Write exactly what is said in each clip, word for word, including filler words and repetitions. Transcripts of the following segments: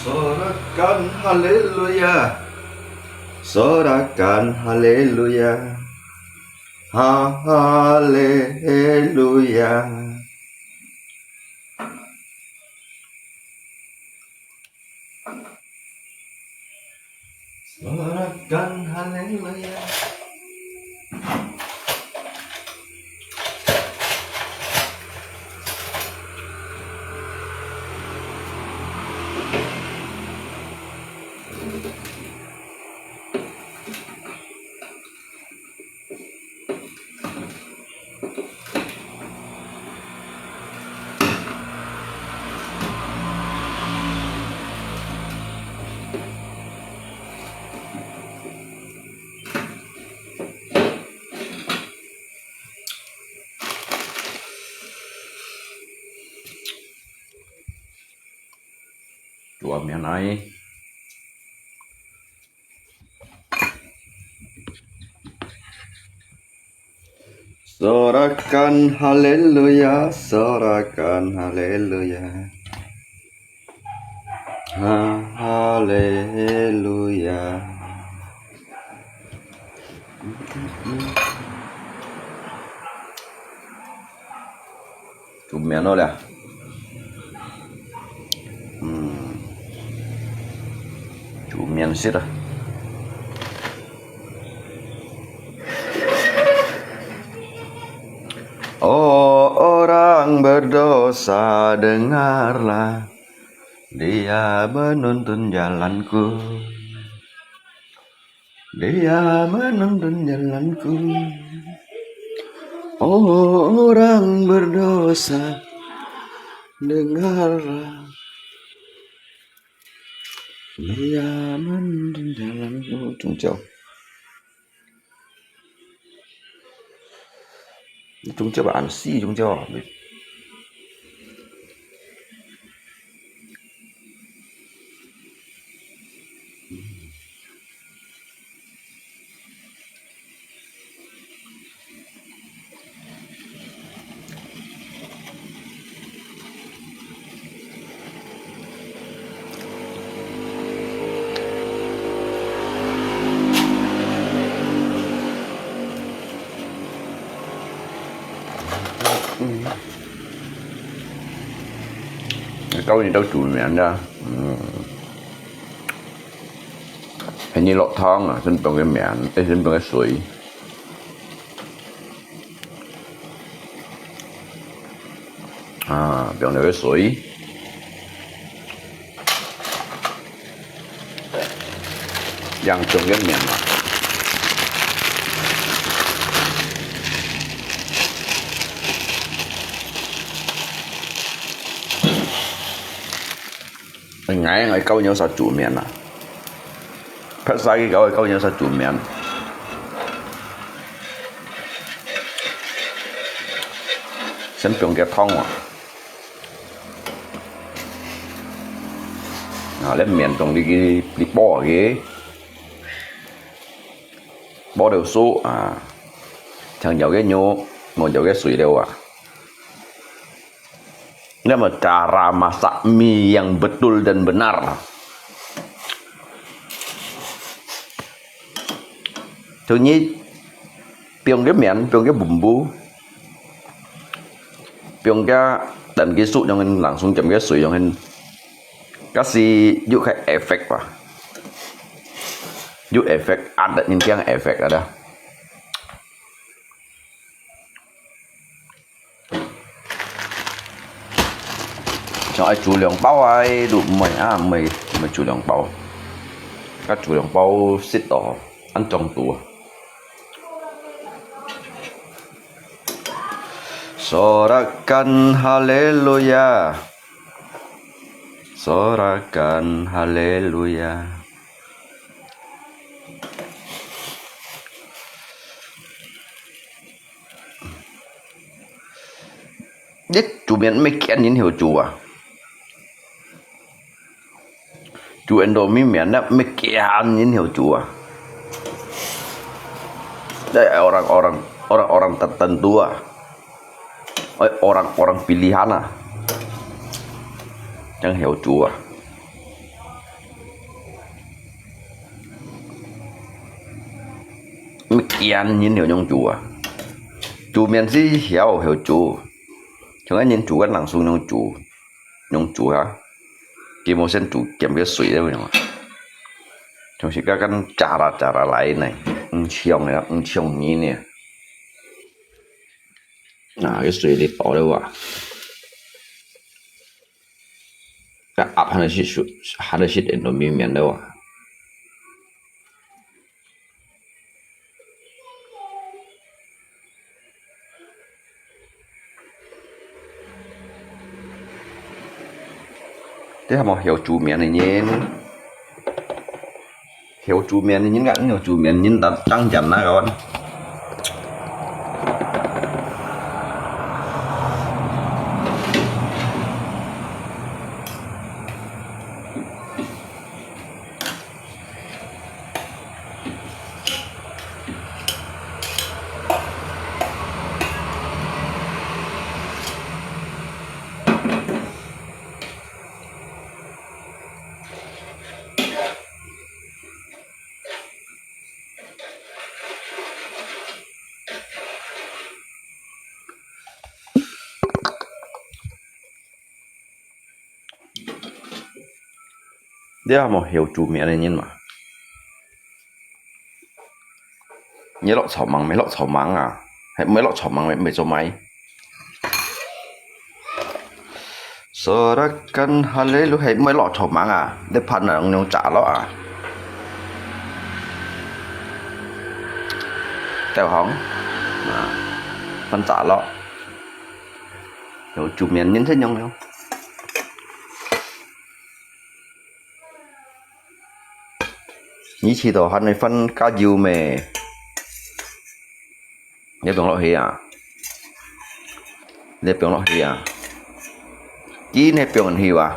Sorakan haleluya, sorakan haleluya, ha-, haleluya. Sorakan haleluya. 主啊，名来。 Sorakan haleluya, sorakan haleluya. Ha-, haleluya. 煮面了咧。嗯，煮面食啊。Oh orang berdosa, dengarlah, Dia menuntun jalanku. Dia menuntun jalanku. Oh, orang berdosa, dengarlah. Dia menuntun jalanku. Jung Cheo. Jung Cheo ba, an si Jung Cheo. 嗯。教你兜煮面啦。嗯。係你落湯啊，先放个面，誒，先放个水。 啊，放落个水，用中个面嘛。哎，𠊎，𠊎教你兜煮面啊。拍晒个教，教你兜煮面。先放个湯啊。啊，這面中這个，這包个，包了酥啊，像舀个肉，無舀个水了啊。那麼 cara masak mie yang betul dan benar. 就你放个面，放个bumbu，放个等个酥，用langsung撿个水，用，該係有个effect吧，有effect，ada人講effect ada。 像愛煮兩包啊，都毋會啊，毋會，毋會煮兩包。該煮兩包食到，恁中毒啊。Sorakan haleluya. Sorakan haleluya. 你煮面毋係驚人曉煮啊？煮Indomie面啊，毋係驚人曉煮啊？Ada orang-orang, orang-orang tertentu啊，orang-orang pilihan啊，正曉煮啊。 毋驚人曉樣煮啊？煮面係曉曉煮，像該人煮个langsung樣煮，樣煮啊，佢無先煮撿个水了樣啊。像係該間炸啦炸啦來呢，毋像啊，毋像人呢。啊，个水你倒了啊。 該鴨還係，還係食Indomie面了啊。這還無曉煮面个人。 曉煮面个人啊，曉煮面个人，當然啦，kawan。 你有無曉煮面个人嘛？你落草蜢咩？落草蜢啊？係毋係落草蜢咩？毋係做麼个？Sorakan haleluya，係毋係落草蜢啊？你飯啊，用炸落啊？豆香啊，飯炸落。 有煮面人先用了。你試到還愛飯加油咩？你放落去啊？你放落去啊？佢呢放去啊？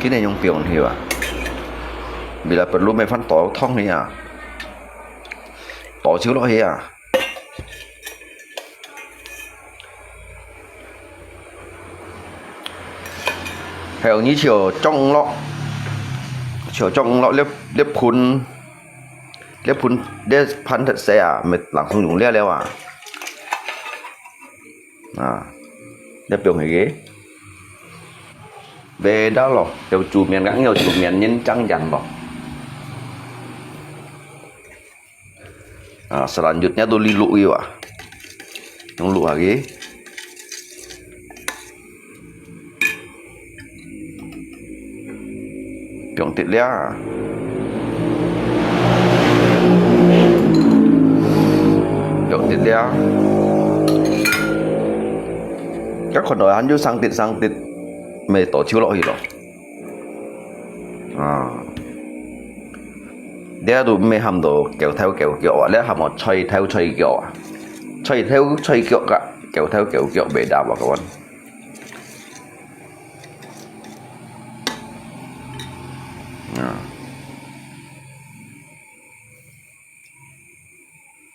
佢呢用放去啊？Bila perlu咩飯倒湯去啊？倒手落去啊？ 係哦，你就裝落，就裝落這，這盆，這盆，這盤忒細啊，毋係langsung用這了啊。啊，這放去个。Beda咯，有煮面个，有煮面人正樣咯。 啊，selanjutnya都你摝佢啊，用摝下佢。放滴了啊，放滴了啊。該看到還有生滴生滴，乜倒手落去咯。啊。 這都毋係喊到狗頭狗腳啊，這喊到菜頭菜腳啊。菜頭菜腳啊，狗頭狗腳beda啊，kawan。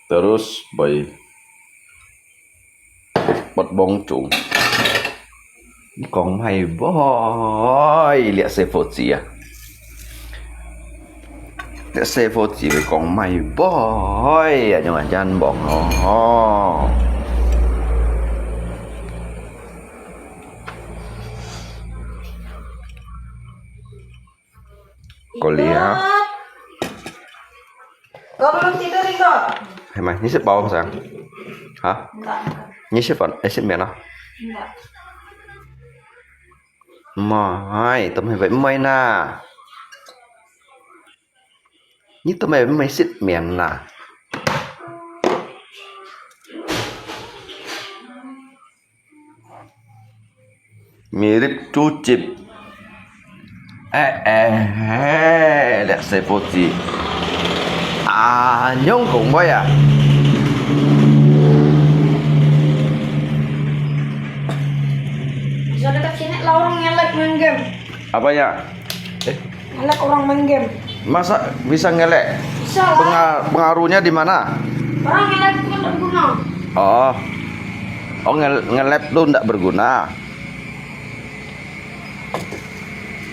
Terus會發黃種。講麼个，這細伙子啊！這細伙子會講麼个啊，用恁樣講哦，吼。 Kuliah. Kau belum tidur, Iko? Hai mai, nyisit bao sang? Ha? Enggak, enggak. Nyisit pan, eh, sit mian ah? Enggak. Mai, tâm hai bai mai na. Nyi tâm hai bai mai sit mian na. Mirip cucip. Eh, eh, eh, liak sepoci. Ah, nyong kong boy ah. Bisa dekat sini lah orang ngelek main game. Apanya? Eh? Ngelek orang main game. Masa bisa ngelek? Bisa lah. Penga-, pengaruhnya di mana? Orang ngelek itu kan tak berguna. Oh. Oh, ngel-, ngelek tu ndak berguna.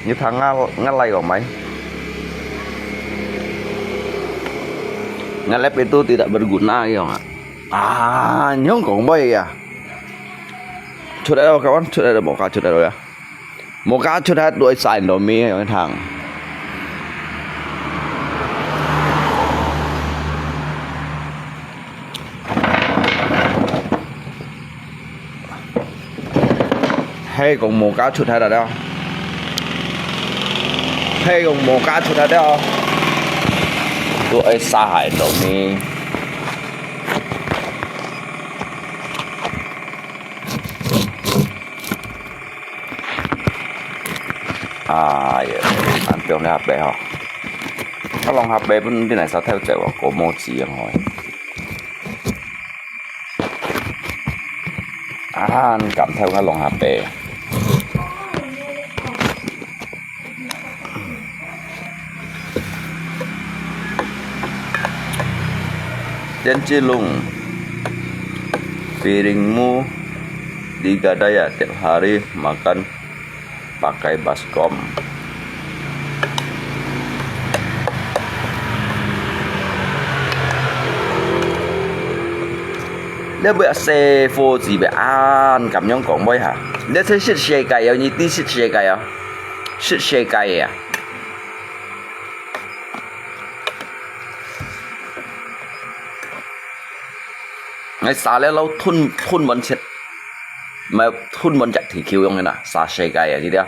Như tháng nga-, ngelek kok mai. Ngelek itu tidak berguna, iya nggak? Ah, nyong kong boy ya. Chut ada kawan, chut ada moka, chut ada ya. Moka chut ada dua sa Indomie yang thang. Hai kong moka chut ada dah. Hai kong moka chut ada. Dua sa Indomie. Ai ya, ăn piong lê hap bé hò. Á lòng hap bé pun đi nai sa thèo chéu à, kô mô chí yang hoi. Ăn cảm thèo á lòng hap bé. Tian Ci Lung, piringmu di gadai ya, tiap hari makan pakai baskom. Lê bui a sê phô chì bê an cảm nhông kóng bôi hả? Lê chê sịt sê cay yô, nhi tí sịt sê cay yô. Sịt sê cay à? Ngay xá lê lâu thun, thun môn chết. Mà thun môn chết thì kêu yông nè, xá sê cay à, đi đi à.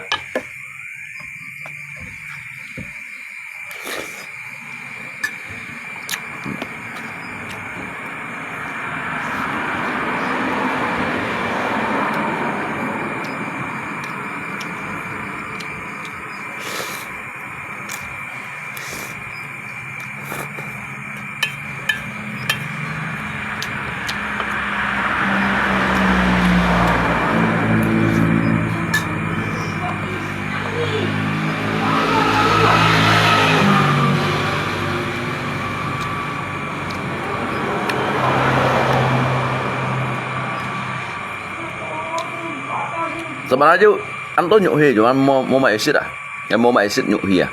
Sebenarnya anto nyuk hi, cuman mau, mau mai sit ah. Yang mau mai sit nyuk hi ah.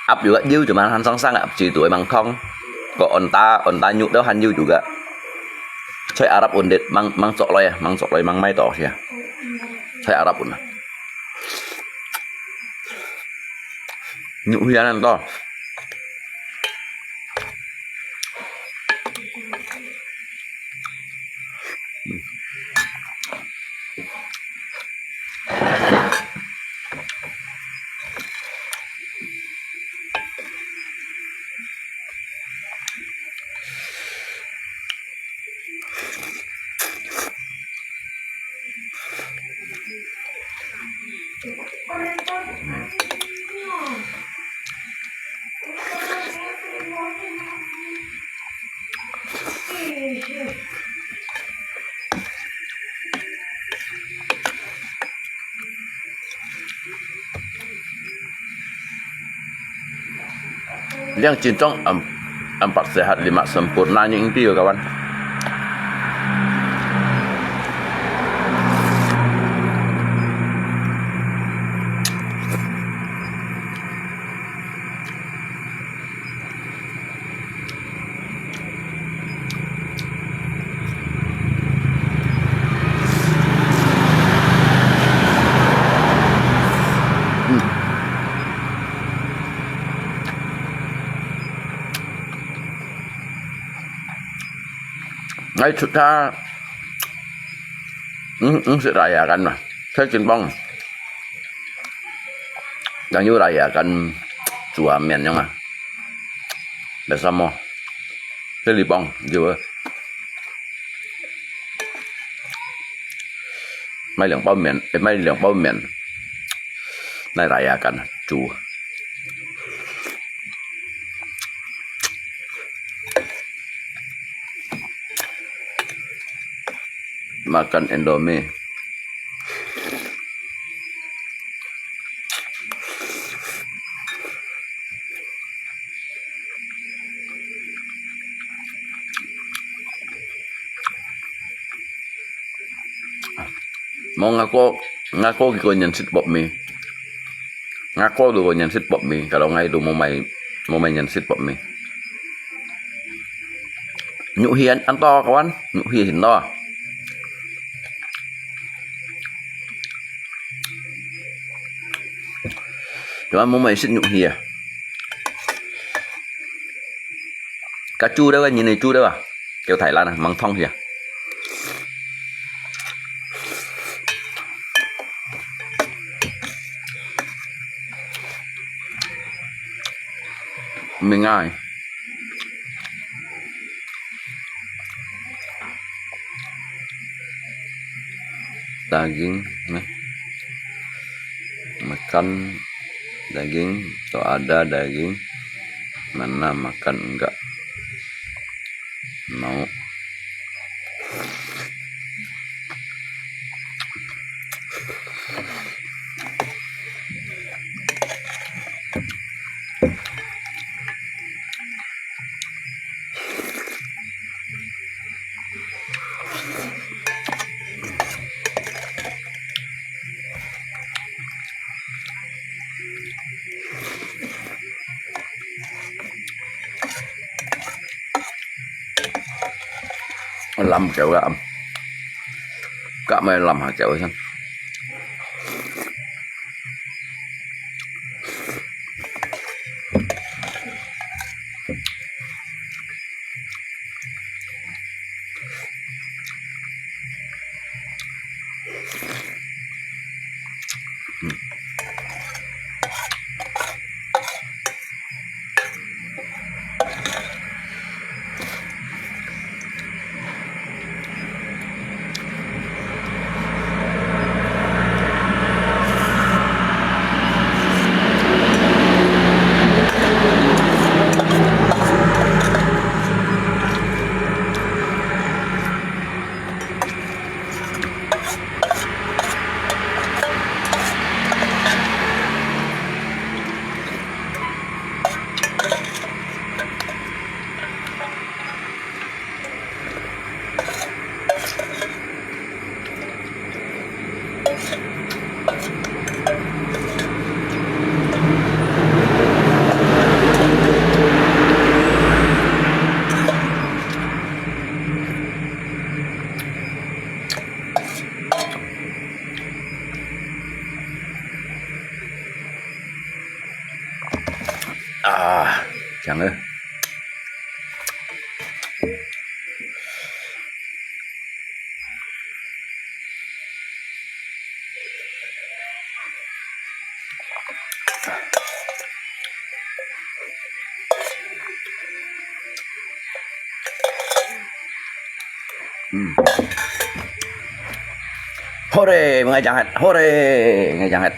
Áp juga diu, cuman han sang sang áp chỉ tuổi mang thong. Có ôn ta, ôn ta nhụ đâu han diu juga. Choi Arab ôn det mang, mang chok loi, mang chok loi, mang mai to sia. Choi Arab ôn. Nhụ hi an to. Yang cincong am, ampak sehat lima sempurna ni ingti yo kawan. Ngai chut tha, eng, eng sit rayakan mah. Thai kin pong. Yang yu rayakan chua mian yong ah. Biasa mo. Thai li pong, jiu. Mai liang bao mian, eh, mai liang bao mian. Nai rayakan, chua. Makan Indomie. Mo ngako, ngako kiko nyan sit pop mi. Ngako lu ko nyan sit pop mi. Kalau ngai lu mo mai, mo mai nyan sit pop mi. Nyuk hi an, an to kawan, nyuk hi hin to. Kawan mo mai sit nyuk hi ah. Ka chu deu, nyi ne chu deu ah. Kêu Thái Lan ah, mang thong hi ah. Mengai. Daging, nah. Makan daging, atau ada daging, mana makan enggak. Mau. Lâm kẹo gà. Cặp này lâm hả kẹo xem.啊，香啊！嗯。好咧，𠊎講下，好咧，𠊎講下。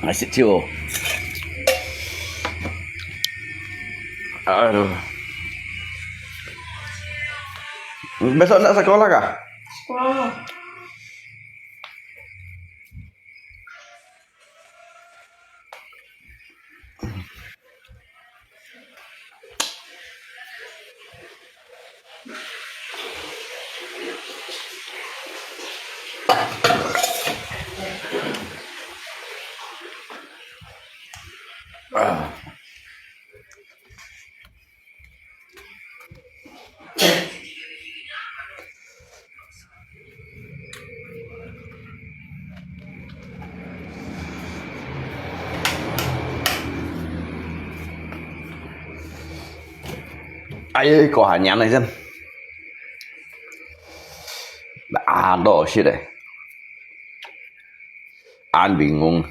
𠊎食酒。Aduh. Besok nak sekolah kah? Sekolah. 啊。哎呀，過下年了先。啊，老实嘞。 安bình ung.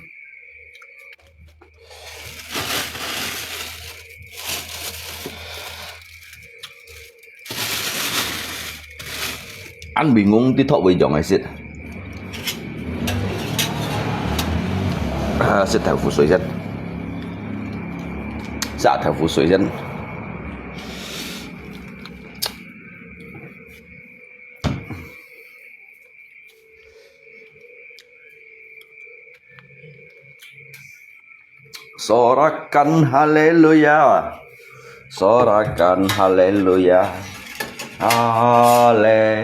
An bình ung，你托位用个食。啊，食豆腐水先。食豆腐水先。 Sorakan haleluya. Sorakan haleluya. Haleluya.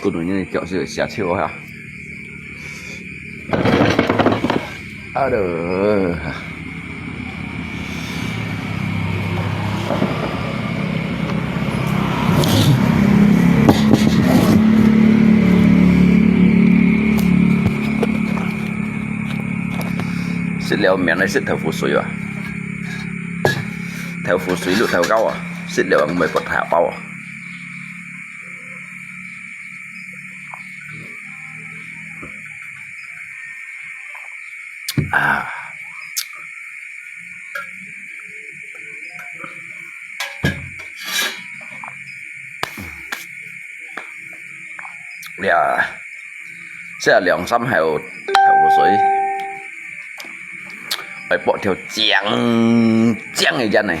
古人个腳是有寫笑哈。啊咯。 食了面來食豆腐水啊！豆腐水綠豆糕啊，食了毋會發大包啊！啊！ 呀，這兩三口豆水，愛剝條靚靚个煙呢。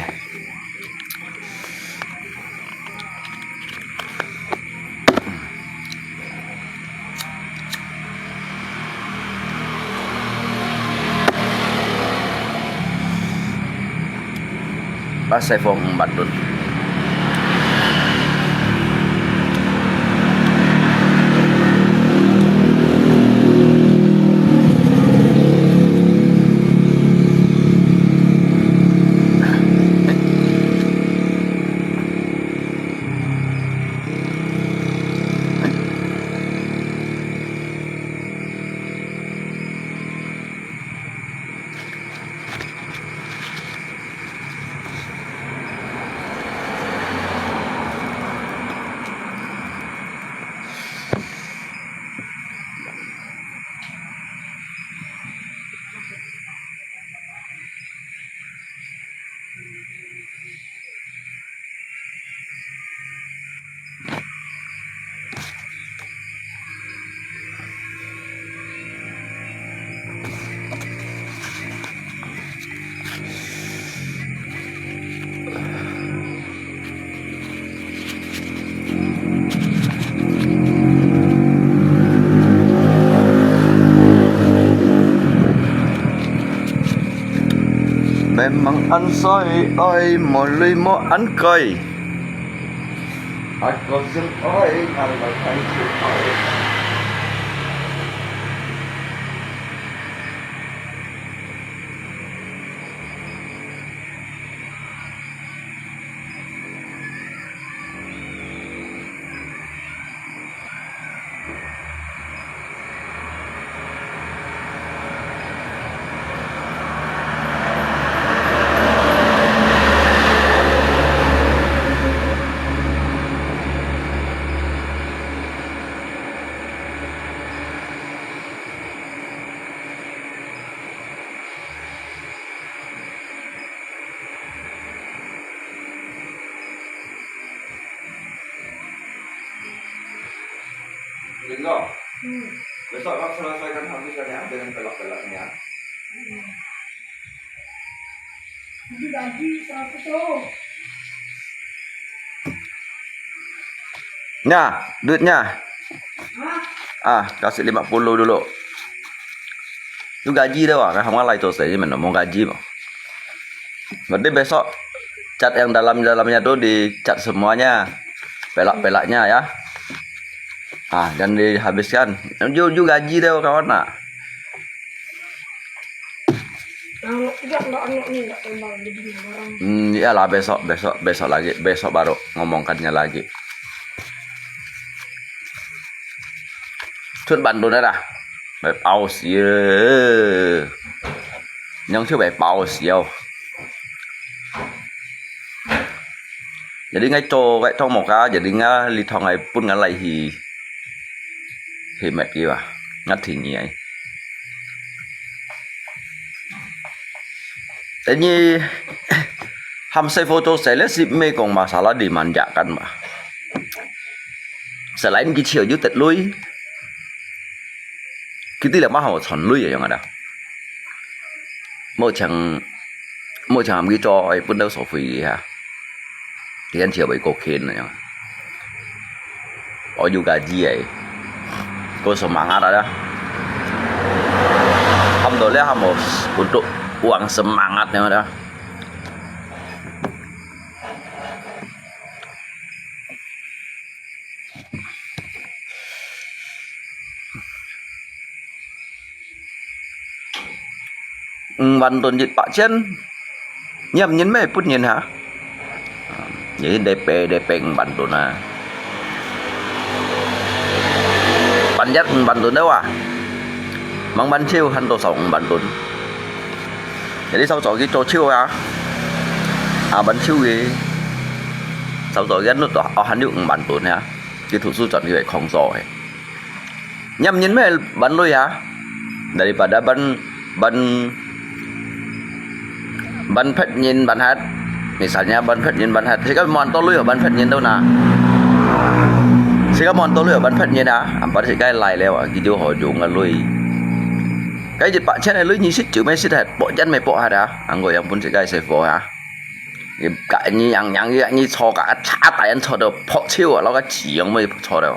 巴西貨五萬噸。 Memang ăn sai ai, mò lui mò ăn kai. Ai có dưng ai, ăn lai ăn dưng ai. Linggo. Hmm. Besok kau selesaikan habis kan ya, dengan pelak-pelaknya. Hmm. Digaji seratus tu. Nah, duitnya. Hah? Ah, kasih lima puluh dulu. Tu gaji dah, wah, kan kamu lai tu saya mana mau gaji mau. Berarti besok cat yang dalam-dalamnya tu dicat semuanya, pelak-pelaknya ya. Ah, jangan dihabiskan. Ju, ju gaji dah kawan nak. Anak tidak, anak ni tidak tembak, jadi orang. Hmm, iyalah besok, besok, besok lagi, besok baru ngomongkannya lagi. Cut bantu dah. Bai pau siau. Nyong siu bai pau siau. Jadi ngai cho, ngai cho mok ka, jadi ngai li thong ngai pun ngai lai hi. Hi met ki wa. Ngai thing ngai. Ini ham sai photo sai le si me kong masalah dimanjakan ba. Selain ki chiu ju tet lui. Kita le mah hau chon lui ya yang ada. Mau chang, mau chang ham ki cho ai pun dau so fui ha. Tian chiu bai ko ken ya. Oh, juga ji ai. Ko semangat ada. Ham do le ham untuk uang semangat yang ada. Ừm, ban tun jit pak chen. Ngiam nyin me put nyin ha. Jadi D P, D P ừm ban tun ha. Ban jat ừm ban tun da wa. Mang ban chiu han to song ừm ban tun. Jadi sau cho ki cho chiu ha. A ban chiu ki. Sau cho ki anu to o han yu ừm ban tun ha. Ki thu su chon ki bai khong so he. Ngiam nyin me ban lui ha. Daripada ban, ban, ban phet nyin ban hat. Misalnya ban phet nyin ban hat. Sika mon to lui ban phet nyin tu na. Sika mon to lui ban phet nyin ha. Ampat sika lai le wa. Ki ju ho ju nga lui. Cái jit pak chen lui nyi sit chiu me sit hat. Pok jan me pok hat ha. Ang ko yang pun sika se fo ha. Ka nyi yang yang nyi cho ka cha ta yan cho do pok chiu lo ka chi yang me cho do.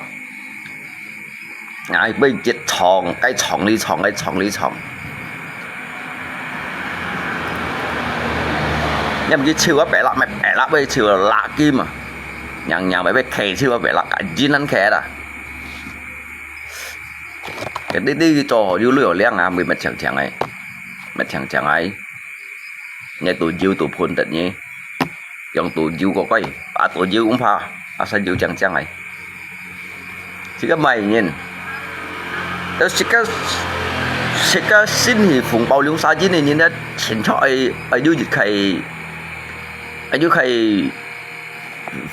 Ngai bai jit chong, cái chong li chong, cái chong li chong. Ngiam ki chiu a pela me pela bai chiu la ki ma. Yang yang bai bai khe chiu a pela ka jin an khe da. Cái đi đi cho yu lui liang a, bai met chang chang ai. Met chang chang ai. Ngai tu jiu tu phun tet nyi. Yang tu jiu ko koi. A tu jiu um pha. A sa jiu chang chang ai. Sika mai nyin. Tao sika, sika sin hi phung pao liu sa jin ni nyin da chen cho ai, ai yu jit khai. Ai yu khai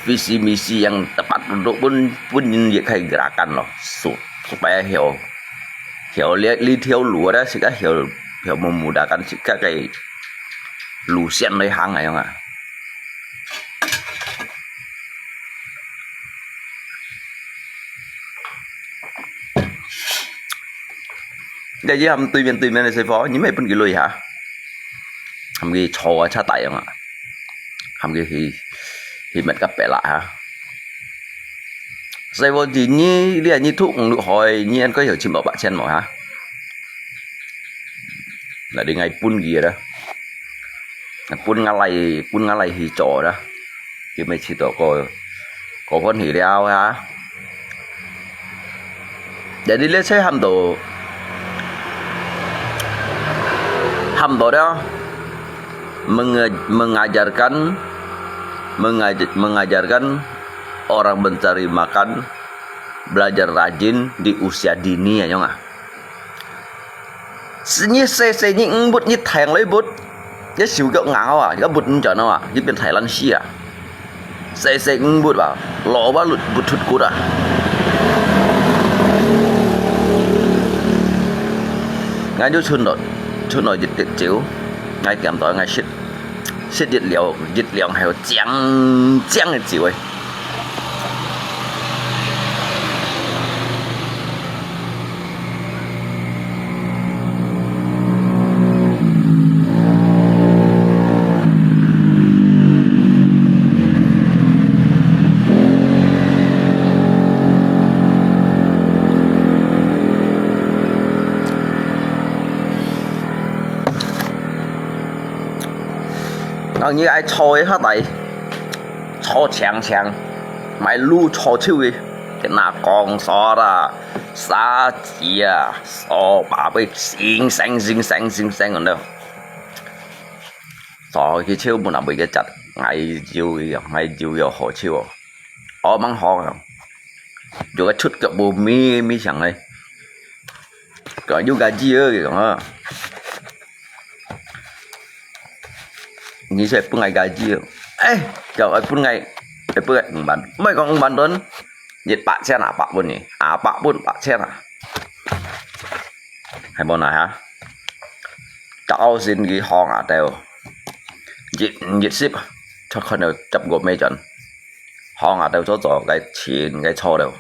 visi misi yang tepat untuk pun, pun nyin jit khai gerakan lo. Su, supaya hiu. Hiu li, li thiu lu da sika hiu, hiu memudahkan sika kai lu sian lai hang ai yang a. Jadi ham tui mien tui mien se fo, nyi me pun ki lui ha. Ham ki cho a cha tai yang a. Ham ki hi, hi met ka pela ha. Sai vo di nyi, lia nyi thu ung lu hoi, nyi an ko hiu chim bao pak chen mo ha. Na di ngai pun ki da. Pun nga lai, pun nga lai hi cho da. Ki me chi to ko, ko kon hi liao ha. Jadi le sai ham to, ham to da. Menge-, mengajarkan, mengaj-, mengajarkan orang mencari makan, belajar rajin di usia dini ya, nyong ah. Nyi se se nyi ng but nyi thèng lei but, nyi siu kiok ngao ah, nyi but nyi chọn ah, nyi pian Thái Lan si ah. Se se ng but ba, lo ba lut but thut kut ah. Ngai ju chun lo, chun lo jit tit chiu, ngai tiam toi ngai sit. Sit jit liao, jit liao hai chiang chiang jit chiu ai. 啊，你愛坐个較大，坐長長，買攄坐手个，跟那講說啦，沙雞啊，手把尾，星星星星星星个呢。坐去手門啊，尾个隻，愛有个，愛有个好手哦。哦，蠻好啊，有个出腳無咪咪響个，講有个字个講啊。 你係分𠊎个字，哎，叫𠊎分𠊎，愛分𠊎五萬，毋係講五萬盾，一百千啊，百分呢，啊，百分百千啊，係無哪下？找先去行啊，到一一十，出看到十個美金，行啊，到做做个錢个錯了，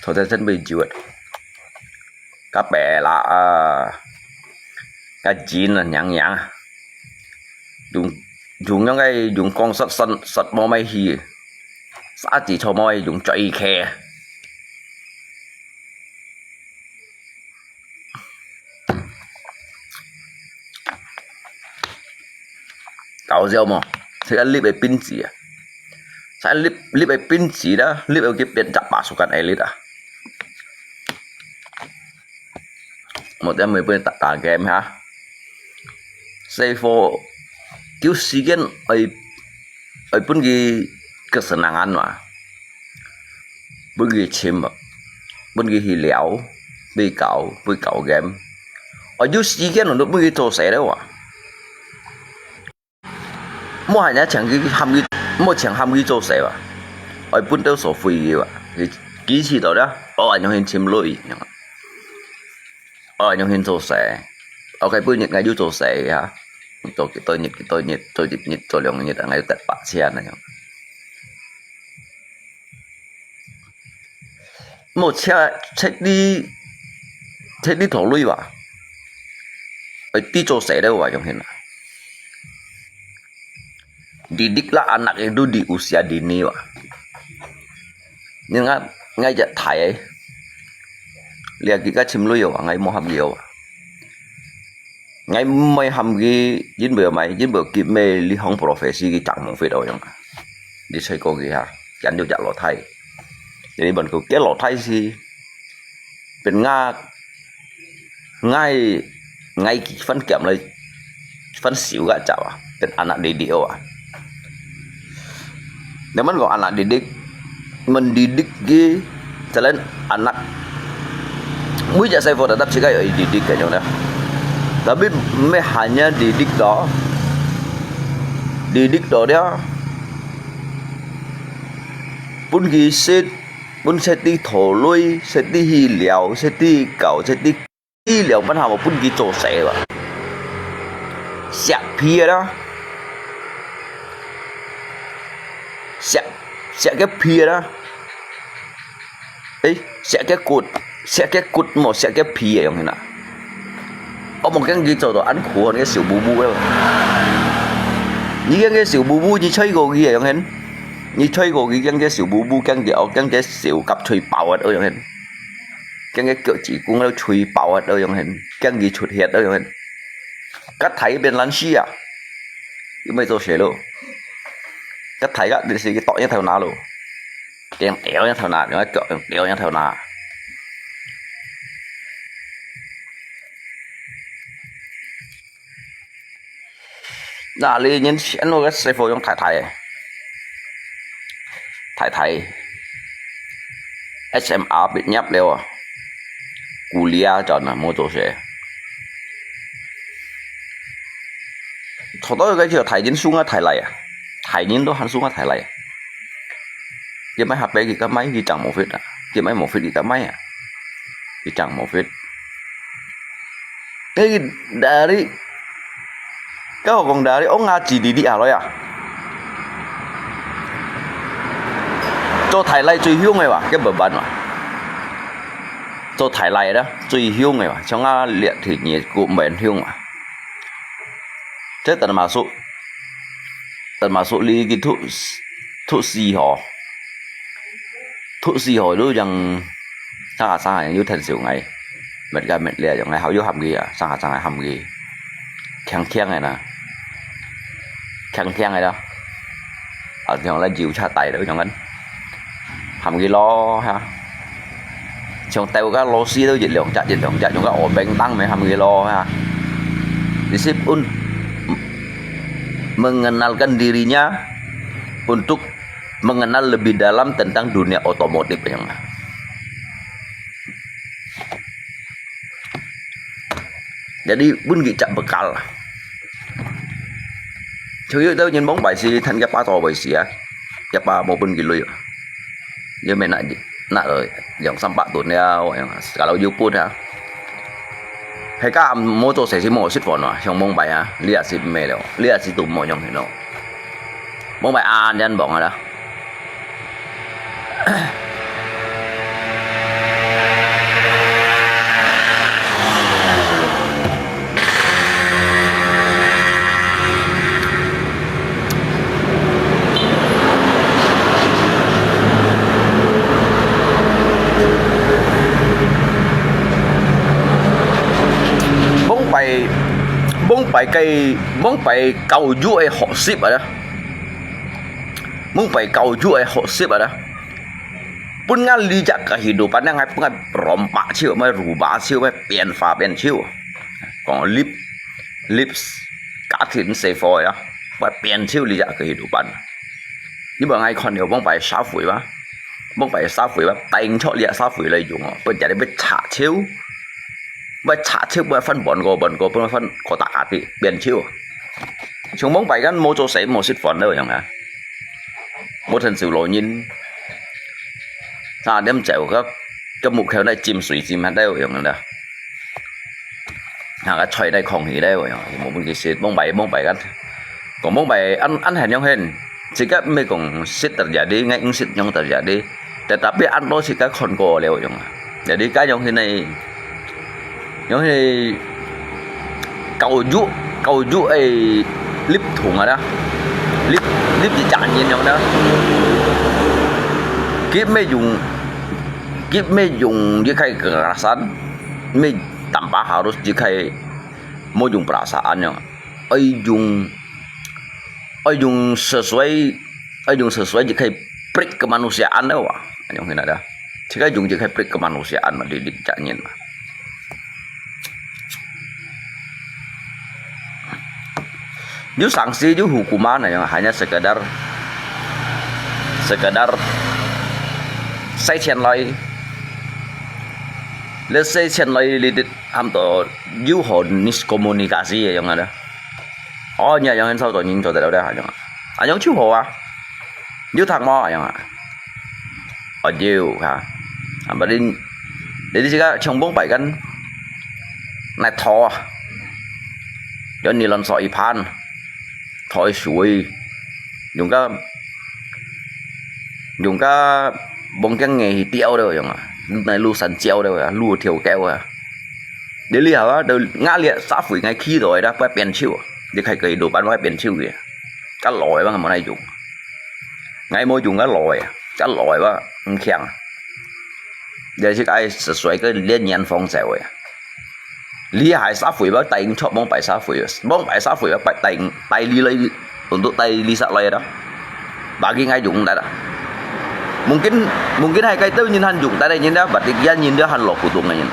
錯在真被救了。 个白啦啊，个錢啊，娘娘啊，用用樣个用光殺殺殺無買去，殺子錯無用嘴開。搞笑無？這个立个兵器啊，才立立个兵器啦，立个去變隻把手干个力啊！ 無點會分打打game哈。細貨有時間愛愛分佢个senangan嘛，分佢尋嘛，分佢去聊，分搞分搞game。哦，有時間咯，分佢做事了哇。 莫喊人家請佢喊佢，莫請喊佢做事吧。愛分到所費个吧。佢支持到了，哦，恁樣去尋鐳，哦，恁樣去做事。OK，本日𠊎又做事啊，做幾多日幾多日，做一日做兩日，𠊎又得八千那樣。 無切，切你，切你頭鐳吧？哎，你做事了哇，用現啊？Didik lah anak itu di usia dini吧。你看，𠊎只大个，你還佢个尋鐳哇，𠊎無喊佢哇。 𠊎毋會喊佢，因為麼个？因為佢乜這項profesi佢正無fit哦樣啊。你吹過佢哈，人有隻老弟。你問佢，該老弟是，變𠊎，𠊎，𠊎佢番鹹來，番少个隻啊，變anak didik哦啊。 Namun ko anak didik, mendidik ki jalan anak. Mui jak saya tetap cakap yo didik kan yo dah. Tapi meh hanya didik to, didik to dia. Pun ki sit, pun seti tholoi, seti hiliau, seti kau, seti醫療問題無分佢做事哇。食屁啦，食食个屁啦，誒，食个骨，食个骨無食个屁个樣形啊！我無驚佢做到恁苦，你个小布布个。你驚个小布布，你吹過佢个樣形？你吹過佢驚个小布布，驚佢哦，驚个小甲吹爆啊，樣形？ 驚个腳趾公都吹爆啊，都樣形，驚佢出血都樣形。甲大變爛死啊，又毋係做事咯。甲大个，你是去剁一頭那咯，驚掉一頭那，用个腳用掉一頭那。 那裡年前我个師傅用太太，太太，S M R畢業了啊，kuliah轉啊，無做事。坐到个就大人送啊，大來啊，大人都喊送啊，大來啊。佢買下杯，佢个買，佢正無fit啊，佢買無fit，佢个買啊，佢正無fit。 Kaya dari, kau kong dari, oh ngaji didi aloy啊。做太奶最香个哇，个文文哇。做太奶啦，最香个哇，像啊，烈天热个蛮香啊。这等masuk，等masuk lagi tu，tu si ho。 Thuk si ho lu yang sanga sanga yang yu than siu ngai. Met ka met lia yang ngai hau yu ham gi ya, sanga sanga ham gi. Khiang khiang ai na. 輕輕个啦，啊，像來油車帶了，像恁，含佢落下，像兜个螺絲都一兩隻一兩隻，像个烏冰當咩含佢落下。Di sini pun mengenalkan dirinya untuk mengenal lebih dalam tentang dunia otomotif yang. Jadi pun kita bekal. Chủ要都因往擺時趁佢爸做位時啊，佢爸無分佢鐳啊，因為拿拿了兩三百噸了，kalau有分啊。係家無做事是無食飯啊，像往擺啊，你也是毋係了，你也是都無用个咯。往擺安安忙啊啦。 往擺，往擺个，往擺教育个學習啊，往擺教育个學習啊。 分𠊎理解个kehidupan，𠊎分𠊎rompak手，乜rubah手，乜變化變手。講立立家庭生活呀，乜變手理解个kehidupan。你問𠊎看了，往擺社會嘛，往擺社會嘛，帶出這社會來用哦，分人哋會插手，乜插手，乜分半個半個，分分個大家的變手。像往擺間無做事，無食飯了樣啊。 無趁手老人，三點鐘个个木口來浸水浸下都有用个啦。啊，个菜來空氣都有用，無問題食，往擺往擺个，講往擺安安係樣形，自家毋係講食得jadi，𠊎毋食用得jadi，tetapi安到自家看過了用啊。Jadi該樣形呢， 樣係教育教育个立場啊啦，立立一隻人樣啦。佢毋係用佢毋係用一個kekerasan，毋係tanpa harus一個無用perasaan樣，愛用愛用sesuai愛用sesuai一個break kemanusiaan了哇，樣係哪啦？自家用一個break kemanusiaan嘛，你你隻人嘛。 有sanksi，有hukuman，hanya sekadar sekadar洗錢來，你洗錢來，你得喊到有好miskomunikasi个樣啊啦。哦，你樣很少做人做得了的，啊樣啊，啊樣就好啊。 有讀無？啊樣啊？哦，有哈。啊，berarti，jadi自家像往擺間，拿拖啊，有你亂掃一盤，拖水，用个用个望鏡眼去吊了樣啊，拿路山吊了啊，路條高啊。你了啊，都壓力社會愛起來啦，不變手，你開个路板不變手个，个老个嘛無來用。 𠊎無用个老个，个老个毋強。這係愛十歲个練練方走个。你還社會吧，帶應出往擺社會，往擺社會吧，帶帶你來，untuk帶你上來啦。Bagi𠊎用得啦。Mungkin mungkin係該兜人還用得个人啦，berarti佢人都還老古董个人。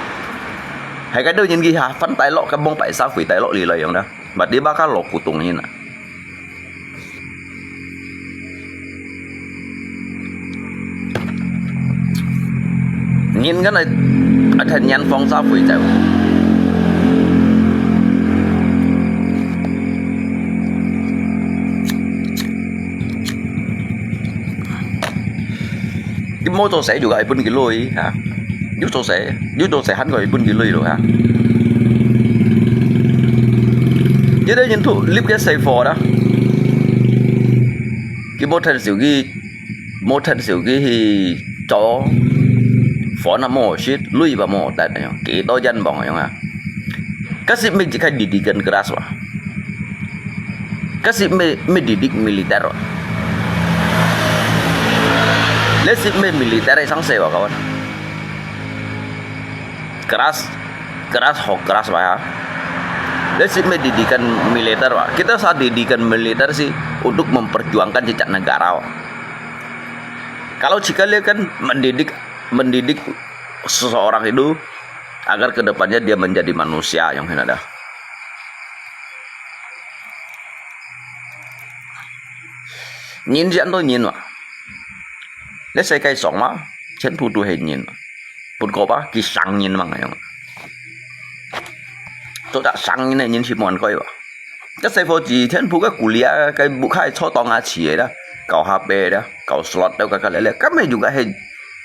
係該兜人佢還翻帶落，个往擺社會帶落你來用啦，berarti bakal老古董个人啦。 人个來，啊，趁人放沙飛走。佢無做事就係分佢累啊，有做事，有做事還可以分佢累咯啊。有兜人都立个細貨啦，佢無趁手機，無趁手機去做，飯啊無食，累吧無得樣，幾多冤枉樣啊！該係毋係一個didikan keras哇？ Kasi may, may didik militer. Lesi may militer isang sewa kawan. Keras, keras ho keras ba ya. Let's say mendidikan militer, wah. Kita sa didikan militer sih untuk memperjuangkan cicak negara, wah. Kalau sekali kan mendidik mendidik seseorang itu agar kedepannya dia menjadi manusia yang hinada. Nyin si anto nyin ma. Let's say kai song ma, chen pu tu he nyin ma. Put ko pa, ki sang nyin mang ayong. Cho ta sang nyin ne nyin si mon koi wa. Ka sai fo ji chen pu ka kulia, ka bu khai cho tong a chi da. Kau ha pe da, kau slot da ka ka le le. Ka me ju ka he,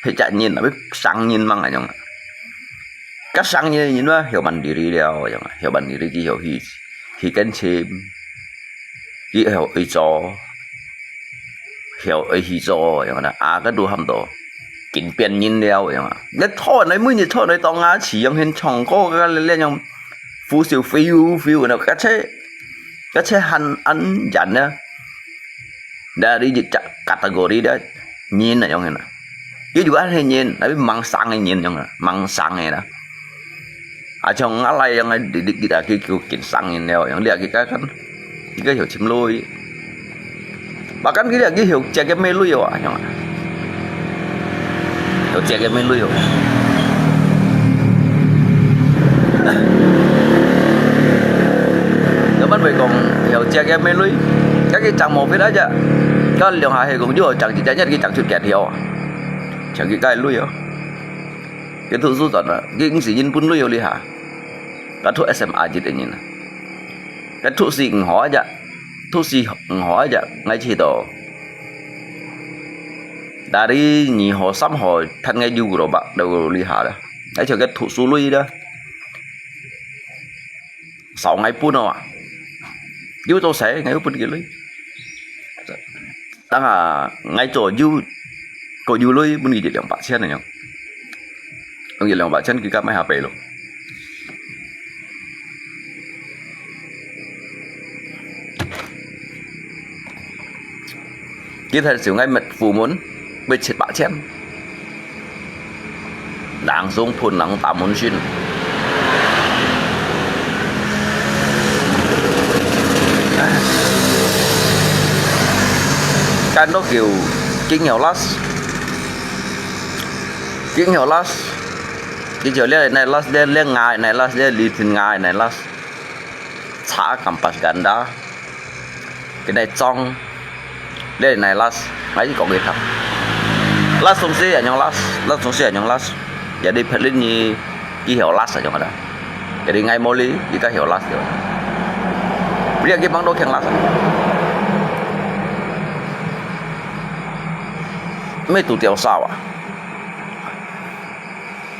he cha nyin, a sang nyin mang ayong. Ka sang nyin nyin wa, hiu ban diri liao ayong. Hiu ban diri ki hiu hi, hi ken chim. Ki hiu i cho. Hiu ei hi cho yang na, a ka du ham to. Kin pian nyin liao yang na. Nge cho nai mui ni cho nai tong a chi yang hin chong ko ka le le yang fu siu fiu fiu na ka che, ka che han an jan na. Da ri ji cha category da nyin na yang na. Ki ju an he nyin, tapi mang sang he nyin yang na, mang sang he na. A chong nga lai yang ai didik kita ki kiu kin sang in leo yang lia ki ka kan. Ki ka hiu chim lui. Ba kan ki lia ki hiu chia ke me lui yo a chong. Hiu chia ke me lui yo. Yo man bai kong hiu chia ke me lui. Ka ki chang mo phi da ja. Ka liang ha he kong yo chang ji ja nyat ki chang chut kia thiu. Chang ki kai lui yo. Ke thu su chon a, ki ng si yin pun lui yo li ha. Ka thu S M A jit nyin. Ka thu si ng ho ja. Thu si ng ho ja, ngai chi to. Dari ni ho sam ho, than ngai ju ro ba, do li ha da. Ngai chi ke thu su lui da. Sao ngai pun a. Ju to sai, ngai pun ki lui. Tang a, ngai cho ju, ko ju lui, pun ki jit liang ba chen na yong. Ang jit liang ba chen ki ka mai ha pe lo. Ki than siu ngai met fu mun, pe chit ba chen. Nang sung phun nang ta mun shin. Kan to kiu, king hiu las. King hiu las. Ki chiu le nai las, le, le ngai nai las, le li thin ngai nai las. Cha kampas ganda. Ki nai chong. Le nai las. Ngai kong ki thang. Las sung si anyong las. Las sung si anyong las. Jadi phelin ni ki hiu las anyong ada. Jadi ngai moli, ki ka hiu las yo. Beli ki bang do keng las. Me tu tiau sao a.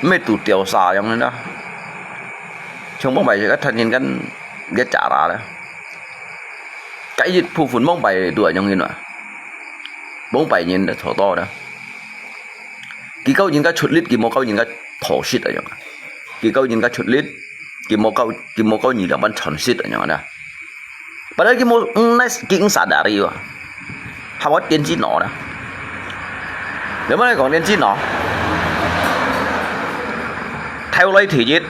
Me tu tiau sao yang ni da. Chung bong bai ka than yin kan ge cha ra le. Ka yit phu phun bong bai tu a nyong yin wa. Bong bai yin da cho to da. Ki kau yin ka chut lit, ki mo kau yin ka tho shit a nyong. Ki kau yin ka chut lit, ki mo kau, ki mo kau nyi liang ban chon shit a nyong da. Padahal ki mo, mm, nice, ki ng sa dari wa. Hawa tian chi no da. Leo ma kong tian chi no. Thai lai thi yit.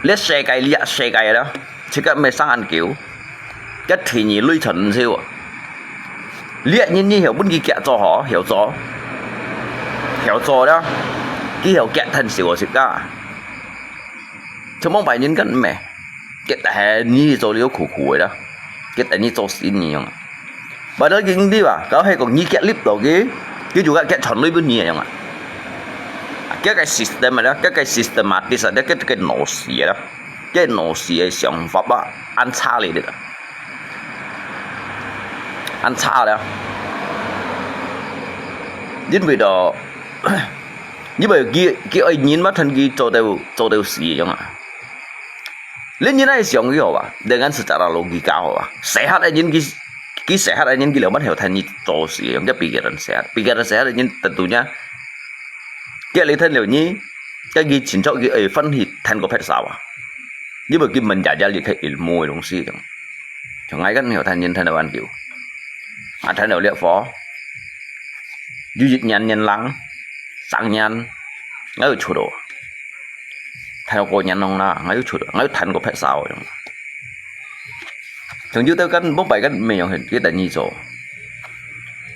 Le se kai lia se kai da. Chi ka me sang an kiu. Ka thi ni lui chon siu. Lia ni ni hiu bun ki kia cho ho, hiu cho. Hiu cho da. Ki hiu kia than siu si ka. Chung bong bai yin kan me. Kiet he ni cho liu khu khu da. Kiet he ni cho si ni yong. Ba da ging di ba, ka he kong ni kiet lip lo ki. Ki ju ka kiet chon lui bun ni yong a. Kiet ka system da, kiet ka systematic da, kiet ka no si da. Kiet no si e xiang fa ba, an cha le da. An cha da. Yin bai da, ni bai ki, ki ai yin ma than ki cho teu, cho teu si yong a. Lin yin ai xiong ki ho ba, dengan secara logika ho ba. Sehat ai yin ki, ki sehat ai yin ki leo man heo than ni cho si yong ke pikiran sehat. Pikiran sehat ai yin tentunya. Ke li than leo ni, ke ki chin cho ki ai fan hi than ko phet sa ba. Ni ba ki men ja ja li ke ilmu ai dong si yong. Cho ngai kan heo than yin than wan kiu. A than leo liak fo. Yu yit nyan nyan lang. Sang nyan. Ngai chu do. Than ko nyan nong na, ngai chu do. Ngai than ko phet sa yong. Yang有兜kan，mong pai kan，memang佢等你做。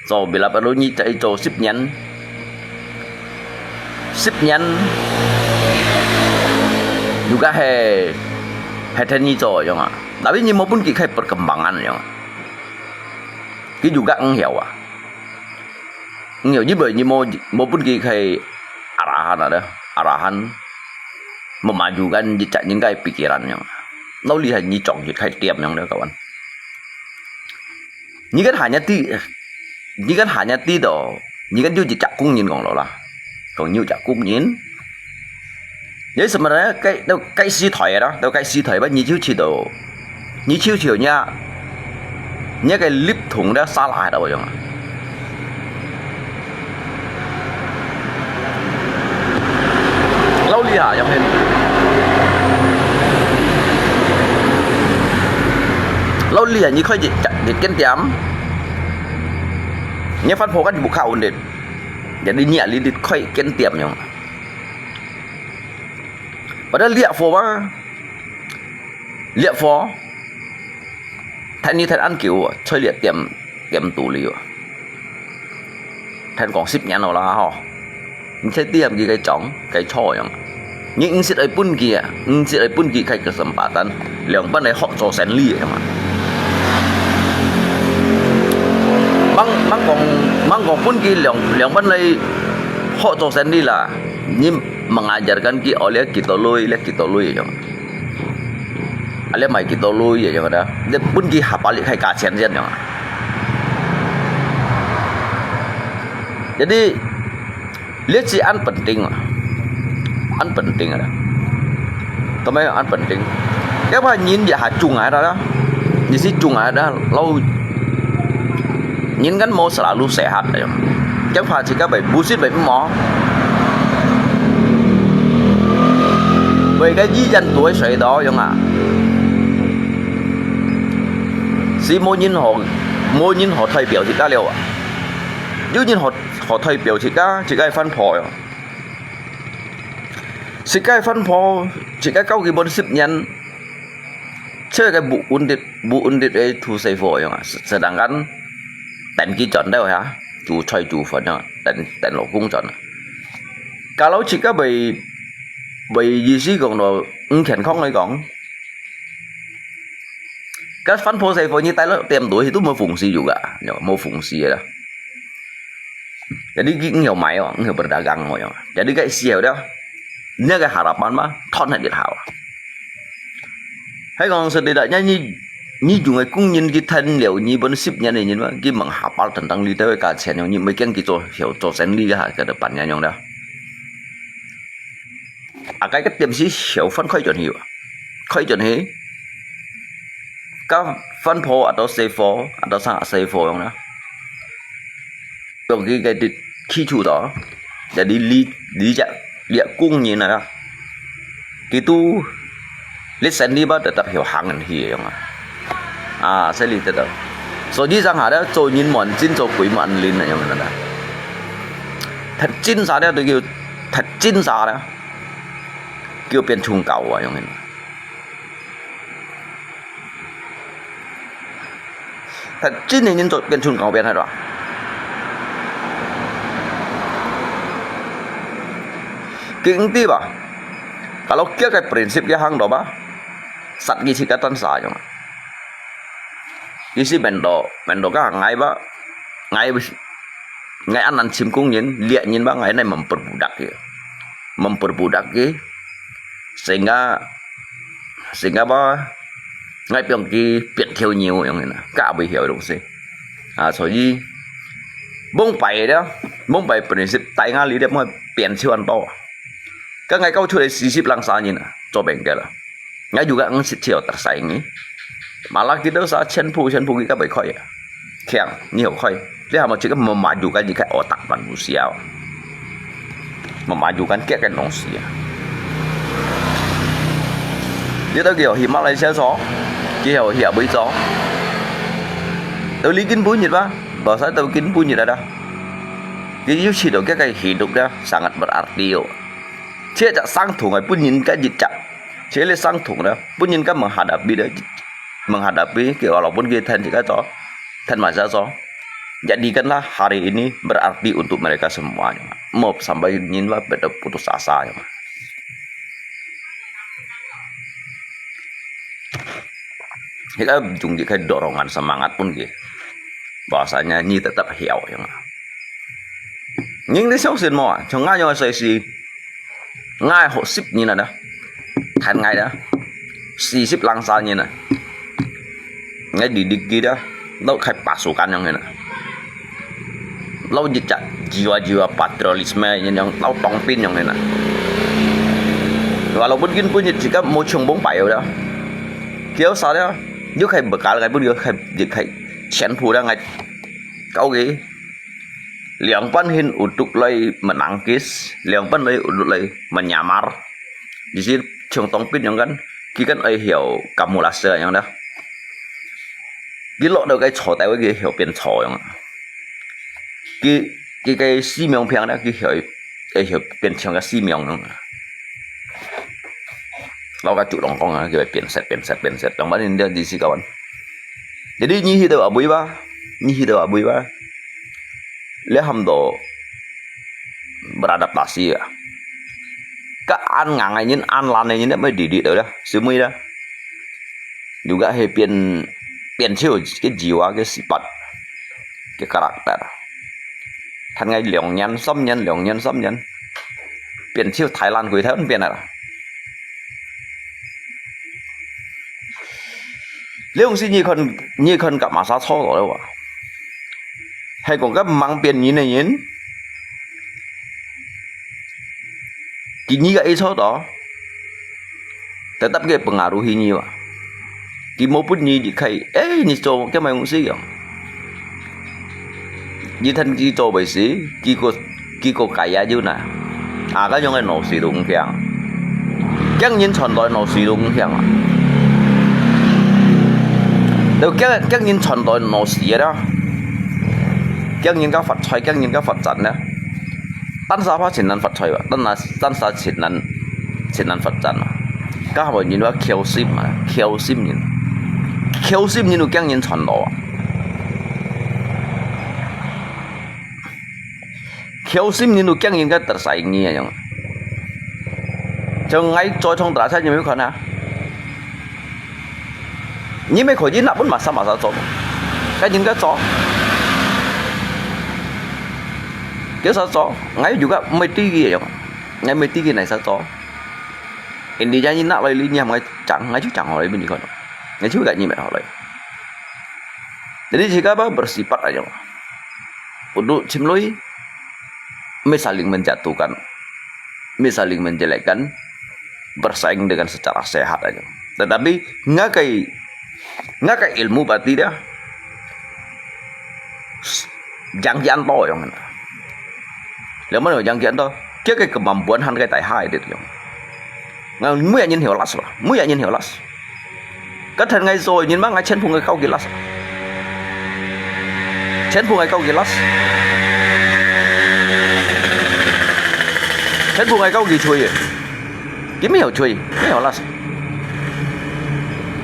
做bila perlu你再做十年，十年，又个係，係等你做樣啊。Tapi你無分佢開perkembangan樣啊。佢又个毋曉啊。毋曉，因為你無，無分佢開arahan啊，arahan。Memajukan jejak你个pikiran樣啊。Lalu lihat你撞佢開店樣了，kawan。 你kan hanya知，你kan hanya知道，你kan有一隻工人講落啦，講有一隻工人。你什麼呢？該，該時代啦，到該時代吧，你就知道，你就知道你，你个立場咧，salah到樣啊。 Lalu lihat yang lain. Lalu lihat你開一，一間店，你番婆kan buka undit. Jadi你啊，你，你開間店樣。Padahal lihat po嘛，lihat po。 但你太安久啊，在這店，店肚裡啊。但講十年了啦吼，你在店佢个裝，个錯樣。你毋識愛分佢啊，毋識愛分佢个kesempatan，兩班來學做生理个嘛。吂，吂講，吂講分佢兩，兩班來學做生理啦，你mengajarkan佢，哦，這幾多鐳，這幾多鐳樣。 啊，你賣幾多鐳个樣个，你分佢下把力開價錢先樣啊。Jadi，你係恁penting啊，恁penting啊，做麼恁penting？Kaya人也下中啊啦，你係中啊啦，老人kan無selalu sehat樣。Kaya自家會，busit會毋好。會个醫院都會睡到樣啊。 係無人好，無人好代表自家了啊。有人好，好代表自家，自家个番婆喲。自家个番婆，自家教佢分十年，這个不穩定，不穩定个土細貨樣啊，sedangkan等佢轉到呀，煮菜煮飯啊，等，等老公轉啊。Kalau自家會，會意思講到毋健康來講， 該番婆細貨你帶落店肚去都無風水有个，無風水个啦。Jadi佢毋曉賣哦，毋曉berdagang哦樣。Jadi該時候了，你个harapan嘛，斷忒一下啊。係講實在啦，你，你用个工人去趁了，你分十年个人嘛，佢問下把等等你兜个價錢樣，你毋會驚佢做，做生理个哈，ke depan樣了。 啊，該个店係小販開轉去啊，開轉去，該番婆啊，到細貨，啊，到生細貨樣啦。用佢个啲基礎到，jadi你，你只，你个工人啊，佢都，你生理吧，tetap曉行人去樣啊。啊，生理tetap。所以上下咧，做人無恁精，做鬼無恁靈啊，樣啊。忒精啥咧，都叫 忒精啥咧，叫變成狗啊，樣个。忒精个人做變成狗變係吧？佢毋知吧？Kalau佢个prinsip佢行到吧，殺佢自家單殺樣啊。佢係面到，面到个行𠊎吧，𠊎 𠊎恁難尋工人，掠人吧，𠊎哪memperbudak佢，memperbudak佢，sehingga，sehingga吧，𠊎變佢變條牛樣个啦，該毋曉个東西。啊，所以，mong pai了，mong pai prinsip，帶𠊎哩了，mong變千萬多啊。該𠊎教出來四十零儕人啊，做bengkel啦。 𠊎有个五十條特色个，malah佢兜儕全部全部佢个會開啊，強，你好開，你還無自家memajukan自家otak manusia，memajukan佢个東西啊。你兜佢去馬來西亞做，佢去下位做，到你今晡日吧，無使到今晡日啊啦。佢有試到佢个hidup咧，sangat berarti哦。 這隻生痛个分人家一隻，這個生痛咧，分人家menghadapi咧， menghadapi, ki walaupun ki than jika to, than masa to, jadikanlah hari ini berarti untuk mereka semua, ya. Mo sampai nyin wa betul putus asa, ya. Hika jung ki dorongan semangat pun ki. Bahwasanya nyi tetap hiau, ya. Nyin ni xiao sin mo, chong ngai yo sai si, ngai ho sip nyin ada, than ngai da, si sip lang sa nyin na. Ngai didik ki da, lau khai pasukan yang na. Lau jejak jiwa-jiwa patriotisme yang, yang lau tongpin yang na. Walaupun kin pun jika mo chung bong pai da. Kiau sa da, yu khai bekal ngai pun yu khai, yu khai chen pu da ngai. Kau ke. Liang pan hin uduk lai menangkis, liang pan lai uduk lai menyamar. Di si chung tongpin yang kan, ki kan ai hiau kamulase yang da. Ki lok dau kai cho tai ki hiau pian cho yang. Ki, ki kai si miang piang da ki hiau, ai hiau pian chiang ka si miang yang. Lau ka chu long kong a, ki pian set, pian set, pian set. Yang pan hin dia di si kawan. Jadi nyi hi tau abui ba, nyi hi tau abui ba. Lihat ham to beradaptasi ya. Ka an ngang nyin, an lan nyin, mai didik tau da, semua da. Juga he pian, pian chiu ke jiwa ke sifat, ke karakter. Than ngai liang nyan, sam nyan, liang nyan, sam nyan. Pian chiu Thailand kui Thailand pian a. Liang si nyi khon, nyi khon kap masa cho lo wa. Hai kong kap mang pian nyin nyin. Ki nyi ka i cho to. Tetap ke pengaruhi nyi wa. Ki mo pun nyi di khai, eh, nyi cho ke mai ngong si yang. Nyi than ki cho bai si, ki ko, ki ko kaya yu na. A ka yong ai no si dung kiang. Kiang nyin chon doi no si dung kiang a. Teu kiang, kiang nyin chon doi no si da. Kiang nyin ka fat choi, kiang nyin ka fat chan da. 單儕怕盡難發財啊，單儕，單儕盡難，盡難發展啊。該下面人話僥倖啊，僥倖人，僥倖人有驚人傳路啊。僥倖人有驚人个得晒你啊樣。就𠊎在場大家有沒有看啊？ 你乜可以拿本masa-masa做，該應該做。佢所做，𠊎juga乜知佢樣，𠊎乜知佢哪使做。Intinya你拿來你，你喊𠊎講，𠊎就講好了，你看，𠊎就跟你乜好了。Jadi jika apa bersifat aja, untuk chimlui, may saling menjatuhkan, may saling menjelekkan, bersaing dengan secara sehat aja. Tetapi ngakai, ngakai ilmu berarti dia jangkian to yang mana. Yang mana jangkian to? Kia ke kemampuan han kai tai hai dit yang. Ngang mui anyin hiu las lah, mui anyin hiu las. Ka than ngai zo nyin ma ngai chen phung ngai kau ki las. Chen phung ngai kau ki las. Chen phung ngai kau ki chui. Ki mi hiu chui, mi hiu las.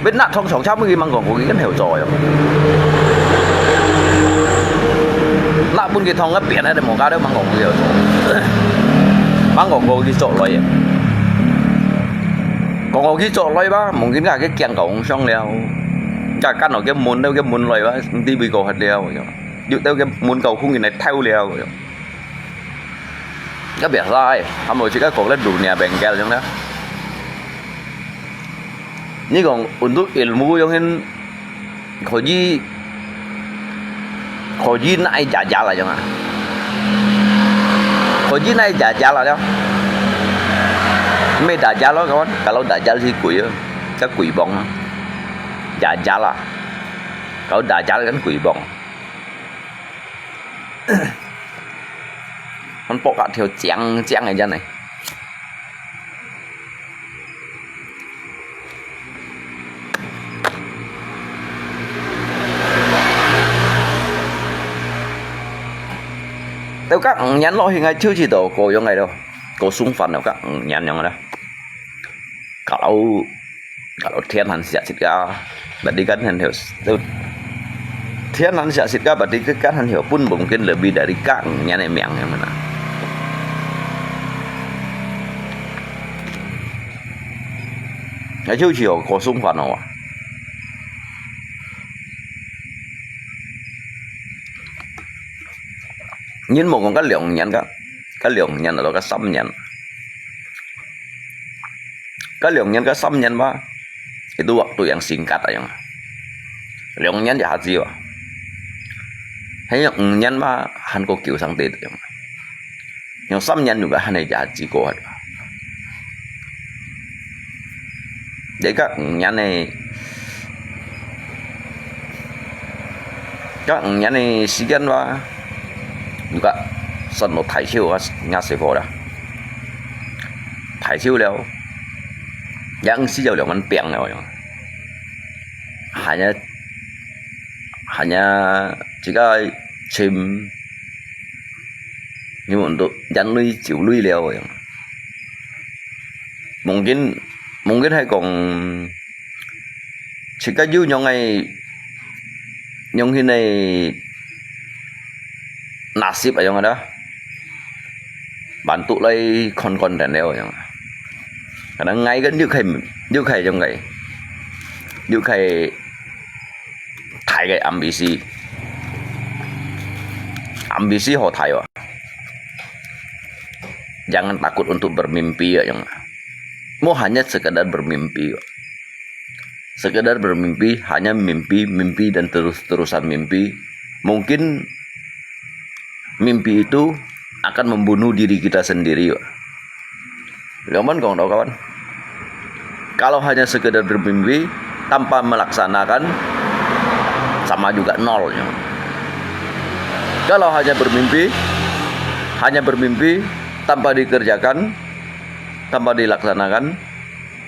Bên nạ thông chóng chá mui ki mang kong kong ki kan hiu zo yo. Nạ bun ki thông ngap pian ai de mong ka de mang kong kong ki hiu zo. Mang kong kong ki zo loi. Kong kong ki zo loi ba, mungkin ka ke kiang kong song liao. Ka kan ke mun, ke mun loi ba, ti bi ko hat liao yo. Yu teu ke mun kau khung ki nai thau liao yo. Ka biasa ai, hamo chika kok le dunia bengkel yang na. Ni kong untuk ilmu yang hin, koji, koji nai jajal aja nga. Koji nai jajal aja. Me dajal lo kawan, kalau dajal si kui yo, ka kui bong. Jajal lah. Kalau dajal kan kui bong. Hon pok ka thiu chiang chiang ai jan ai. Teu ka nyan lo hi ngai chiu chi to ko yong ngai lo. Ko sung fan lo ka nyan yong la. Kalau Kalau天寒瀉雪个，berarti kan很有，就天寒瀉雪个，berarti kan很有，pun mungkin lebih dari kak nyan e miang yang mana. Nah, 就係有个生活哦。人無講个兩年个，个兩年咯，个三年。 个兩年个三年嘛，itu waktu yang singkat ayang. 兩年就下子哇。還有五年嘛，還過久上啲ayang. 有三年就个還係下子過啊。這个五年呢，个五年呢時間哇，有个算到大手啊，也死火啦。大手了， 也毋使有兩萬病了，hanya，hanya自家尋，你們都眼淚酒淚了，mungkin，mungkin係講，自家有樣个，樣形个nasib啊，樣个啦。 滿足來看看人了樣。可能𠊎个又可以，又可以樣个，又可以大个ambisi，ambisi好大哦。Jangan takut untuk bermimpi ayang. Mau hanya sekedar bermimpi. Sekedar bermimpi, hanya mimpi, mimpi dan terus-terusan mimpi. Mungkin mimpi itu akan membunuh diri kita sendiri. Leman kong tau kawan. Kalau hanya sekedar bermimpi tanpa melaksanakan, sama juga nolnya. Kalau hanya bermimpi, hanya bermimpi tanpa dikerjakan, tanpa dilaksanakan,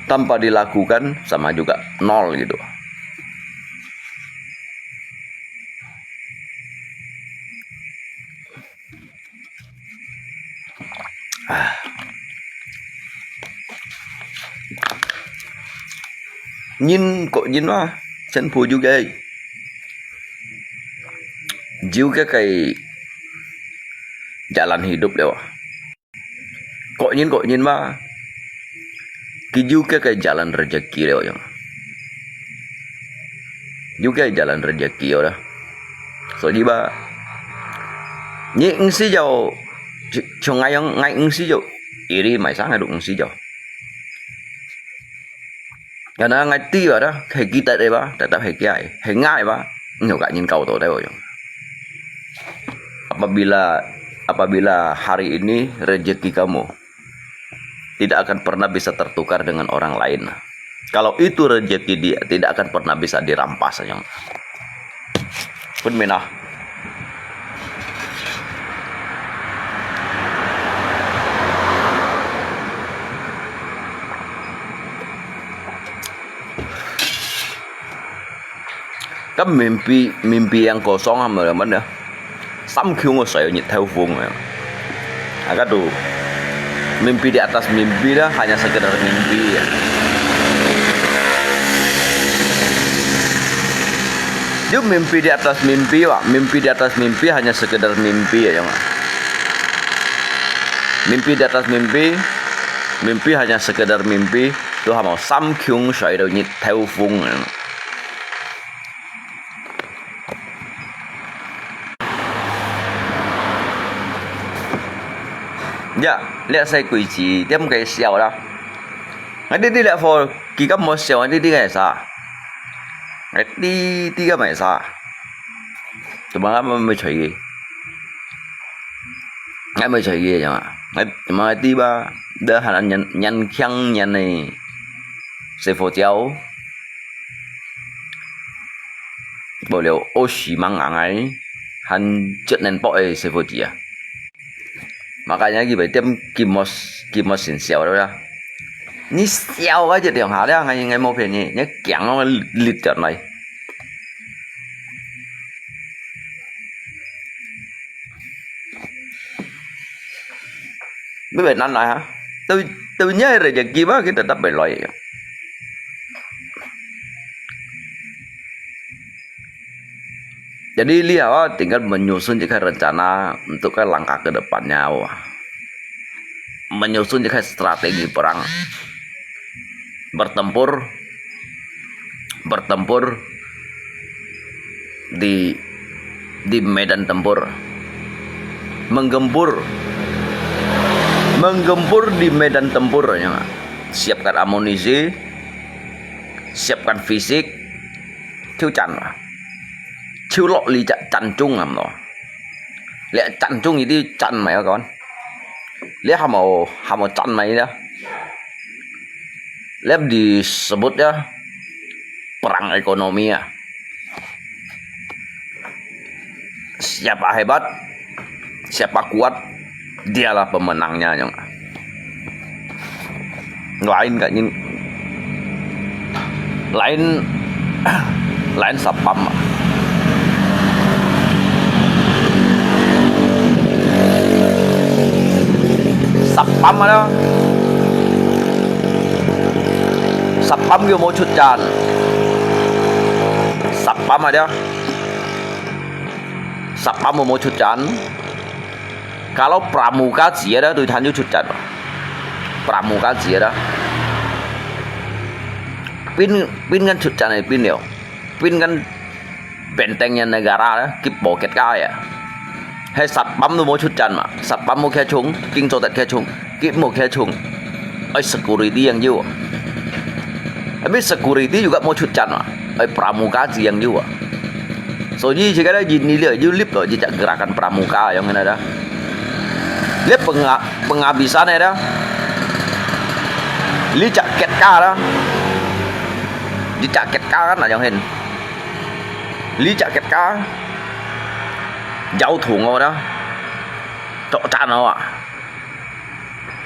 tanpa dilakukan, sama juga nol gitu. Nyin kok nyin wa, chen pu ju gai. Jiu ke kai jalan hidup lewa. Kok nyin, kok nyin ma. Ki ju ke kai jalan rezeki leo yang. Ju ke jalan rezeki yo dah. So di ba. Nyi ngsi jau. Chung ngai yang ngai ngsi jau. Iri mai sang adu ngsi jau. Karena ngai ti ba dah, hei kita deh ba, tetap hei kiai, hei ngai ba, nyo kak nyin kau to deh oyong. Apabila, apabila hari ini rezeki kamu tidak akan pernah bisa tertukar dengan orang lain, kalau itu rezeki dia tidak akan pernah bisa dirampas, oyong. Pun mina. Kan mimpi, mimpi yang kosong ama mana? Samkyung ko sayo nyit thau fung ya. Agak tu mimpi di atas mimpi dah, hanya sekedar mimpi ya. Yo mimpi di atas mimpi, wak. Mimpi di atas mimpi hanya sekedar mimpi ya, yang. Mimpi di atas mimpi, mimpi hanya sekedar mimpi. Tu hamo samkyung sayo nyit thau fung ya. Ya, lihat saya kunci, dia mungkin siau lah. Nanti tidak for, kita mau siau, nanti tidak sa. Nanti tidak mau sa. Cuma apa mau cari? Ngai mau cari ya, cuma. Ngai, cuma tiba, dah hana nyan, nyan kiang nyan ni. Sefo jiao. Bò liao ô xì măng ngà ngai, hàn jeuet nèn pok e sefo jia. Makanya ki bai tiêm ki mos, ki mos sin siao da. Ni siao ka jeuet tiang ha liang ngai, ngai mo phiền ni, ni kiang lo lit jat lai. Bai bai nan lai ha. Tau, tau nya rezeki ba kita tetap bai lai. Jadi lihat, tinggal menyusun juga rencana untuk ke langkah ke depannya. Menyusun juga strategi perang. Bertempur, bertempur di di medan tempur. Menggempur, menggempur di medan tempur. Siapkan amunisi, siapkan fisik, 就戰啦。就落力戰中啊，毋咯。你戰中一定戰埋啊，講。你還無，還無戰埋啊？你disebut ya perang ekonomi ya. Siapa hebat, siapa kuat, dialah pemenangnya, yang lain kayaknya lain lain satpam. Satpam ada. Satpam 有無出戰？Satpam ada. Satpam 有無出戰？Kalau pramuka 節啦，對佢有出戰。Pramuka 節啦。Pin pin kan 出戰係 pin 了，pin kan bentengnya negara 啦，佢無結界啊。係 satpam 都無出戰嘛，satpam 無開銃，警察得開銃，佢無開銃。愛 security 正有啊。Tapi security juga 無出戰嘛，愛 pramuka 正有啊。所以這個呢，你你有立到一隻 gerakan pramuka 樣个啦。你 penga pengabisan 个啦，你隻結界啦，你隻結界kan 那樣形。 你隻結界，搖動哦啦，作戰哦啊，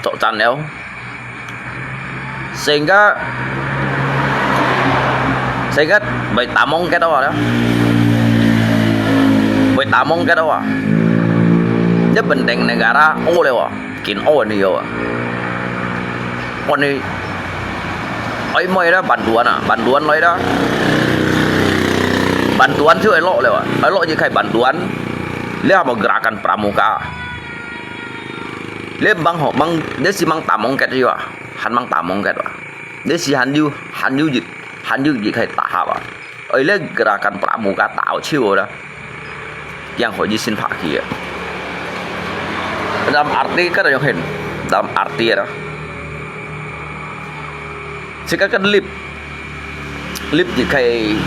作戰了。Sehingga sehingga 會打網結哦啦，會打網結哦啊。一本定 negara 哦了啊。 緊屙尿啊。屙尿，愛妹啦，bantuan啊，bantuan來啦。Bantuan 就愛落了啊，愛落一開 bantuan，你還無 gerakan pramuka。你吂好吂，你係吂打網結个啊，還吂打網結啊。你係還有還有一還有一開打下啊。 Oi le gerakan pramuka tau chiu dah. Yang ho ji sin phak hi. Dalam arti kan yang hin. Dalam arti dah. Sika kan lip. Lip ji khai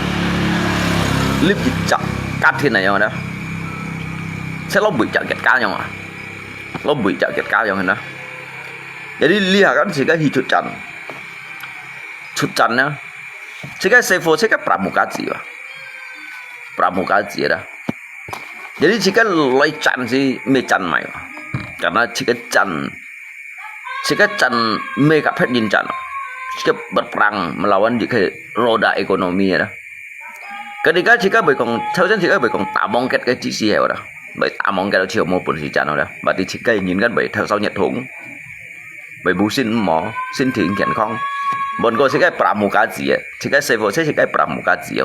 lip ji chak kat hin na yang dah. Sai lo bui chak kat ka yang ah. Lo bui chak kat ka yang hin dah. Jadi lihat kan sika hi chut chan. Chut chan na. Sika sai pho sika pramuka ji ba. Pramuka ji dah. Jadi sika loi chan si me chan mai ba. Karena sika chan sika chan me ka phet yin chan. Sika berperang melawan ji khai roda ekonomi dah. Ketika sika bai kong, thau chan sika bai kong ta mong ket ke ji si heo dah. Bai ta mong ket chiu mo pun si chan dah. Berarti sika yin kan bai thau sau nyet thung. Bai bu sin mo, sin thing kian khong. Bon ko sika pramuka ji, sika sai pho sika pramuka ji.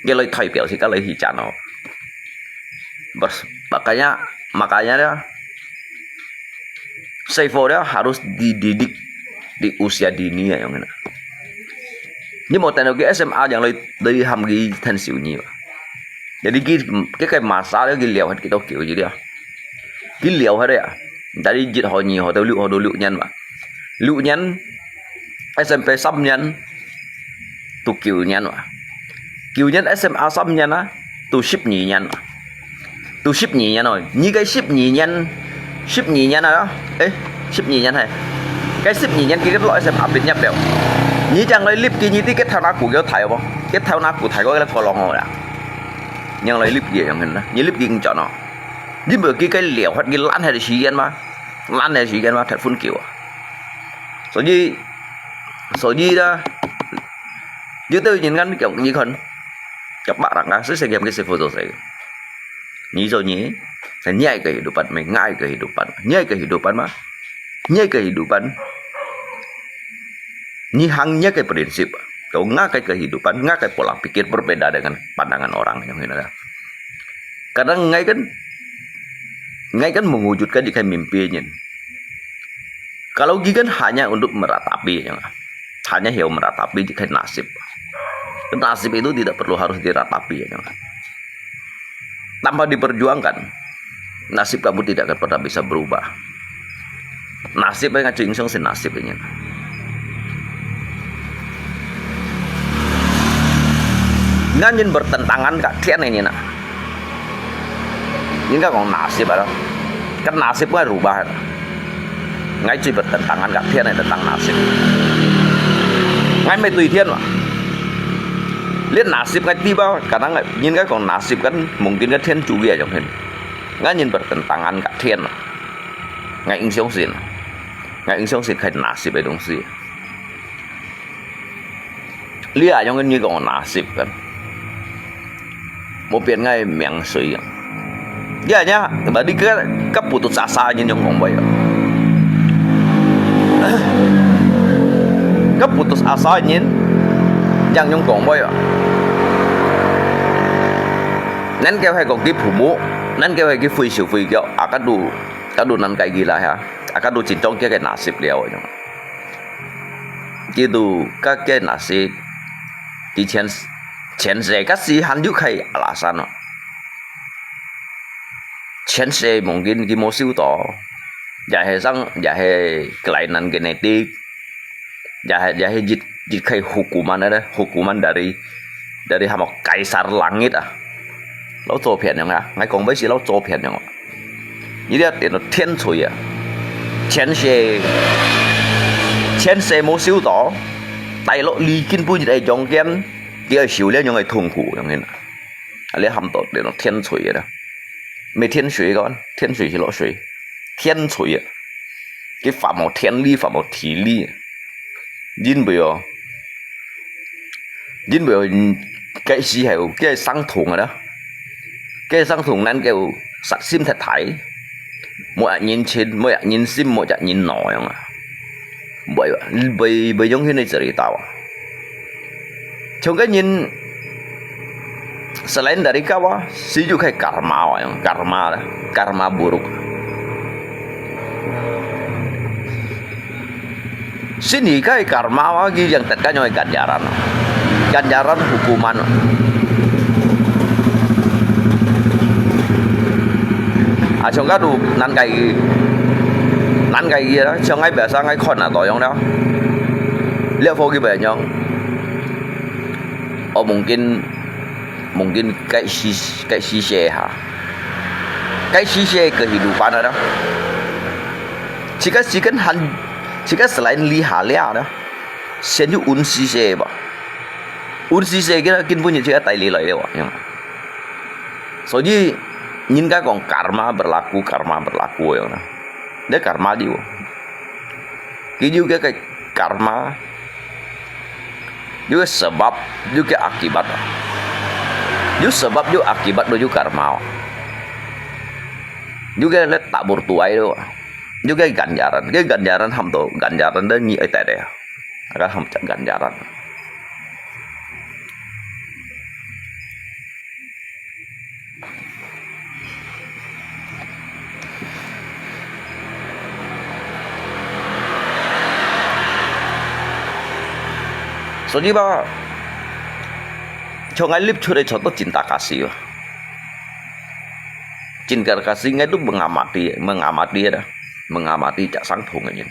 Ge loi thoi piao sika loi hi chan. Bas, makanya, makanya dah. Sai pho dah harus dididik di usia dini ya yang ina. Ni mo tano ki S M A yang loi loi ham ki than siu ni ba. Jadi ki ki kai masa dah ki liao hat ki to kiu ji dah. Ki liao hat ya. Jadi jit ho ni ho to liu ho to liu nyan ba. Liu nyan S M P sam nyan. Tu kiu nyan wa. Kiu nyan S M A sam nyan a. Tu sip ni nyan wa. Tu sip ni nyan oi. Ni kai sip ni nyan. Sip ni nyan a. Eh, sip ni nyan hai. Kai sip ni nyan ki lo S M A bit nyap bel. Ni chang loi lip ki ni ti ke thau na ku kêu thai bo. Ke thau na ku thai ko ke kolong o ya. Yang loi lip ki yang hen na. Ni lip ki ngchon o. Ni bo ki kai liao hat ki lan hai si yan ma. Lan hai si yan ma. Thai phun kiu a. 所以 所以呢，有的人kan kiong ni kan, kiong ba rang ka, sese kiam ke sefu to se. Ni so ni, sa nyai kehidupan, me ngai kehidupan, nyai kehidupan ma, nyai kehidupan. Ni hang nyai ke prinsip, kau ngakai kehidupan, ngakai pola pikir berbeda dengan pandangan orang yang ini dah. Kadang ngai kan, ngai kan mewujudkan ikhai mimpi nyin. Kalau ki kan hanya untuk meratapi, ya. Hanya hiau meratapi ikhai nasib. Nasib itu tidak perlu harus diratapi, ya. Tanpa diperjuangkan, nasib kamu tidak akan pernah bisa berubah. Nasib ngai cuy insung si nasib ini. Ngan nyin bertentangan ka 天 ini na. Nyin ka kong nasib ada. Kan nasib ngai rubah. Ngai cuy bertentangan ka 天 ini tentang nasib. Ngai mei tui 天 ma. Lian nasib ngai tiba, kadang ngai, nyin ka kong nasib kan mungkin ka 天主 ya jong hin. Ngan nyin bertentangan ka 天 ma. Ngai insung sin. Ngai insung sin khai nasib e dong si. Lia yong ni kong nasib kan. Mo pian ngai miang sui yang. Lia nya, badi ke, ke putus asa nyin yong kong boy. Ke putus asa nyin, yang yong kong boy. Nan kêu hai kong ki phu mu, nan kêu hai ki phui siu phui kêu, aka du, aka du nan kai gila ha. Aka du chin chong kia ke nasib liao yong. Kitu ka ke nasib, di 前, 前世 ka si han yu khai alasan no. 前世 mungkin ki mo siu to. Ya he sang, ya he kelainan genetik. Ya he, ya he jit, jit khai hukuman ada, hukuman dari, dari hamo kaisar langit ah. Lo 作品 yong ah, ngai kong bai si lo 作品 yong. Ini dia tino 天吹啊。前世，前世 mo siu to, tai lo li kin pu jit ai jong kian, dia siu lian yong ai 痛苦 yong hin. Ali ham to tino 天吹啊。没天水个，天水是落水， 天吹啊。Ki fa mo 天理，fa mo 地理。因为哦，因为哦，个时候个伤痛啊啦，个伤痛能够杀心太大，没人情，没人心，没人脑样啊。 Bai, bai, bai yong hin ni cerita wa. Chong ka nyin selain dari kawa, si yu kai karma wa, yang karma, karma buruk. Sini kai karma wa, ki yang tet ka nyoi ganjaran. Ganjaran hukuman. A chong ka du nan kai, nan kai ye la, chong ngai biasa ngai khon na to yong la. Liak fo ki bai nyong. O mungkin, mungkin kai si, kai si se ha. Kai si se kehidupan ada. Chika sikan han, chika selain li ha lia ada. Sian yu un si se ba. Un si se kira kin punya chika tai li lai le wa. Yang. So ji, nyin ka kong karma berlaku, karma berlaku yang na. Dia karma di wo. Ki yu ke kai karma. Yu ke sebab, yu ke akibat. Yu sebab, yu akibat, yu karma. Yu ke le tak bertuai do. Yu ke ganjaran, ke ganjaran ham to, ganjaran de nyi ai tai de. Aga ham cak ganjaran. So ji ba, chong ai lip chut ai chot to cinta kasih ba. Cinta kasih ngai tu mengamati, mengamati ada, mengamati cak sang thung ngai.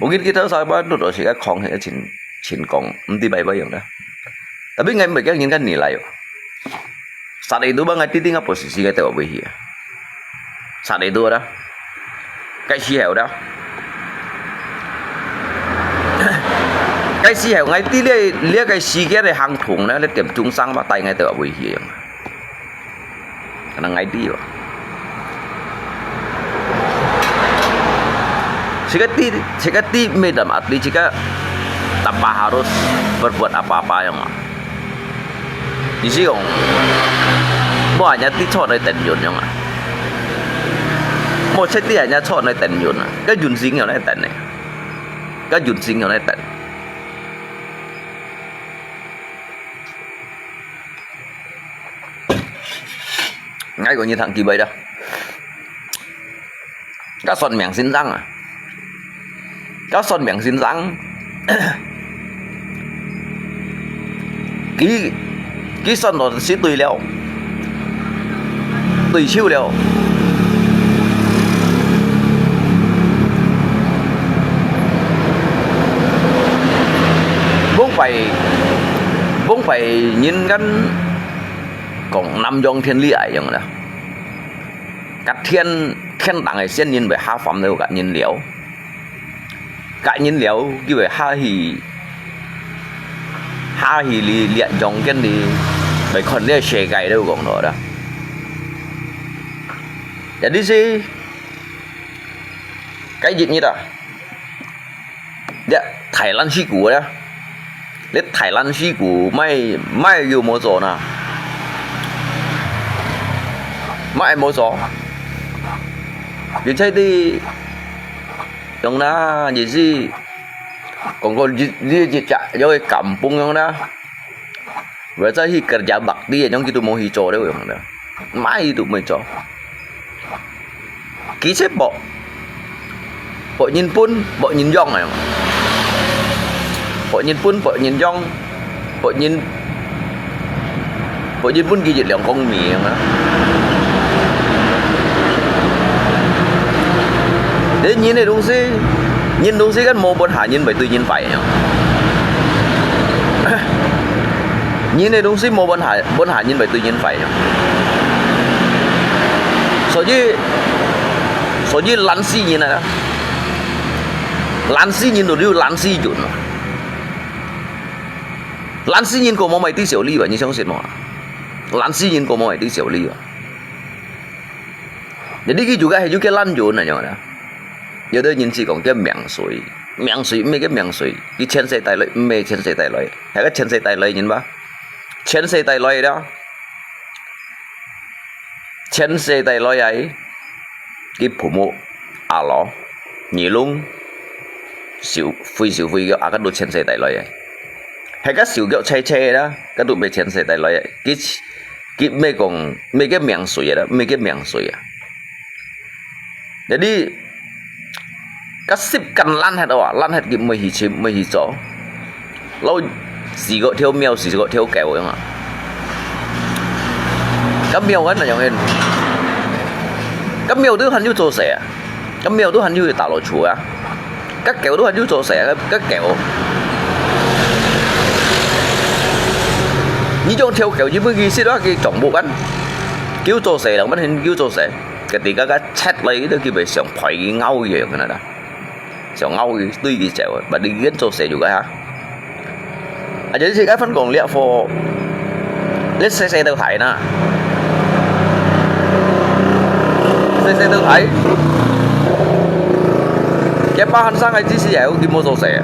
Mungkin kita sahabat tu dosi ka khong he cin, cin kong, mesti bai bai yang dah. Tapi ngai mereka inginkan nilai. Saat itu bang ngai titing apa posisi ngai tengok bih ya. Saat itu ada. Kai si heo dah. Kai si heo ngai ti lia, lia kai si kia de hang thung na, le tiap chung sang ba tai ngai tengok bih ya yang. Kana ngai ti ba. Chika ti, chika ti medam atli chika tanpa harus berbuat apa-apa yang. Isi kong, mo hanya ti chot nai ten yun yang. Mo chai ti hanya chot nai ten yun. Ka yun sing yang nai ten ne. Ka yun sing yang nai ten. 𠊎講你聽機會啦。該算命先生啊，該算命先生，佢佢算到係對了，對手了。往擺往擺人間講南陽天理哀樣啦。 甲天天頂个仙人會下凡了，甲人了，甲人了，佢會下去，下去哩，這陽間哩，會看這世界了，講到啦。也就是，該一日啊， 這大爛事故咧，這大爛事故，麼个麼个又無做呢？麼个無做？佢在地用啦，也係講過日日日日有个感風用啦。 或者去kerja bakti，樣佢都無去做了，樣个，麼个都無做。佢係博，博人分，博人用个，博人分，博人用，博人，博人分佢一兩公米樣啊。這人个東西，人東西，該無分下人會對人壞樣。 人个東西無分下，分下人會對人壞樣。所以，所以爛死人啊，爛死人都有爛死運啊。爛死人過無麼个知小利吧？你相信無？爛死人過無麼个知小利吧？你呢，佢就該係有个爛運啊，樣啊。有个人係講个命水，命水，毋係个命水，佢前世帶來，毋係前世帶來。 係个前世帶來人吧？前世帶來个，前世帶來个，佢父母、阿老、二郎、小輝、小輝个，啊，該都前世帶來个。係个手腳斜斜个啦，該都毋係前世帶來个。佢，佢毋係講，毋係个命水个啦，毋係个命水啊。 Jadi，該習慣爛忒啊，爛忒佢毋會去尋，毋會去做。摎四个條貓，四个條狗樣啊。該貓該哪樣个？該貓都還有做事啊？該貓都還有打老鼠啊？該狗都還有做事啊？該，該狗。你種條狗，你分佢食啊，佢長不完。佢做事了，乜係佢做事。 Ketika佢出來，佢都基本上陪佢咬佢樣个啦，想咬佢，追佢走，把你跟做事就个哈。啊，就是該份工了，for，你細細都睇呐，細細都睇，佢爸還生个知識也有佢無做事啊，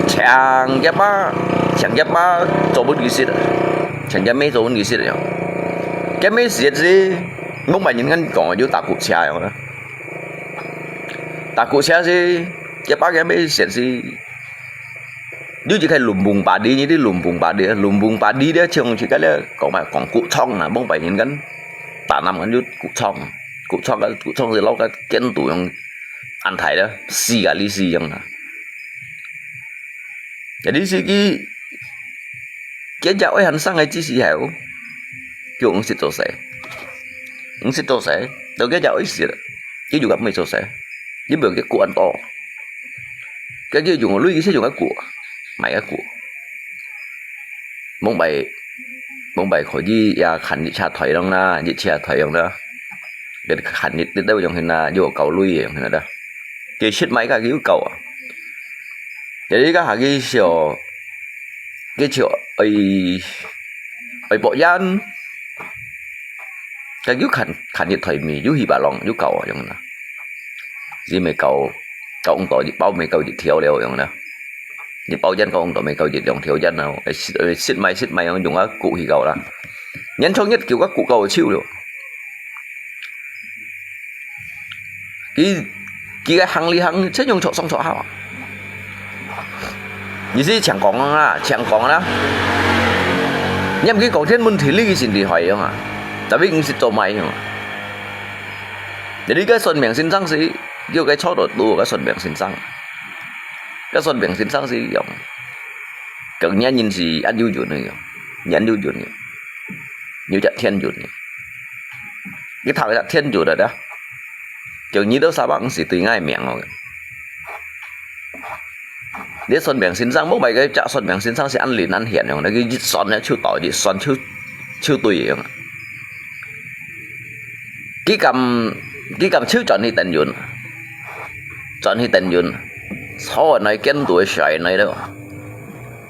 像佢爸，像佢爸做分佢食啊，像佢妹做分佢食啊。 該尾時節，往擺人間講个有打鼓車樣啦。打鼓車係，佢爸佢尾時節係，有一個lumbung padi，你知lumbung padi，lumbung padi咧，像自家咧講嘛，講穀倉啊，往擺人間，打南間有穀倉，穀倉个，穀倉係摎个間肚樣安排咧，四个里四樣啊。 Jadi sigi，佢只愛還生个知識係，叫毋識做事，毋識做事，到佢只愛食，佢就甲毋會做事，你毋要佢管到，佢佢用鐳，佢識用个鼓，買个鼓，往擺，往擺可以也看日車台樣啦，日車台樣啦，佢看日日都用去啦，又搞鐳个用去啦，佢識買个佢有搞啊。 Jadi佢下佢笑，佢笑，愛，愛博煙，佢又看，看日台面，又希望浪，又搞啊，樣啦。只咪搞，搞咁多，一包咪搞一條了，樣啦。一包煙搞咁多，咪搞一兩條煙啊，愛食，愛食買，食買，用，用啊，鼓去搞啦。年初一叫个鼓搞手了。 佢，佢个行里行，真用著上著好啊。你係請講啊，請講啦。你毋去講天文地理，佢先厲害樣啊？Tapi毋識做麼樣啊？Jadi該算命先生係，叫佢坐到度，該算命先生，該算命先生係樣，講你人係恁有運个樣，你恁有運个，有隻天運个。你讀一隻天運个啦，叫你兜三百五十對𠊎命哦。你算命先生，莫買个隻算命先生係恁靈恁顯樣，佢一算了就到，一算就就對樣。佢敢佢敢就轉去等運，轉去等運，坐來見到个水來了，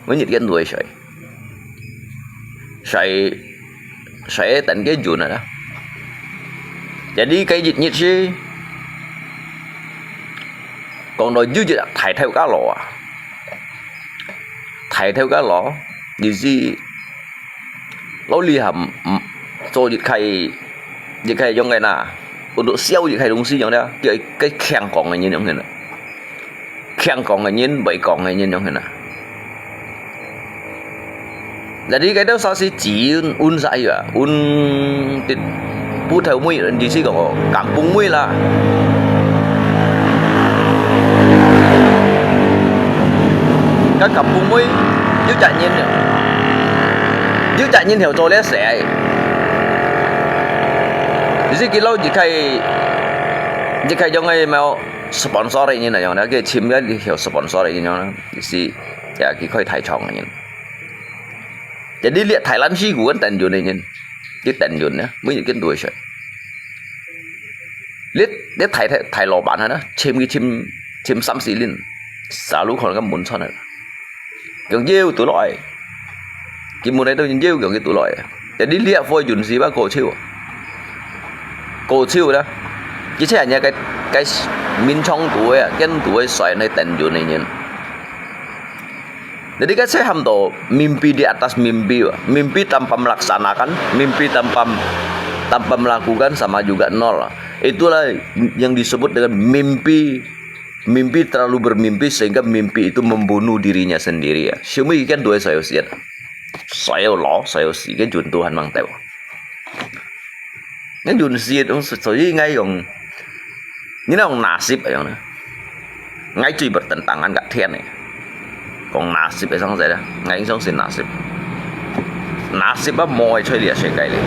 每日見到个水。 誰誰等个運啊？Jadi該一日係講到有一大頭家佬啊，大頭家佬，意思老厲害，嗯，做一個一個樣个啦，untuk燒一個東西樣个，叫佢強講个人樣个啦。 強講个人，會講个人樣形啊。Jadi該兜啥係只運運晒啊，運啲布頭妹，意思講，甘榜妹啦。該甘榜妹有隻人，有隻人曉做這事，意思佢老一個一個樣个咩？ sponsor个人啊，樣呢，佢尋个條sponsor个人樣呢，意思，呀，佢開大廠个人。Jadi這大爛事故个等運个人，佢等運呢，每日跟多少？這這大大大老闆啊，呢，尋佢尋尋三四輪，selalu可能个門窗啊。 講要倒落來，佢問你兜要，講佢倒落來。Jadi這貨運勢吧，高手，高手啦。佢就係人家个个面窗肚个，跟肚个水來等運个人。Jadi該就喊到mimpi di atas mimpi，mimpi tanpa melaksanakan，mimpi tanpa tanpa melakukan sama juga nol. Itulah yang disebut dengan mimpi Mimpi terlalu bermimpi sehingga mimpi itu membunuh dirinya sendiri啊。小妹已經對所有事啊，所有老所有事个運都還吂到。該運勢，所以應該用，你用nasib樣呢？𠊎最bertentangan个天呢，講nasib个生死呢，𠊎應相信nasib。Nasib啊，無个在這世界裡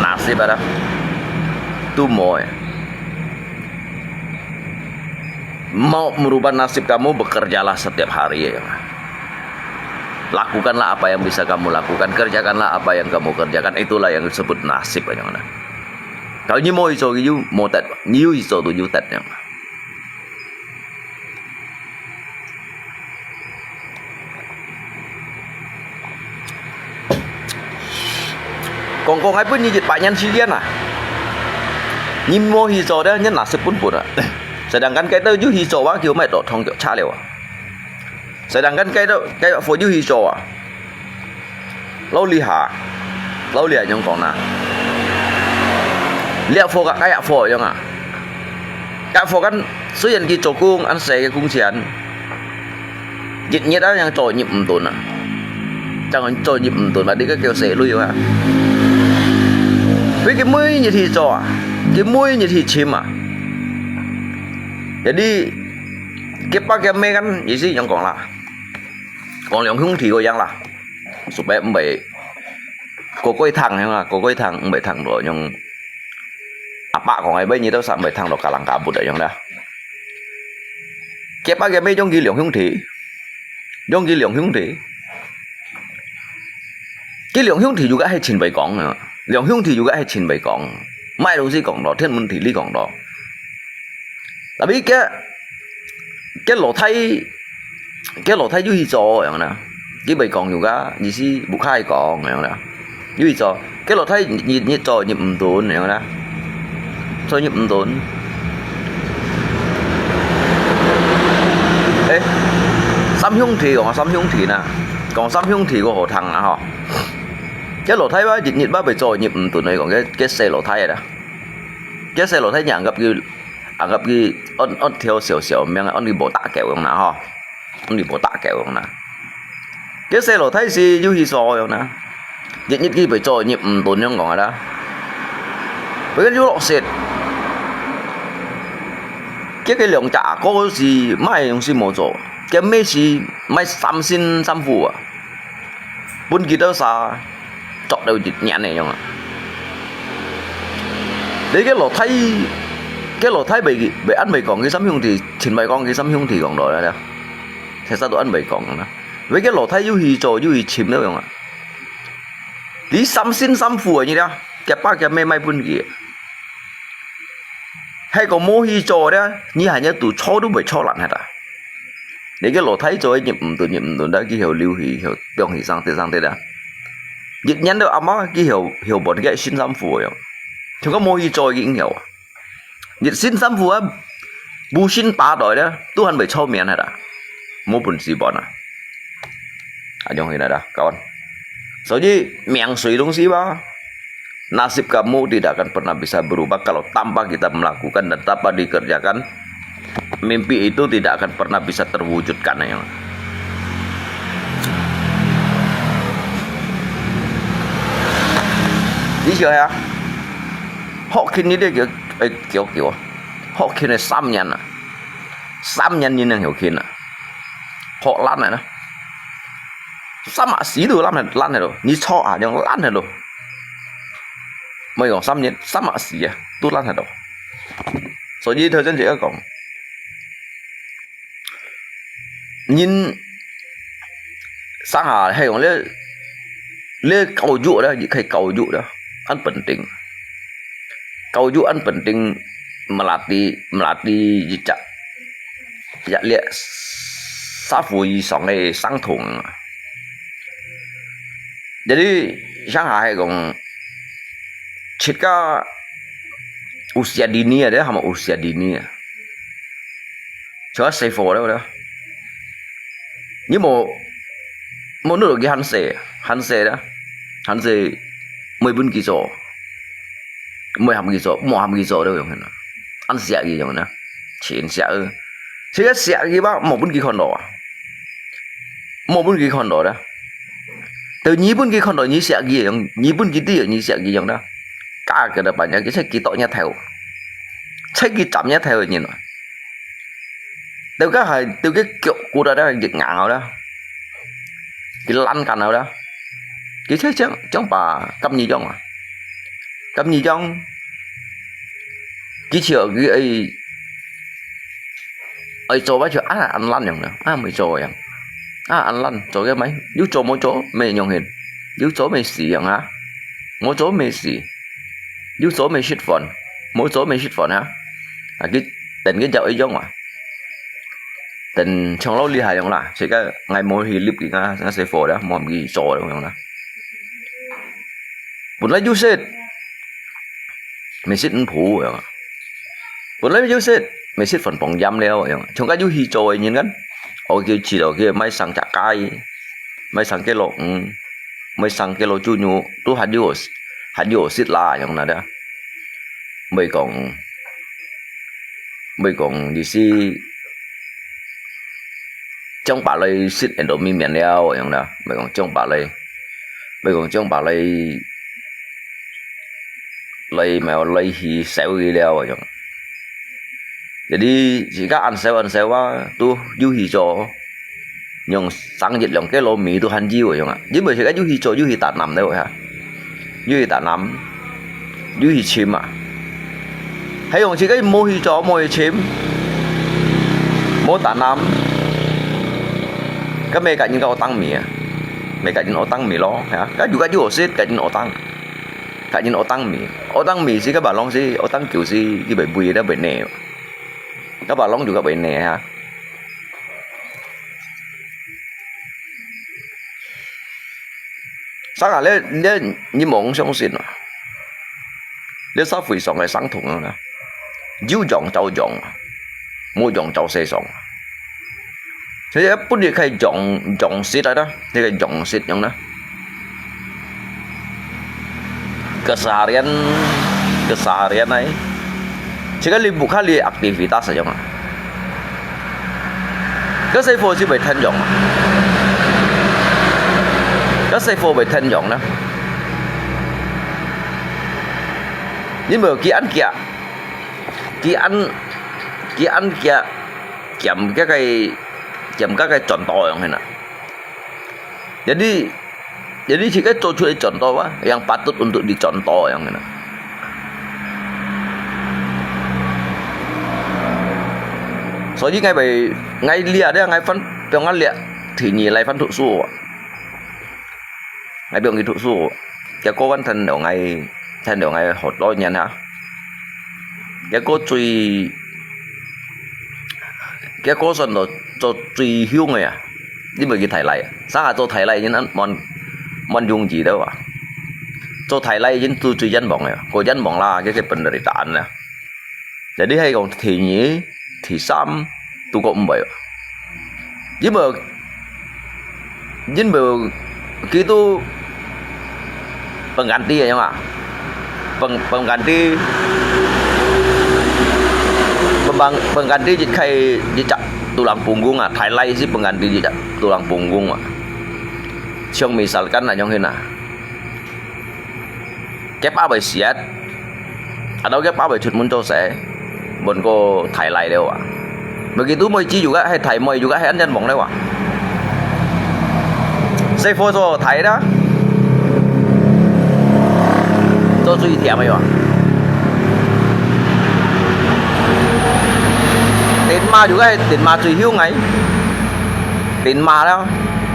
，nasib啊，都無个。 Mau merubah nasib kamu, bekerjalah setiap hari, ya. Lakukanlah apa yang bisa kamu lakukan, kerjakanlah apa yang kamu kerjakan, itulah yang disebut nasib, ya. Kalau你無去做，佢就無得，你有去做，就有得，ya. 講講𠊎分你一百年時間啊，你無去做咧，你nasib分分啊。Sedangkan該兜有去做啊，佢買到通腳車了啊。Sedangkan該兜該伙有去做啊，老厲害，老厲害樣講啦。這伙甲該伙樣啊，該伙kan雖然佢做工恁細个工錢， 日日啊，正做入毋頓啊，正做入毋頓啊，你个叫細鐳啊。佢佢每日去做啊，佢每日去尋啊。Jadi，佢爸佢姆kan意思樣講啦，講兩兄弟个樣啦，supaya毋會過過聽樣啊，過過聽毋會聽到樣。阿爸講个，每日都三會聽到kalang kabut个樣啦。佢爸佢姆中佢兩兄弟， 用佢兩兄弟，佢兩兄弟又个係真會講啊，兩兄弟又个係真會講，買東西講咯，天文地理講咯。Tapi佢佢老弟，佢老弟又去做樣啦，佢會講又个，意思毋開講樣啦。 有一座，佢老弟日日做入毋頓樣啦，做入毋頓。誒，三兄弟講三兄弟呐，講三兄弟个好聽啊吼。佢老弟話日日話會做入毋頓來講，佢佢細老弟啦，佢細老弟人甲佢，人甲佢安安條小小名，安佢無打攪樣啦吼。 你無打攪啦。該細老弟係有去做樣啦，日日佢會做，日毋斷樣講啊啦。佢个有落雪，佢个兩隻阿哥係麼个東西無做，佢乜係買衫新衫褲啊，分佢兜儕著到一年个樣啊。你个老弟，个老弟袂，袂恁會講，佢三兄弟，盡會講，佢三兄弟講落來啦，其實都恁會講啦。 佢个老弟有去做，有去尋了樣啊。你衫新衫褲啊，你啦，佢爸佢姆買分佢。係講無去做咧，你還要堵錯都袂錯爛係啦。你个老弟做，日毋斷，日毋斷啦，佢曉留去，曉放去生忒生忒啦。一年到暗啊，佢曉，曉換个新衫褲樣。像个無去做已經曉啊。 日新衫褲啊，無新打袋咧，都還袂臭面係啦，無本事換啊。啊，用起來啦，kawan。所以，命水東西吧，nasib kamu tidak akan pernah bisa berubah kalau tanpa kita melakukan dan tanpa dikerjakan. Mimpi itu tidak akan pernah bisa terwujudkan, ya. 你曉啊？學琴你得叫，哎，叫，叫啊。學琴个三年啊，三年你能曉琴啊？學爛个啦，三啊四都爛个，爛个咯。你錯啊，用爛个咯。莫講三年，三啊四啊，都爛个咯。所以頭先自家講， 人生下係講咧，咧教育咧，佢教育咧，恁penting。教育恁penting，melatih，melatih一隻，一粒社會上个生蟲啊。Jadi，生下係講，自家usia dini啊，這係無usia dini啊。 像細貨了了。你無，無弄到佢還細，還細了，還細，莫分佢做，莫喊佢做，莫喊佢做了樣啦。恁惜佢樣啦，盡惜佢。自家惜佢吧，莫分佢看到啊，莫分佢看到了。到你分佢看到，你惜佢樣，你分佢知，你惜佢樣啦。加个了，banyak，佢才幾多日頭，才幾十日頭个人啊。 到个係，到个腳骨啊，都硬好啦，佢爛乾好啦，佢就像，像把金魚樣啊，金魚樣，佢就佢愛，愛做麼就啊，恁爛樣啦，啊，毋會做樣，啊，恁爛，做个咩？有做無做，無用hin，有做無死樣啊，無做無死，有做無食飯，無做無食飯啊，啊，佢等佢就一樣啊。 等像老厲害樣啦，自家𠊎無去立佢啊，𠊎細貨啦，無去做了樣啦。本來就識，毋識毋好樣啊。本來就識，毋識分放鹽了樣啊。像該有去做个人kan，哦，佢去到佢買生隻雞，買生雞肉，嗯，買生雞肉豬肉，都還有，還有識啦，樣啦的。 毋會講，毋會講你係將把來食很多米麵了，樣啦，毋會講將把來，毋會講將把來，來，毋係來去燒佢了，樣。Jadi，自家恁燒恁燒啊，都有去做。 用生一兩个老米都還有个樣啊，因為自家有去做，有去打南了哈，有去打南，有去尋啊。還用自家無去做，無去尋，無打南，該麼个人个學當米啊？麼个人學當米咯，哈？該有个有學識，个人學當，个人學當米，學當米係个白浪係，學當久係，佢會肥，佢會呢，个白浪就个會呢哈。 生下咧，咧，你莫相信啊！這社會上个生蟲啊，有樣照樣啊，無樣照世上啊。所以本來該樣，樣式來的，這个樣式樣呢。 Keseharian, keseharian ai. Sekali buka li aktivitas saja mah. Kasi fosi bai tanjong. 該細貨會點樣呢？因為佢恁遽，佢恁，佢恁遽，減該个，減該个賺到樣个啦。Jadi，jadi自家做出來賺到啊，yang patut untuk dicontoh樣个啦。所以𠊎會，𠊎這，這𠊎翻，放𠊎這，第二來翻讀書啊。 𠊎放佢讀書，結果還跈等𠊎，跈等𠊎好多年哈。結果最，結果算到做最凶个啊，因為佢大倈啊，生下做大倈已經蠻，蠻容易了啊。做大倈已經做最冤枉个啊，過冤枉啦，這个penderitaan啦。 Jadi係講第二、第三都過毋會。因為，因為佢都pengganti樣啊，peng-，pengganti，peng-, pengganti一个，一隻tulang punggung啊，大倈係pengganti一隻tulang punggung啊。像misalkan啊，樣形啊。 Kep啊會死啊，atau kep啊會出門做事，問過大倈了啊。Begitu妹子juga係大妹juga係恁樣望了啊。細貨做大啦，做最甜个啊。Tin ma juga係tin ma最凶个，tin ma啦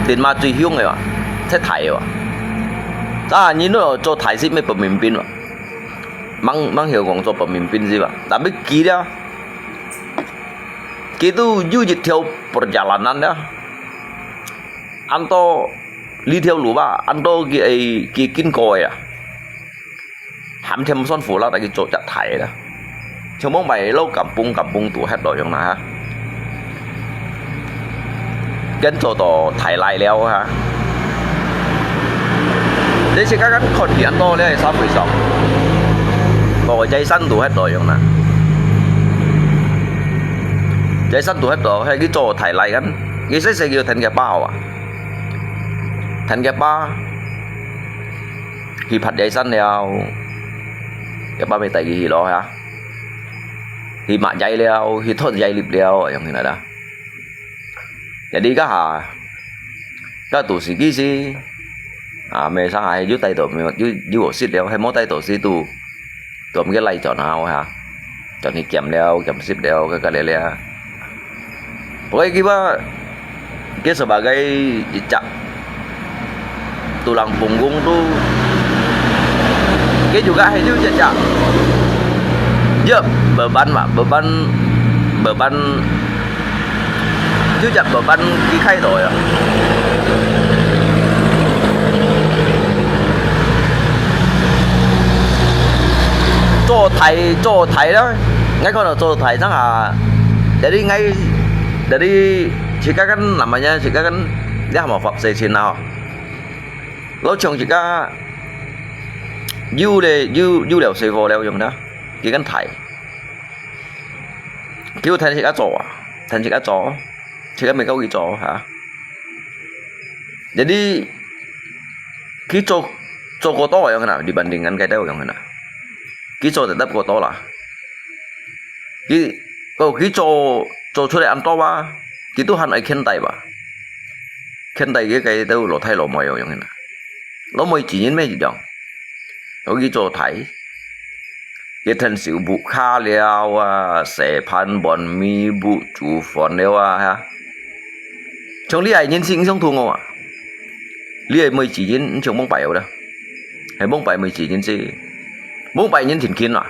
，tin ma最凶个啊，最大个啊。 啊，你若做大事，乜pemimpin嘛。吂，吂曉講做pemimpin係吧？Tapi佢了，佢都有一條perjalanan了。恁多這條路吧，恁多佢，佢經過个啊。喊添算苦啦，但佢做隻大啦。 像往擺老kampung-kampung都歇到樣啦哈。跟做到大倈了哈。這自家看見恁多這社會上，哦，在山肚歇到樣啦。在山肚歇到，係去做大倈kan，佢細細叫跈厥爸啊，跈厥爸去爬在山了，厥爸乜帶佢去咯哈。 去抹仔了，去拖仔粒了，樣形來啦。Jadi該下，該都市佢係，啊，乜生下係有帶到，有，有學識了，係無帶到係都，都毋記得來轉啊，哈。轉去撿了，撿識了，該，該了了。Pokoknya佢話，佢sebagai一隻tulang punggung tu，佢juga係有一隻，ya，beban嘛，beban，beban，有隻beban佢㧡到呀。做大，做大啦，𠊎看到做大正下，jadi𠊎，jadi自家kan namanya，自家kan，這下無發生啦吼。 老像自家有咧，有，有了細貨了樣啦，佢恁大。佢有跈自家做啊，跈自家做，自家乜教佢做哈。Jadi，佢做，做過多樣啦，dibandingkan該兜樣啦。佢做得過多啦。 佢，哦，佢做，做出來恁多啊，佢都還愛牽帶吧。牽帶佢該兜老弟老妹哦，樣形啊。老妹子人乜一樣，哦，佢做大，佢𢯭手屋下了啊，洗盤、換米、屋煮飯了啊，哈。像這下人性相同哦啊。 這下妹子人毋像往擺有啦，係往擺妹子人係，往擺人挺勤啦，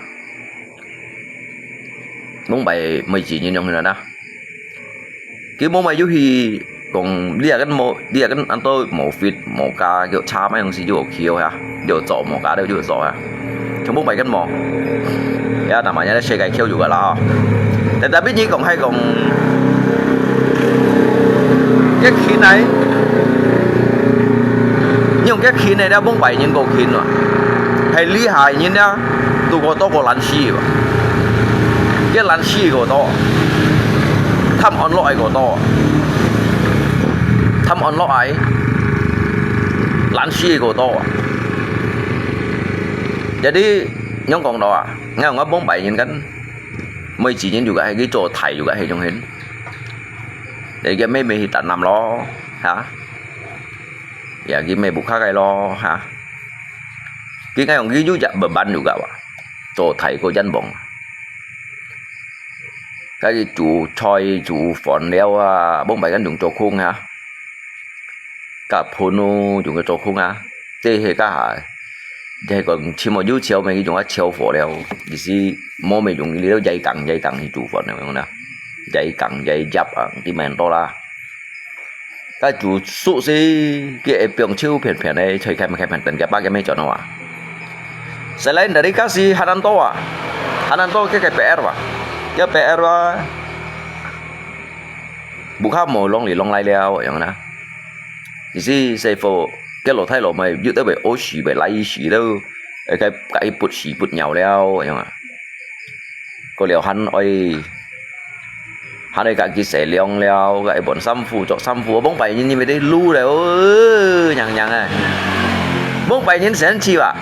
往擺妹子人樣形啦。佢往擺有去講，這下kan無，這下kan恁多無fit無價，叫車麼个東西就有去哦哈，就做無價了就做啊。 全部賣緊無。Ya，namanya世界橋有个啦吼。Tetapi你講係講，該勤來，你用該勤來了，往擺人過勤啊，係這下人了，都過多過懶尸吧。該懶尸過多，貪安樂个過多，貪安樂个。懶尸个過多啊。Jadi，仰講到啊，𠊎講𠊎幫拜人kan，每一人有个係佢做大有个係種形。Jadi佢乜乜去等南咯，哈？Ya，佢乜屋下个咯，哈？佢𠊎講佢有隻beban有个哇，做大个人幫。 該佢煮菜煮飯了啊，幫拜間用做工啊。該朋友用个做工啊，這係該下，這係講尋無有錢咩，佢用啊樵貨了，意思無咩用，你都夜更夜更去煮飯了，用啦，夜更夜入啊，啲蠻多啦。 該煮熟時，佢會放手片片个，菜開片片等佢爸佢乜轉好啊。Selain dari kasi，還恁多啊，還恁多佢个PR啊，佢PR啊，屋下無弄哩弄來了，樣啦。意思師傅，佢老弟老妹，有得會屙屎，會拉屎都，會該該不屎不尿了，樣啊。 過了還愛，還愛家己洗涼了，該愛換衫褲、著衫褲，幫拜人因為在擼了，哦，娘娘啊，幫拜人生氣吧，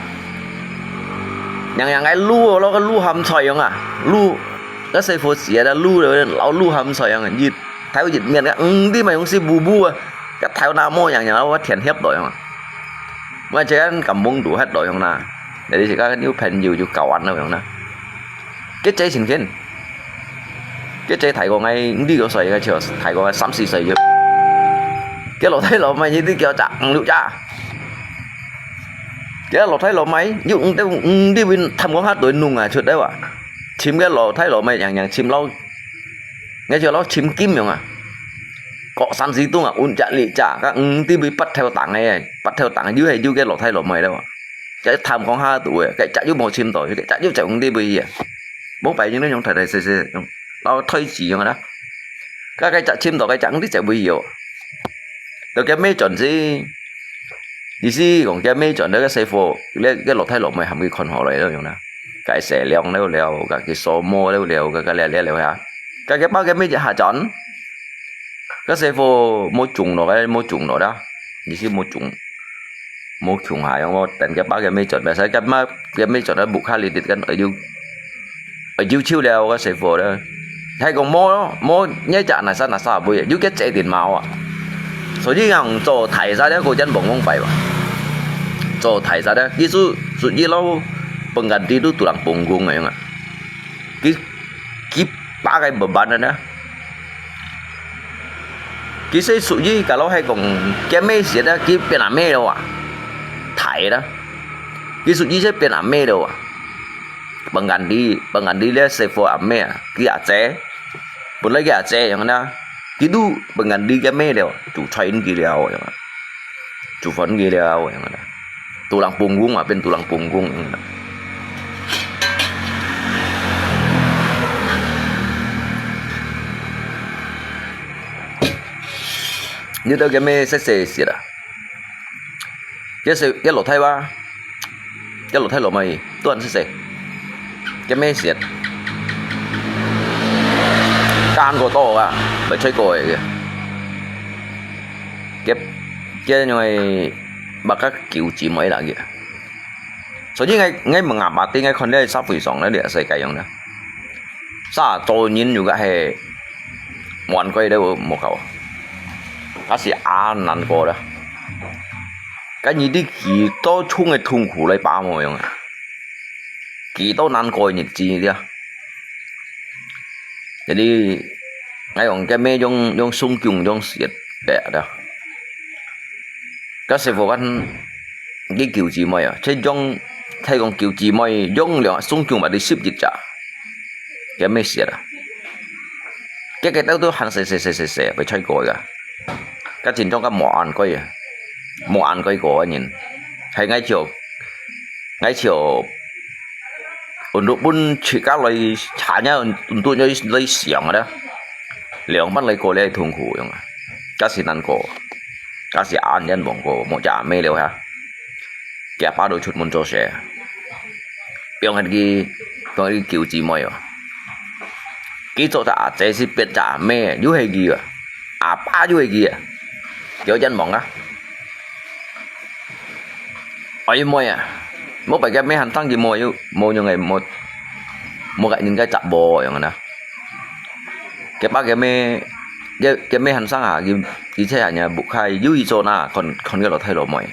娘娘愛擼哦，那個擼鹹菜樣啊，擼，該師傅寫的擼了，老擼鹹菜樣啊，一頭一面个，嗯，你嘛用是布布啊，該頭那麼娘娘，我天黑了樣啊，我這個敢蒙堵黑了樣啦，你自家有朋友就搞完了樣啦。 佢姐情形，佢姐大過𠊎，毋知幾歲，佢就大過三四歲啫。佢老弟老妹，你知幾多隻？五六隻。佢老弟老妹，又毋知，毋知會貪講下對弄啊，出來哇。尋佢老弟老妹，樣樣尋老，𠊎就老尋金樣啊。各三四棟啊，五隻六隻，該毋知會八頭檔个，八頭檔，又係有佢老弟老妹了哇。 這貪講下肚个，該隻又無尋到，該隻又走毋知位去啊。無擺應該用大大細細，用老推子用啦。該該隻尋到，該隻毋知走位去哦。到該尾轉時，意思講該尾轉到該師傅，該該老弟老妹喊佢看好來了用啦。該洗涼了了，該佢掃毛了了，該該了了了呀。該該包該尾就下轉，該師傅無種落，該無種落啦，意思無種。 無窮下樣哦，等佢爸佢尾轉，biasa佢爸佢尾轉，屋下裡裡kan，哎喲，哎喲，臭了，該師傅了。還講無咯，無，你隻哪啥哪啥不會，有個這點毛啊。所以講做大儕了，個人蹦蹦擺吧。做大儕了，意思，所以咯，pengganti tu tulang punggung个樣啊。佢，佢把个beban啊。 其實屬於kalau係講佢姆時啊，佢變阿姆了啊，大啦。佢屬於係變阿姆了啊。Pengganti，pengganti了師傅阿姆啊，佢阿姐。本來佢阿姐樣啦，佢都pengganti佢姆了，煮菜佢了樣啊，煮飯佢了樣啊。 Tulang punggung啊，變tulang punggung。你到佢姆細細時啊？佢細，佢老弟哇，佢老弟老妹，都還細細。佢姆時，間過多啊，毋係吹過个。佢，佢因為 麼个九姊妹啦佢。所以𠊎，𠊎問阿爸，𠊎看這社會上呢，這世界上呢，啥做人有个係無安居都無夠，該係恁難過啦。該你知幾多重个痛苦來把握樣啊？幾多難過个日子呀？Jadi，𠊎講佢姆用，用送供，用食个啦。 該師傅kan，佢九姊妹啊，這用，聽講九姊妹用了送供嘛，得十一隻，佢姆食啊。佢个兜都還細細細細細，毋係吹過个。該真正个無安居啊，無安居過个人，係𠊎就，𠊎就 Untuk pun自家來查呢，untuk來，來想个啦。兩班來過這痛苦樣啊，該係難過，該係恁樣望過，無隻阿姆了哈。佢阿爸都出門做事，放佢，放佢九姊妹哦。佢做隻阿姐係別隻阿姆，又係佢啊，阿爸又係佢啊，佢有人望啊。哎妹啊，莫白个妹還生个妹又無用个無，無个人个雜無樣啊。个把个妹，个个妹還生啊，佢佢車還也不開，有一座那看看个老太老妹。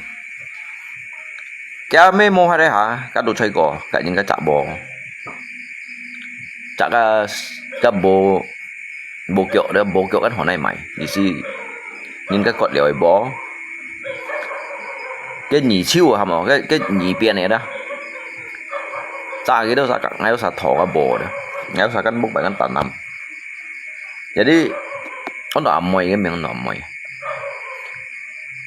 个妹無下來哈，个都吹過，个人个雜無，雜个个無。 無腳，無腳个好耐買，意思人个割了个無。个泥鰍啊，係無？个个泥邊个啦。炸个都啥，𠊎有啥拖个無啦，𠊎有啥个木板个蛋啊。Jadi，安到阿妹个名安到阿妹。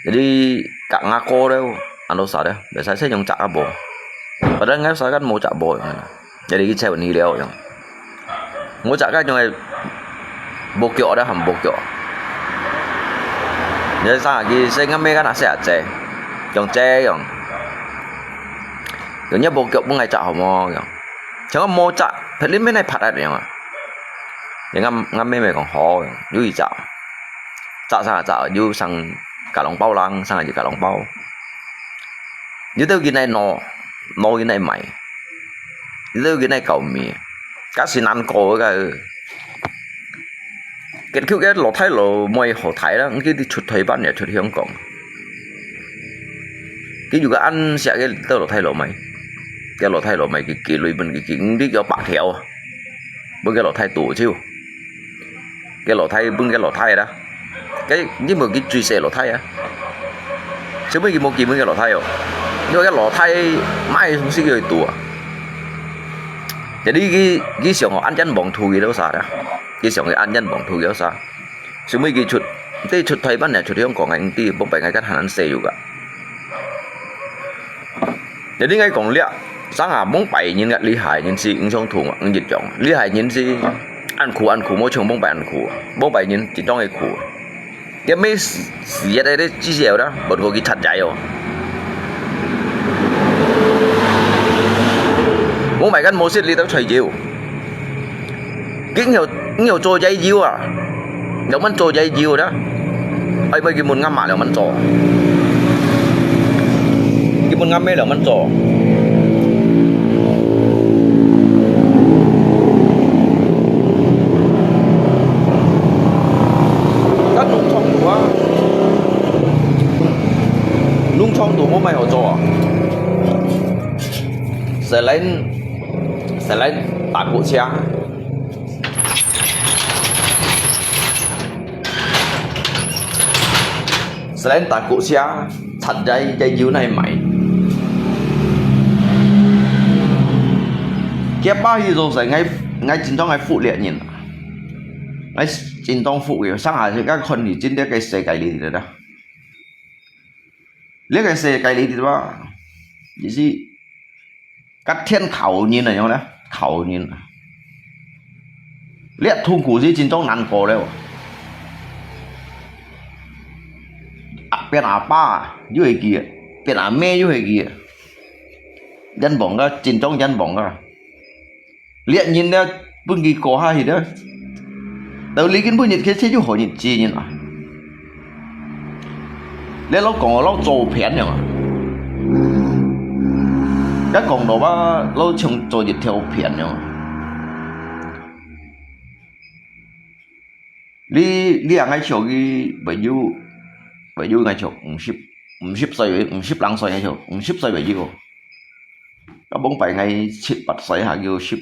Jadi，个阿哥了，安到啥了，biasa saya用炸个無。Padahal𠊎有啥个無炸無。Jadi，佢才有泥了用。 我自家用个無腳啦，還無腳。你生佢細个咩个那細阿姐，用姐用，用你無腳分𠊎隻好無？用，像个無隻，別人咩來拍啊用啊。你啱啱妹妹講好用，有一隻，隻生隻有生加龍包lang，生个加龍包。有兜佢來攞，攞佢來賣。 你都有个搞咩？該係難過个。結局个老太老妹好大啦，佢出台灣也出香港。佢有个恁惜个老太老妹，个老太老妹佢寄鐳分佢寄，你有百條啊，分个老太多少？ 个老太分个老太啦。个你無佢最細老太啊，所以佢無寄分个老太哦，因為个老太買東西佢會多啊。Jadi佢佢想哦，恁樣望圖佢都啥啦，佢想佢恁樣望圖佢都啥，所以佢出，佢出台灣啊，出香港个，佢知，莫白𠊎个還細有个。 Jadi𠊎講了，生啊，莫白人个厲害人係毋相同啊，毋一樣。厲害人係恁苦恁苦，無像莫白恁苦，莫白人真當个苦。佢乜死死个个至少啦，無過佢拆解哦。莫白間無食你都吹酒。 佢有有做這油啊，有問做這油啦。哎，佢問阿媽有問做，佢問阿妹有問做。該農場肚啊，農場肚無麼个好做啊。Selain selain打鼓車，selain打鼓車，拆解个油來賣。佢把佢做成𠊎，𠊎真當愛服了人，𠊎真當服了，上下就該看你真个个世界裡頭啦。 這个世界裡頭啊，意思，个天靠人啊，樣咧，靠人啊。這痛苦係真當難過了。啊，變阿爸又係佢，變阿妹又係佢，冤枉啊，真當冤枉啊。 這人呢，分佢過下去呢，到你根本日佢就好日子人啊。這老講老做片樣啊，這講到啊，老像做一條片樣啊。你你啊，𠊎想佢會有會有，𠊎想五十五十歲，五十零歲，𠊎想五十歲會有。 該往擺𠊎七八歲下，有十，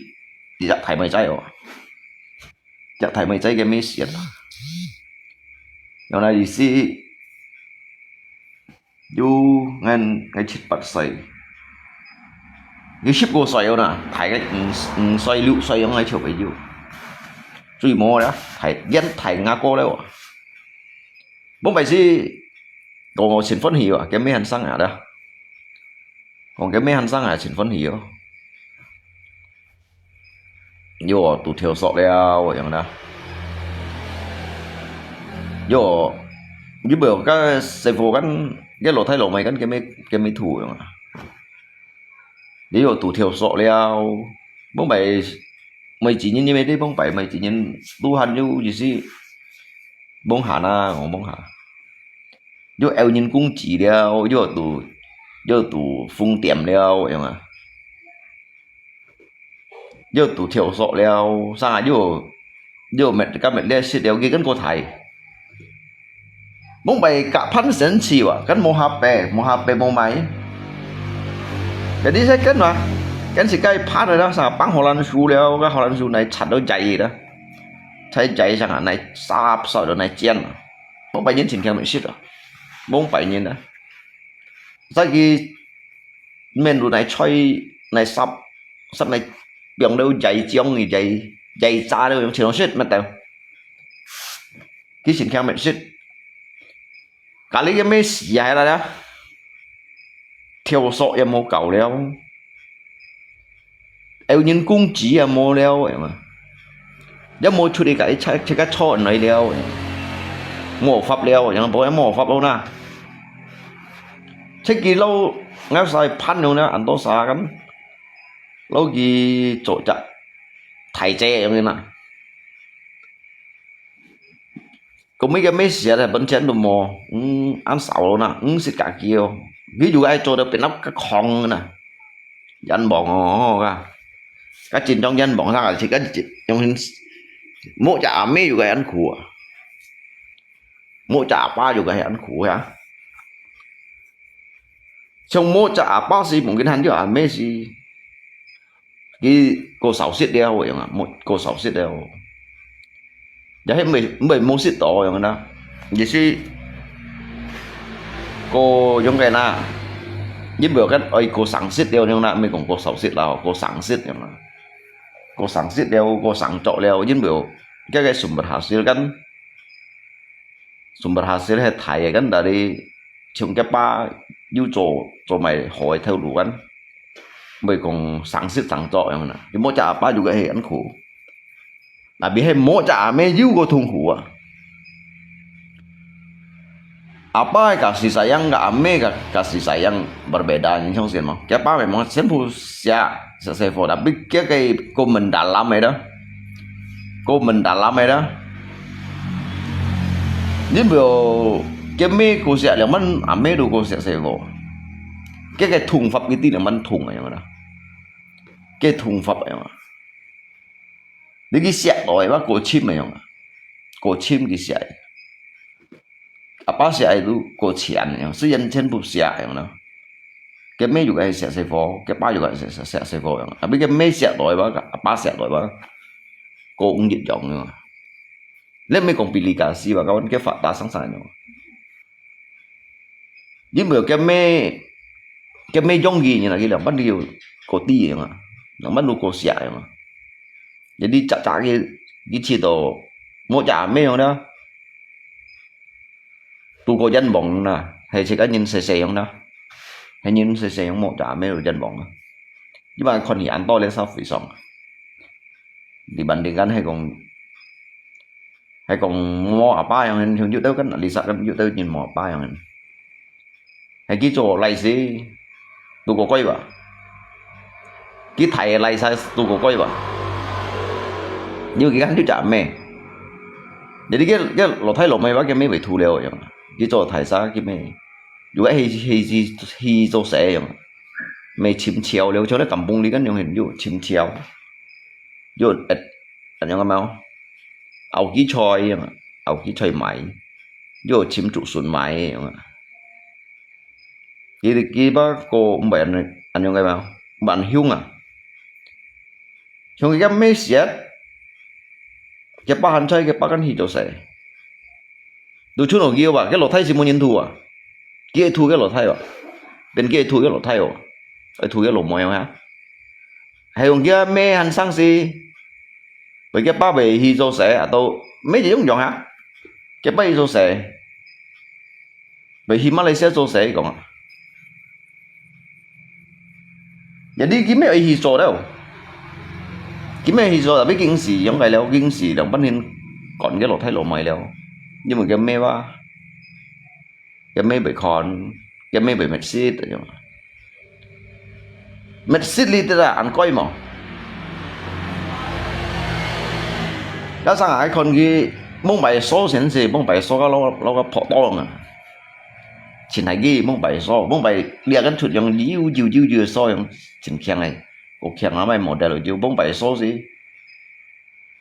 一隻大妹仔哦，隻大妹仔个咩事啊？原來佢係有𠊎，𠊎七八歲，佢十過歲哦啦，大个五五歲六歲樣个小朋友，最無啦，大，變大阿哥了哦。往擺係講我真歡喜哦，个咩還生啊啦。 講个咩還生啊，真歡喜哦。喲，都跳索了，樣啦。喲，你無个師傅跟个老太老妹跟个咩个咩土樣啊。你有都跳索了，莫買買幾年你買地方擺，買幾年都還有意思。 Bông Hà na, ngô Bông Hà. Yua eo nhin kung chỉ liao, yua tu 又堵風點了，有無？又堵跳索了，生啊又又滅，甲滅了食了，佢跟過大。往擺甲攀神奇哇，跟無下白，無下白無買。Jadi saya跟啊，跟是該攀的啦，生啊，幫荷蘭樹了，甲荷蘭樹來插到仔啦，插仔生啊，來插，插到來尖啊。往擺人真驚滅食啊，往擺人啊。 再佢面路來吹，來煠，煠來放了仔醬，仔，仔炸了，用切切食，乜得。佢先聽乜食。咖哩个咩事啊，係啦啦。跳索也無搞了。 有人工資也無了，有無？也無出去甲伊切，切个菜來了，無法了，有無？也無法了啦。切佢老，𠊎使盼用了，恁多啥kan？老佢做隻大姐樣个啦。 講每个美食啊，本錢都無，嗯，恁少咯呐，嗯，食家己哦。佢就愛做到變到个狂呐。冤枉哦，吼，个。个真正冤枉，啥个，自家用，無隻阿姆又个恁苦啊。無隻阿爸又个恁苦啊。像無隻阿爸是，mungkin還有阿姆是， 佢過少食了樣啊，無，過少食了。也係毋會，毋會無食到樣啦。也是過樣个啦，你毋要跟愛過省食了樣啦，毋係講過少食啦，過省食樣啦。過省食了，過省著了，因為該个sumber hasil kan，sumber hasil係大个，kan dari像佢爸又做，做埋好个頭路kan。 毋會講省食省著樣啦，佢無隻阿爸又个係恁苦。Tapi係無隻阿姆又个痛苦啊。阿爸个kasih sayang，个阿姆个kasih sayang berbeda，你相信無？佢爸memang全部寫，寫寫貨，tapi佢个个mendalam个啦，个mendalam个啦。你無，佢姆个寫，連阮阿姆都个寫寫貨。 佢个痛法佢知兩般痛个樣啦。佢痛法个樣啊。你去寫落去，話過深个樣啊。過深去寫个。阿爸寫个都過淺个樣，雖然全部寫个樣啦。佢姆又个寫寫貨，佢爸又个寫寫寫寫貨樣。Tapi佢姆寫落去，話阿爸寫落去，話過毋一樣个樣啊。你毋係講比例加四吧，講佢發達生生个樣。 因為佢姆，佢姆容易，然後佢兩半都有過知个嘛，兩半都過寫个嘛。Jadi，早早佢，佢試到無隻阿姆樣啦，都過冤枉啦，係自家人細細樣啦，係人細細樣無隻阿姆都冤枉啊。Ini mah看佢恁多咧社會上啊，dibandingkan係講 係講無阿爸樣，像有兜kan，Lisa kan有兜人無阿爸樣。係佢做利是，都過貴吧？佢大个利是都過貴吧？有幾間有隻咩？Jadi佢，佢老弟老妹話，佢乜會吐了樣。佢做大儕，佢乜，如果係，係，係，係做事樣，乜尋潮了，像咧kampung裡kan樣，有尋潮。 又會，恁樣个嘛，拗幾菜啊，拗幾菜賣，又尋竹筍賣啊。佢，佢把个毋係恁樣，恁樣个嘛，毋係恁凶啊。像佢个咩事啊，佢把鹹菜，佢把緊去做事。 都出到佢吧，佢老弟係無人吐啊。佢會吐佢老弟吧，變佢會吐佢老弟哦，會吐佢老妹啊。還有佢个咩還生事，為佢爸爸去做事啊，都乜一樣樣啊。佢爸去做事，為去馬來西亞做事講啊。 Jadi佢乜愛去做了，佢乜愛去做，tapi佢硬係樣个了，佢硬係兩半年趕佢老弟老妹了，因為佢姆話，佢姆會看，佢姆會滅食，樣。滅食你知啦，恁貴無？加上還看佢蒙白所先生，蒙白所个老，老个破洞啊。盡大支，往擺掃，往擺這間出樣，悠悠悠悠掃樣，盡強个，過強啊，麼个model就往擺掃死，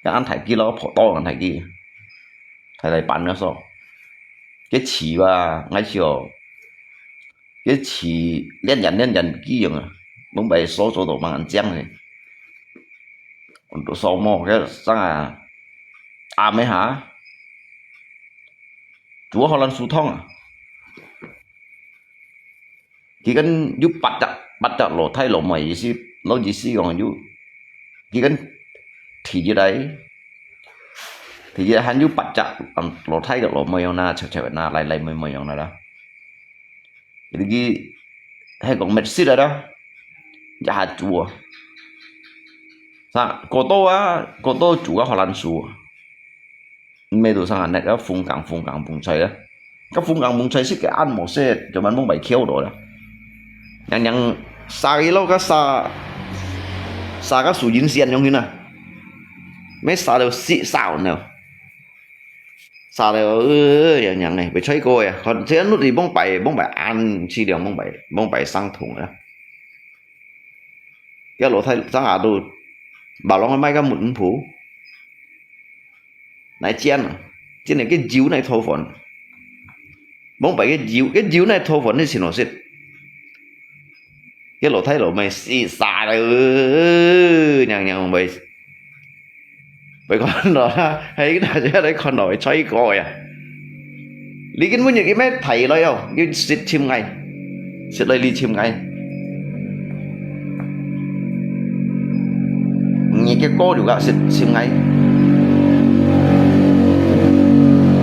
該恁大支咯，破刀恁大支，大大板个掃，該刺啊，𠊎笑，該刺連連連連支樣啊，往擺掃做到吂恁靚个，掃毛該生啊，暗个下。 煮好難收湯啊。佢跟有八隻，八隻老弟老妹意思，老意思講有，佢跟第一來，第一還有八隻，嗯，老弟个老妹樣啦，齊齊个啦，來來妹妹樣啦啦。佢係講滅失了啦，一下煮啊。啥？過多啊，過多煮啊，好難收啊。 毋係都生恁呢，該風乾風乾風吹啊。該風乾風吹，食个恁無食，就慢慢會噭到啦。娘娘殺个咯，該殺，殺个輸人先用心啊。乜殺到死燒呢。殺到，呃，娘娘呢，會吹過呀。看，這樣你往擺，往擺恁淒涼，往擺，往擺傷痛啊。該老弟生下都，白龍賣个門鋪。 來煎啊，煎个該油來討飯。往擺該油，該油來討飯，你盡好食。該老弟老妹死煞了，娘娘會，會看到啦，係大家來看到會吹過呀。你根本就佢乜提來哦，佢食尋𠊎。 食來你尋𠊎。你个哥就个食尋𠊎，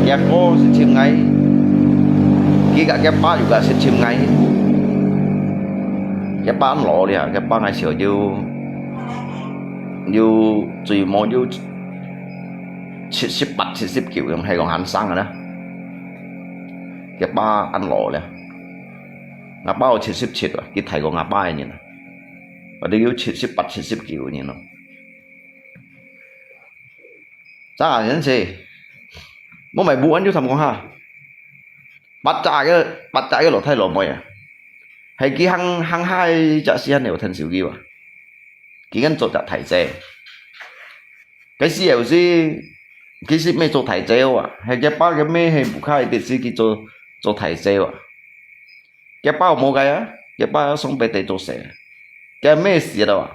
佢个哥食尋𠊎，佢个佢爸就个食尋𠊎。佢爸老了，佢爸𠊎笑有，有最無有七十八、七十九，用係講還生个啦。佢爸恁老了。 吾爸有七十七啊，佢大過吾爸个人啊，或者有七十八、七十九个人咯。咋啊，真係，無買無安就參講下，八隻个，八隻个老弟老妹啊，係佢行，行下隻時間有聽手機啊。 佢跟做隻大姐。該時候是，其實乜做大姐啊，係佢爸个妹係屋下一直係佢做，做大姐啊。佢爸無个啊，佢爸上北地做事，佢妹死了啊。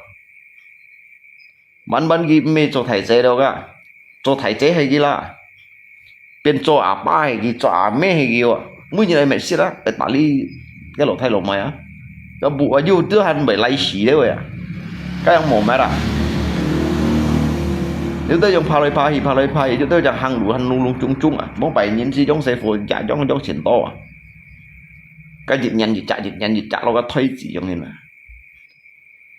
慢慢佢妹做大姐了个，做大姐係佢啦。 變做阿爸係佢，做阿姆係佢哦。每日來滅食啊，來打理該老弟老妹啊。該無啊，有兜還袂來死了啊。該樣無乜啊。有兜樣爬來爬去，爬來爬去，有兜樣行路，行路攏中中啊。無擺人是用細火，樣樣樣錢多啊。該一年一隻，一年一隻，落个推子樣形啊。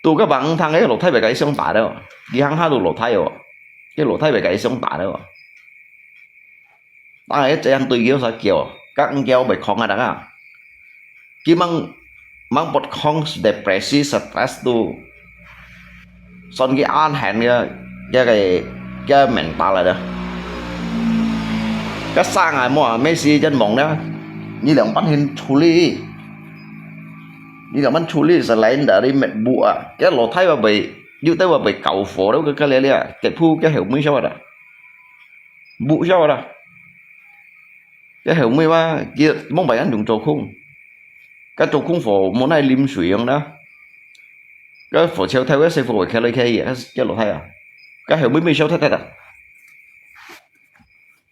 都个橫行个老弟會該相打了，你行下都老弟哦，該老弟會該相打了哦。 當然，這樣對佢啥叫，甲毋叫袂囥啊，大家。佢吂，吂發狂，depresi、stres都，算佢安閒个，个个，个mental來的。个生啊，莫啊，每時一忙呢，你兩半天處理，你兩半處理，selain dari metbu啊，个老弟話袂，有兜話袂搞火了，个个了了，个鋪个後尾曉得。 無曉啦。該後尾嘛，佢吂擺恁樣做空，該做空火無奈啉水樣啦。該火燒透，該細火會開來開去，該，該老弟啊，該後尾尾燒忒忒啊。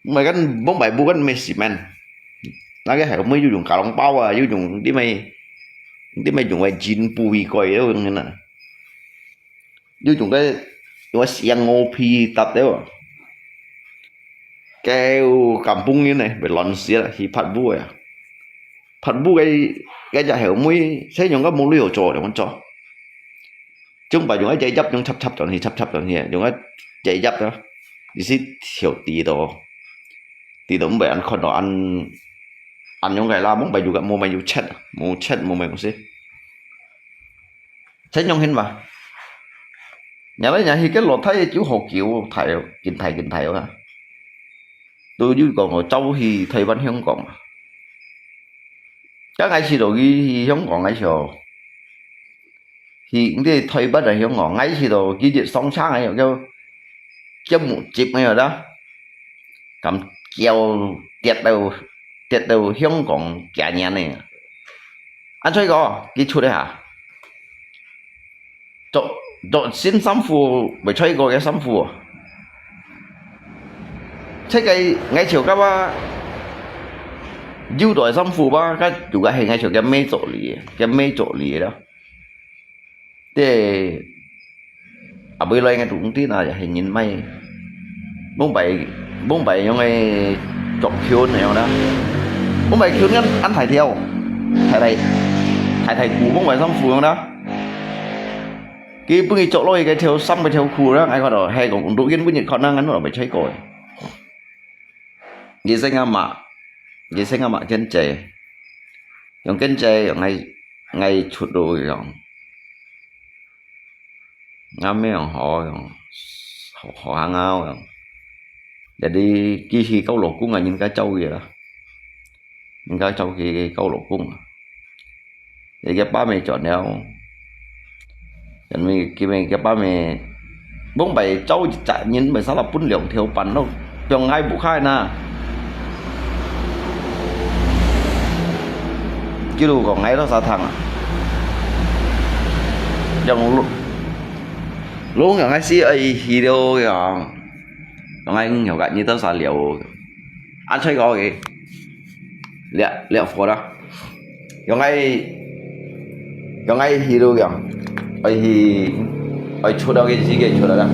毋係，該吂擺無，該毋係cement，該个後尾又用加農包啊，又用啲咩，啲咩用个紙布一個，又用个啦。 有種个，用个生鵝皮搭了啊。該有kampung人呢，會亂死啦，去伐木个啊。伐木个，該隻後尾，使用个木料做，用做。總把用个葉葉用插插轉去，插插轉去，用个葉葉啊，意思條地度，地度毋會恁看到恁，恁樣个啦，毋會有个，無乜有切啊，無切，無乜有事。 真用心嘛。然後呢，去个老弟就好久，大，真大，真大啊。都有講哦，走去台灣、香港啊。該𠊎試著佢去香港个時候，去，毋知台北定香港，𠊎試著佢一上車个時候，佢，佢目汁个啦，敢叫跌到，跌到香港幾年呢。啊，所以講，佢出來下， 著，著新衫褲，毋係著過个衫褲。這个𠊎就感覺舊代衫褲吧，該有个係𠊎就个買做哩，个買做哩咯。這，啊，未來个冬天啊，也係人買。往擺，往擺用个著裙樣啦。往擺裙恁，恁大條，大大，大大股往擺衫褲樣啦。 佢本來著落去个條衫个條褲啦，𠊎看到，係講錄音本日看啦，𠊎都毋係吹過个。佢先阿嫲，佢先阿嫲跟姐，用跟姐用𠊎，𠊎出到用，𠊎咩用好用，好，好行啊用。Jadi佢去交老公啊，人家走去啦，人家走去交老公啊。 佢个爸姆轉了，因為佢个爸姆，往擺走一隻人，毋係三十分兩條半咯，放𠊎屋下呐。佢就講𠊎到啥趟啊？用路，路用𠊎死愛去了樣，用𠊎五條个，你到啥了？啊，吹過个，了，了火了。 用𠊎，用𠊎去到樣，愛去，愛出到个時間出來啦。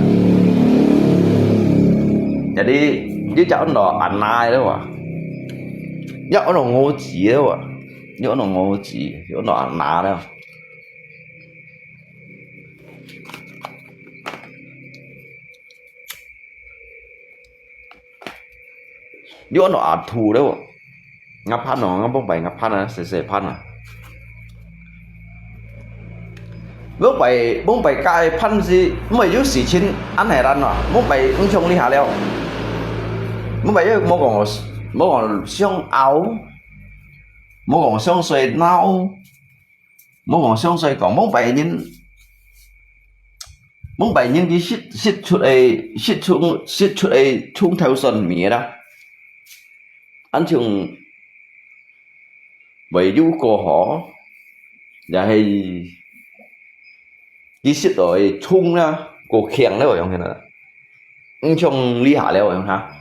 Jadi，你就安到阿拿个哇，你安到我姊个哇，你安到我姊，你安到阿拿了。 你安到阿土了無？𠊎伴哦，𠊎往擺𠊎伴啊，細細伴啊。往擺，往擺該伴係，毋係有事情恁係難啊，往擺毋像這下了。往擺又無講，無講相拗，無講相衰鬧。 無講相衰講，往擺人，往擺人佢識，識出个，識出，識出个蔥頭蒜尾啦。恁像會有過河，也係佢識到个蔥啦，過強了樣个啦。 毋像這下了樣哈。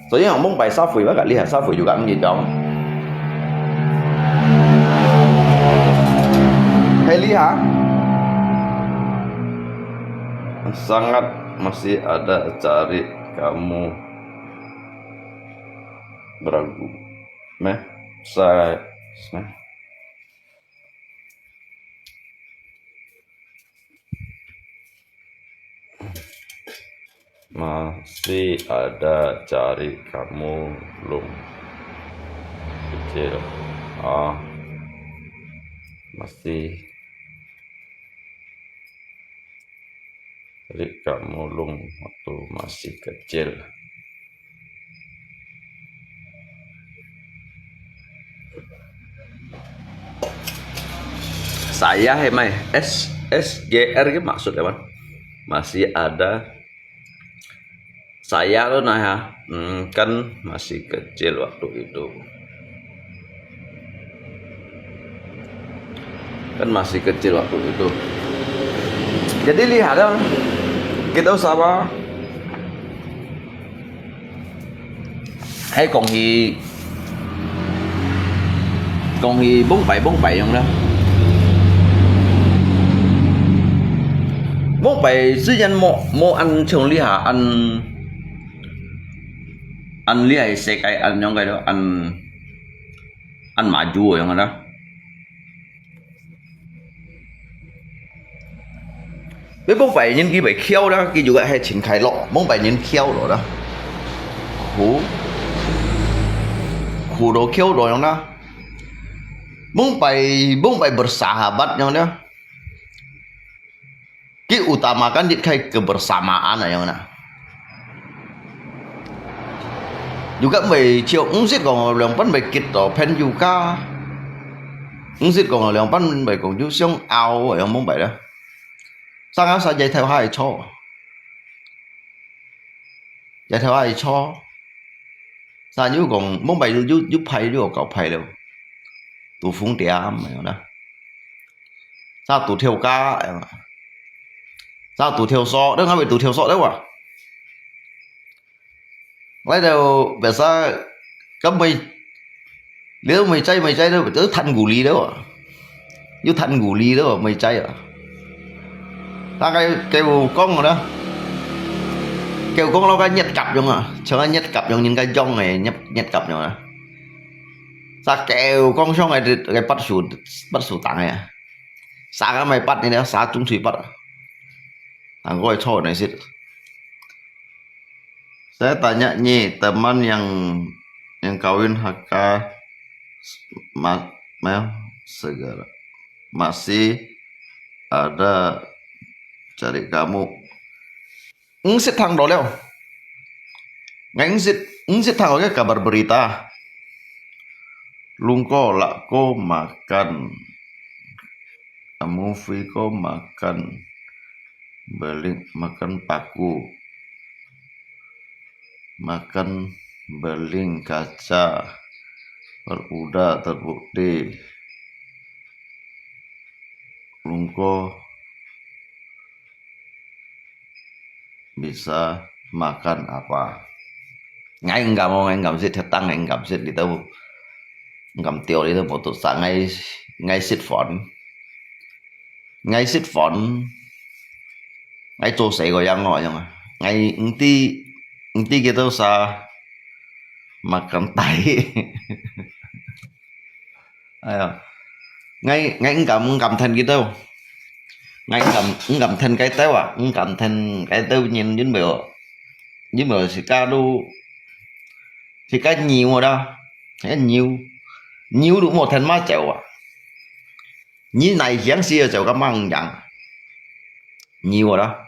所以講，往擺社會，𠊎講這下社會就講毋一樣。係這下，sangat masih ada cari kamu beragu. Meh, sa, meh. Masih ada cari kamu lung kecil. Ah, masih cari kamu lung waktu masih kecil. Saya係麼个？S，S G R个maksud apa? Masih ada. Saya tu nah ya, hmm, kan masih kecil waktu itu. Kan masih kecil waktu itu. Jadi lihat ya, kita sama係講起，講起往擺往擺樣啦。往擺雖然無，無恁像這下恁，恁這下世界恁樣个咯，恁，恁maju樣个啦。 你往擺人佢會翹啦，佢就係盡快樂，往擺人翹落啦。苦，苦到翹落樣啦。往擺，往擺bersahabat樣啦。佢utamakan一個kebersamaan樣啦。 Juga會像毋識講兩班會結到朋友家，毋識講啊，兩班明白講，就想拗，仰無明白咧。生啊生，日頭下去坐，日頭下去坐，生又講，明白又又又派又搞派了，堵風點，有啦。生堵跳加，生堵跳索，你看會堵跳索了哇？ 來到biasa，該每，你都每齋每齋都都談無理了啊，又談無理了啊，每齋啊。大概佢有講个啦，佢有講到該月甲樣啊，像該月甲樣，應該樣个月月甲樣啊。啥佢有講上个个八十八十檔个啊，啥个買八呢？啥中水八啊，啊，我个錯呢是。 Saya tanya ni, teman yang yang kawin H K ma, ma, segera masih ada cari kamu. 毋識聽到了，𠊎毋識毋識聽到个kabar berita。Lungko lako makan, kamu Fiko makan beling, makan paku. Makan beling kaca, udah terbukti Lungko bisa makan apa. Ngai enggam, ngai enggam sit, hetang ngai enggam sit gitu. Enggam teo gitu, motor sa ngai, ngai sit phone. Ngai sit phone, ngai做事个樣咯，樣啊。Ngai毋知，毋知幾多啥，makan tai。哎呀，ngai，ngai毋敢，毋敢聽幾多。Ngai毋敢，毋敢聽該兜啊，毋敢聽該兜人，因為，因為自家都，自家牛啊啦，自家牛，牛都無聽嘛走啊。 你哪樣時走个猛樣？牛啊啦！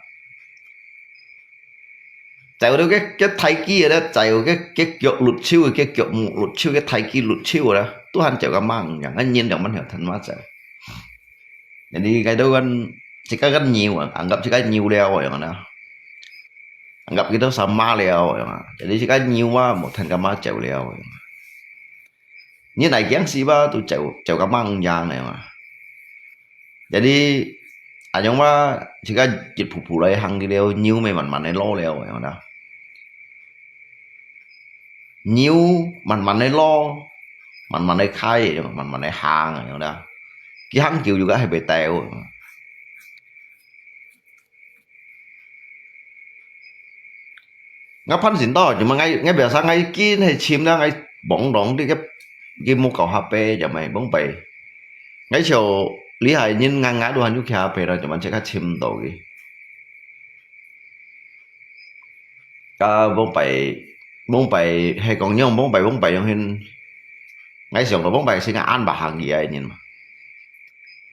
走到个个大機个咧，走个个腳落手，个腳目落手，个大機落手个咧，都還走个猛樣，啊人兩萬條聽嘛走。Jadi該兜kan自家个牛啊，anggap自家牛了个樣啦。Anggap kita sama了个樣啊。Jadi自家牛啊，無聽个嘛走了个樣啊。 你哪樣時吧，都走走个猛樣个嘛。Jadi，恁樣嘛，自家一步步來行去了，牛咪慢慢个落了，樣啦。牛慢慢个落，慢慢个開，慢慢个行，樣啦。佢行久就該係會掉。 𠊎盼先到，就嘛𠊎，𠊎biasa𠊎緊係尋啦，𠊎望望啲个，佢無搞下背，就嘛望背。𠊎就厲害人，𠊎，𠊎都還有徛下背啦，就嘛即刻尋到佢。啊，望背，望背係講樣，望背，望背樣形，𠊎想到望背係𠊎恁白行佢个人嘛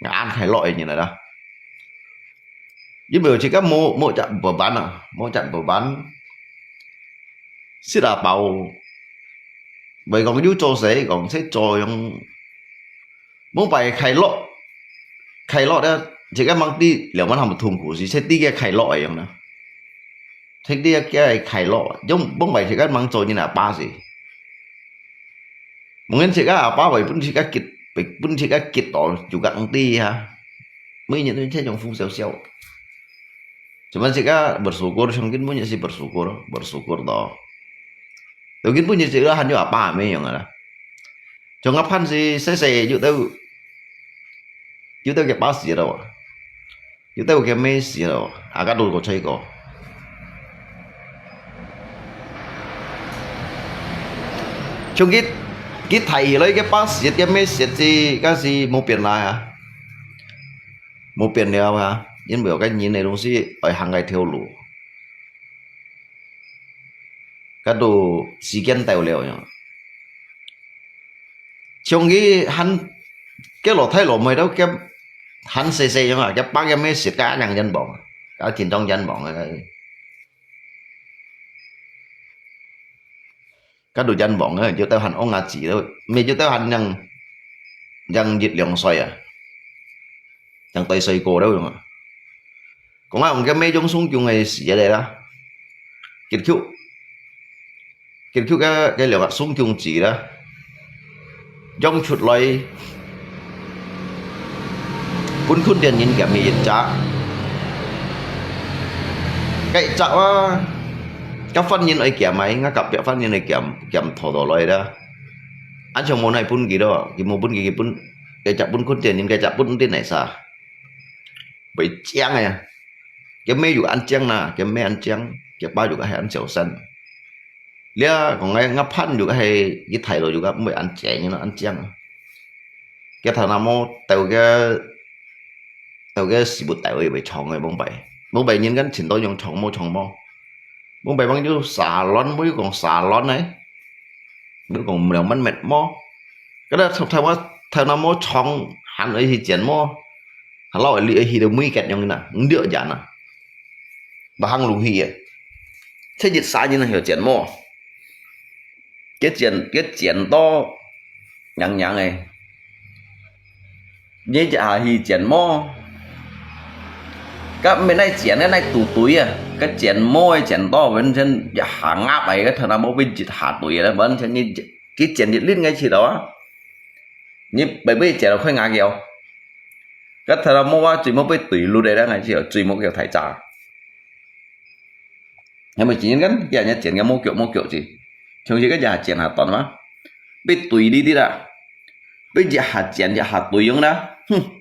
，𠊎恁快樂个人來啦。 因為自家無，無隻beban啊，無隻beban。食啊飽，會講有做事，講識做樣。望背快樂，快樂咧，自家吂知兩萬項痛苦，係識知个快樂个樣啦。識知个快樂，用望背自家吂做人阿爸時。 Mungkin自家阿爸會分自家激，會分自家激到，就講對啊。每日都這種風笑笑。Cuma自家bersyukur，像今每日係bersyukur，bersyukur到。到今每日自家還有阿爸阿姆樣啊啦。像𠊎盼時細細有兜，有兜个巴士咯。 有兜个咩事咯，啊，該都過吹過。像佢，佢提起來个巴士个咩事，這个係無變啦啊，無變了啊，因為該人个東西愛行該條路，該都時間到了樣。 像佢還，該老弟老妹都該還細細樣啊，該爸个咩事，該恁樣冤枉啊，該緊張冤枉啊，該，該都冤枉啊，有兜還戇啊子咯，乜有兜還恁樣，正一兩歲啊，正大細个了樣啊。講啊，用个咩種送供个時節來啦，結局，結局个，个兩个送供子啦，用出來，分墾田人撿去一隻，該一隻啊，該番人愛撿啊，𠊎隔壁番人愛撿，撿討討來啦。 恁樣無哪分佢咯，佢無分佢，佢分，佢隻分墾田人，佢隻分田來啥？會靚个，佢咩有恁靚啦，佢咩恁靚，佢爸有个還恁小心。你啊，講个，𠊎伴有个係，佢大路有个，毋會恁靚，你咯，恁靚啊。佢頭那毛，到个，到个時不到，會會長个，蒙白，蒙白人間尋到用長毛，長毛。 蒙白話有沙亂，無有講沙亂呢，無有講兩萬мет毛。該个頭，頭，頭那毛長，還愛去剪毛，還老愛去到每個樣呢，五六年啊，不行路去个。這一儕人啊，曉剪毛，佢剪，佢剪到 娘娘个。你一下去剪毛，該毋係來剪个，來堵堆啊！該剪毛个剪到完全一下鴨个，該頭那毛變一下堆个，完全你，佢剪一輪个去了啊！你白白剪了快牙叫，該頭那毛啊，最毛被堆落个，該就最毛叫太渣。 係無？真个，佢人剪个無腳無腳子，像是个一下剪下斷嘛，被堆哩哩啦，被一下剪一下堆樣啦，哼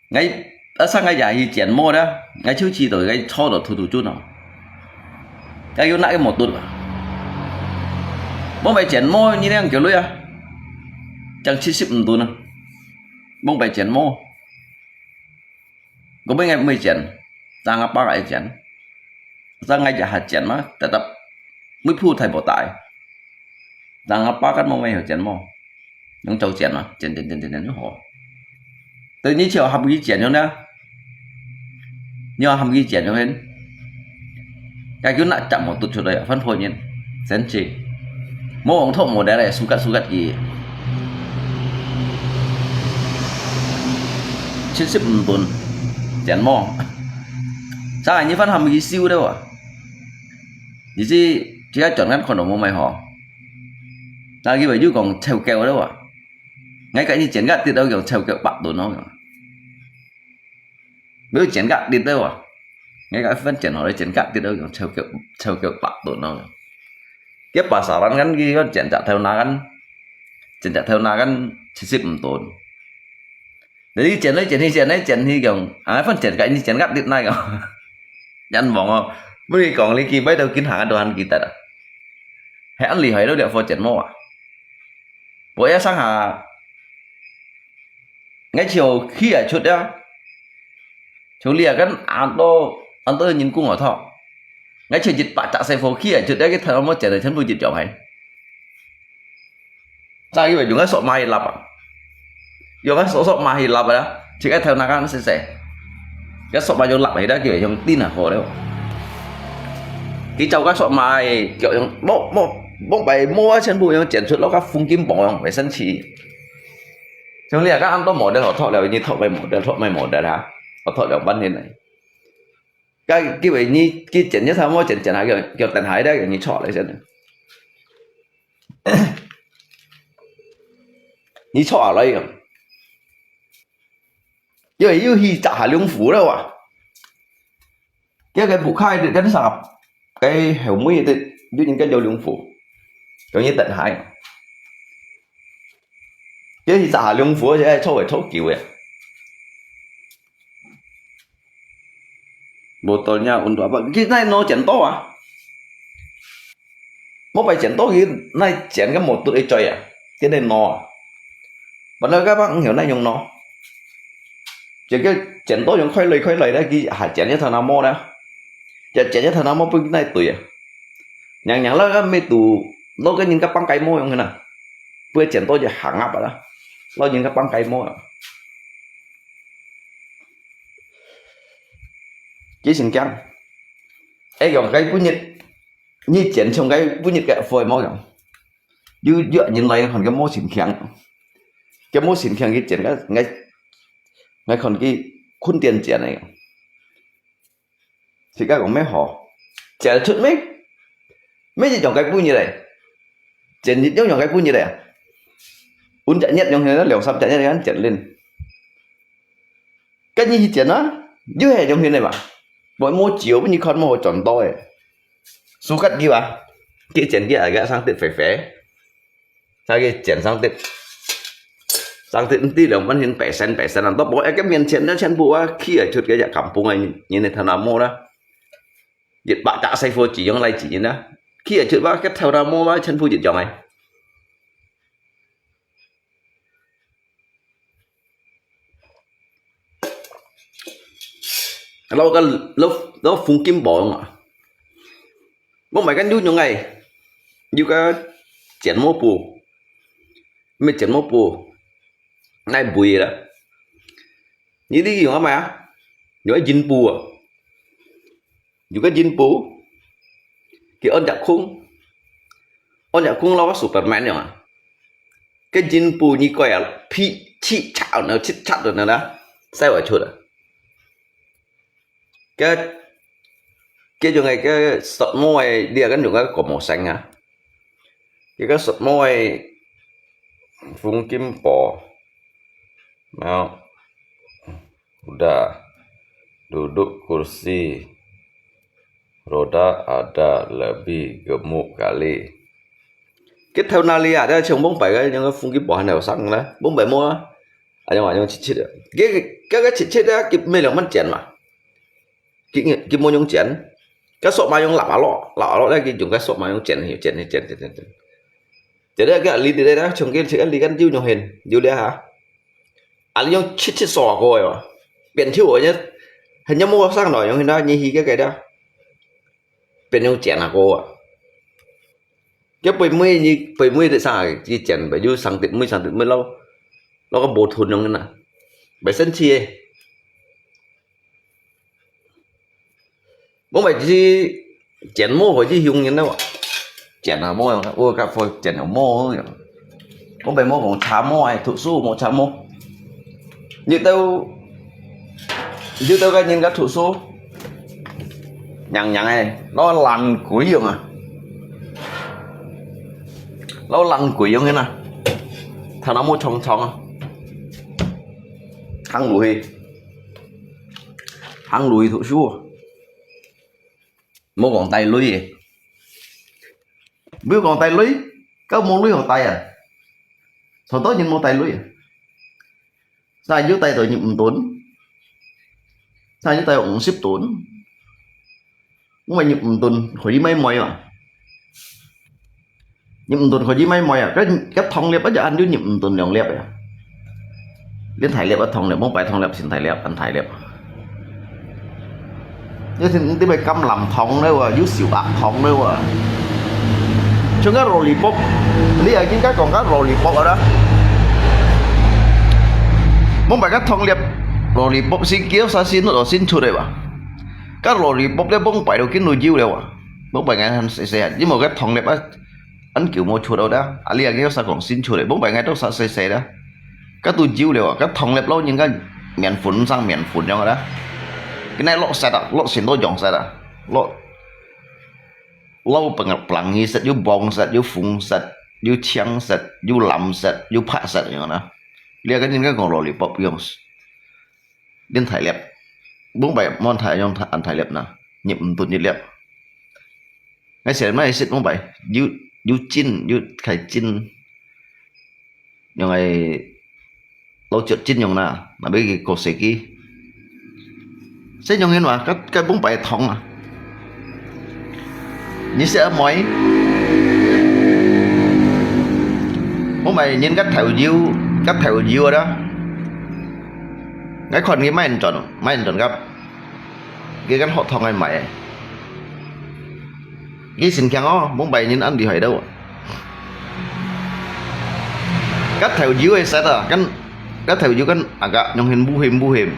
！𠊎，啊，上个月去剪毛啦，𠊎就知道該錯到突突準哦。該有哪个無對啊？無買剪毛，你兩腳鐳啊，正七十五度呢，無買剪毛。 𠊎本來毋會剪，正阿爸愛剪，正𠊎一下剪嘛，tetap每鋪大無大，正阿爸間無咩有剪毛，用手剪嘛，剪剪剪剪剪就好。對，你就喊佢剪樣呢，你要喊佢剪樣呢，該就拿隻毛突出來，反破人，生氣，無往頭無得咧，sukat sukat佢。 七十五度，剪毛。上海你番還無去修了啊？你是，這个轉眼看到無買好。但佢話又講臭狗了啊？𠊎个你剪个跌到用臭狗八度咯。無剪个跌了啊？𠊎个一番剪好了，剪个跌到用臭狗，臭狗八度咯。佢把沙蘭間佢个剪隻頭那間，剪隻頭那間七十五度。 你剪來剪去，剪來剪去講，啊，反正个，你剪个跌來講。人望哦，不如講你去買到今下都還記得啊。係恁厲害，你這副剪毛啊！無一上下，𠊎就氣啊出啊！像你啊，跟恁多，恁多人工我操！𠊎就一百隻細貨氣啊出啊，佢頭毛剪到全部一樣係。 再以為用个索馬去立啊，用个索索馬去立啊，自家頭那間細細，个索馬用立起來，佢用釘啊好了。佢走个索馬，佢用摸摸摸白摸啊，全部用剪出來个風景棒樣，會生氣。像你啊，个恁多model好托了，你托咩model，托咩model哈，我托兩萬年了。 該，因為你，佢剪一頭毛剪剪下，佢，佢等下咧，你錯了先。你錯了，因為又去摘下龍虎了哇。這个不開的，跟啥，該後尾的，又應該有龍虎，容易等下。這去摘下龍虎，而且還錯个錯久个。 Botolnya untuk apa？佢哪腦剪刀啊？無擺剪刀，佢哪剪个無對个嘴啊？佢哪腦啊？本來个吧，毋曉哪用腦。這个剪刀用開來開來咧，佢還剪一頭那毛咧，就剪一頭那毛分佢哪對啊？娘娘啦，个咩都，老个人个放雞毛用个啦，不過剪刀就行啊吧啦，老人个放雞毛啊。 幾神經。哎，用該本日，你剪像該本日个貨無用。有有人來看佢無心情，佢無心情去剪，𠊎𠊎𠊎看佢困點剪个。自家講乜好，剪出咩？乜一樣个半日咧，剪一樣樣个半日咧，五隻月樣，兩三隻月樣剪lên。跟你去剪啊，又係樣形个嘛，無無照，你看無好轉到个，suka佢啊，佢剪佢啊，佢生得肥肥。 再去剪生得，生得毋知兩半形白線白線啊，都無一個面前个全部啊，起來出个一kampung个人个頭那毛啦，一百隻細伙子樣來子人啊，起來出哇，个頭那毛哇，全部一樣个。 老个老老風景無用啊。我買个牛肉哎，有个剪毛布，乜剪毛布，愛肥啦。你你用啊買啊？用个銀布啊，有个銀布，佢安隻空，安隻空老个Superman樣啊。 个人布你个啊，皮七尺呢，七尺呢啦，晒會出啊。个个種个个雪毛个，你啊，个種个个毛生啊，个个雪毛个風景布，然後 Udah duduk kursi, roda ada lebih gemuk kali. 个頭那裡啊，這像往擺个，像个風景布還後生啦，往擺無啊，啊樣啊樣七七个，个个个七七个，佢無兩萬錢嘛，佢佢無用錢，个索嘛用lapalo，lapalo咧，佢用个索嘛用錢，錢錢錢錢錢，就咧个你哋咧，像个个你跟有用現，有咧哈。 啊，你用七七掃過个哦，變臭个，還有無上來用那你去个个的，變用剪啊過啊。个背尾你背尾的上去剪，背就上的尾上的尾老老个無吞用个呐，袂生氣个。 往擺只剪毛會去凶人了，剪啊毛，我甲會剪啊毛，往擺無講插毛哎，讀書無插毛，你兜你兜个人甲讀書，娘娘哎，老懶鬼樣啊，老懶鬼樣个呐，頭那毛長長啊，行路去。 行路去讀書，無講帶鐳个，無講帶鐳，該無鐳好帶啊？全部人無帶鐳啊？啥人有帶到入五噸？啥人有帶五十噸？ 我話入五噸可以買賣啊，入五噸可以買賣啊，該該糖粒啊，就恁樣入五噸兩粒啊，連大粒啊糖粒，莫擺糖粒，先大粒，恁大粒。你先你咪橄欖糖了啊，有小白糖了啊，像該lollipop，你也應該講該lollipop啊啦，莫擺該糖粒，lollipop先叫啥先咯，先出來吧。 該lollipop咧，往擺都緊都幼了啊！往擺𠊎還細細啊，因為該糖粒啊，恁久無出了的啊，啊，你啊，佢啥講新出來，往擺𠊎都啥細細的啊。該都幼了啊，該糖粒老人家麵粉上麵粉樣的啊。佢那落色啊，落成都樣色啊，落，落本本色，有黃色，有紅色，有青色，有藍色，有白色樣的啊。你啊，該人家講lollipop樣。 連大粒，往擺無大用大恁大粒呐，入五噸一粒。𠊎食乜食往擺，有有筋，有開筋，用个老腳筋用呐，那邊个過細个，這用个嘛，該該往擺痛啊。 你食阿妹？我買人个頭油，个頭油啊！𠊎看佢買毋轉，買毋轉个，佢跟學堂个買。佢心強哦，莫買人恁厲害到。个頭油个色啊，跟个頭油跟阿个用很烏黑烏黑。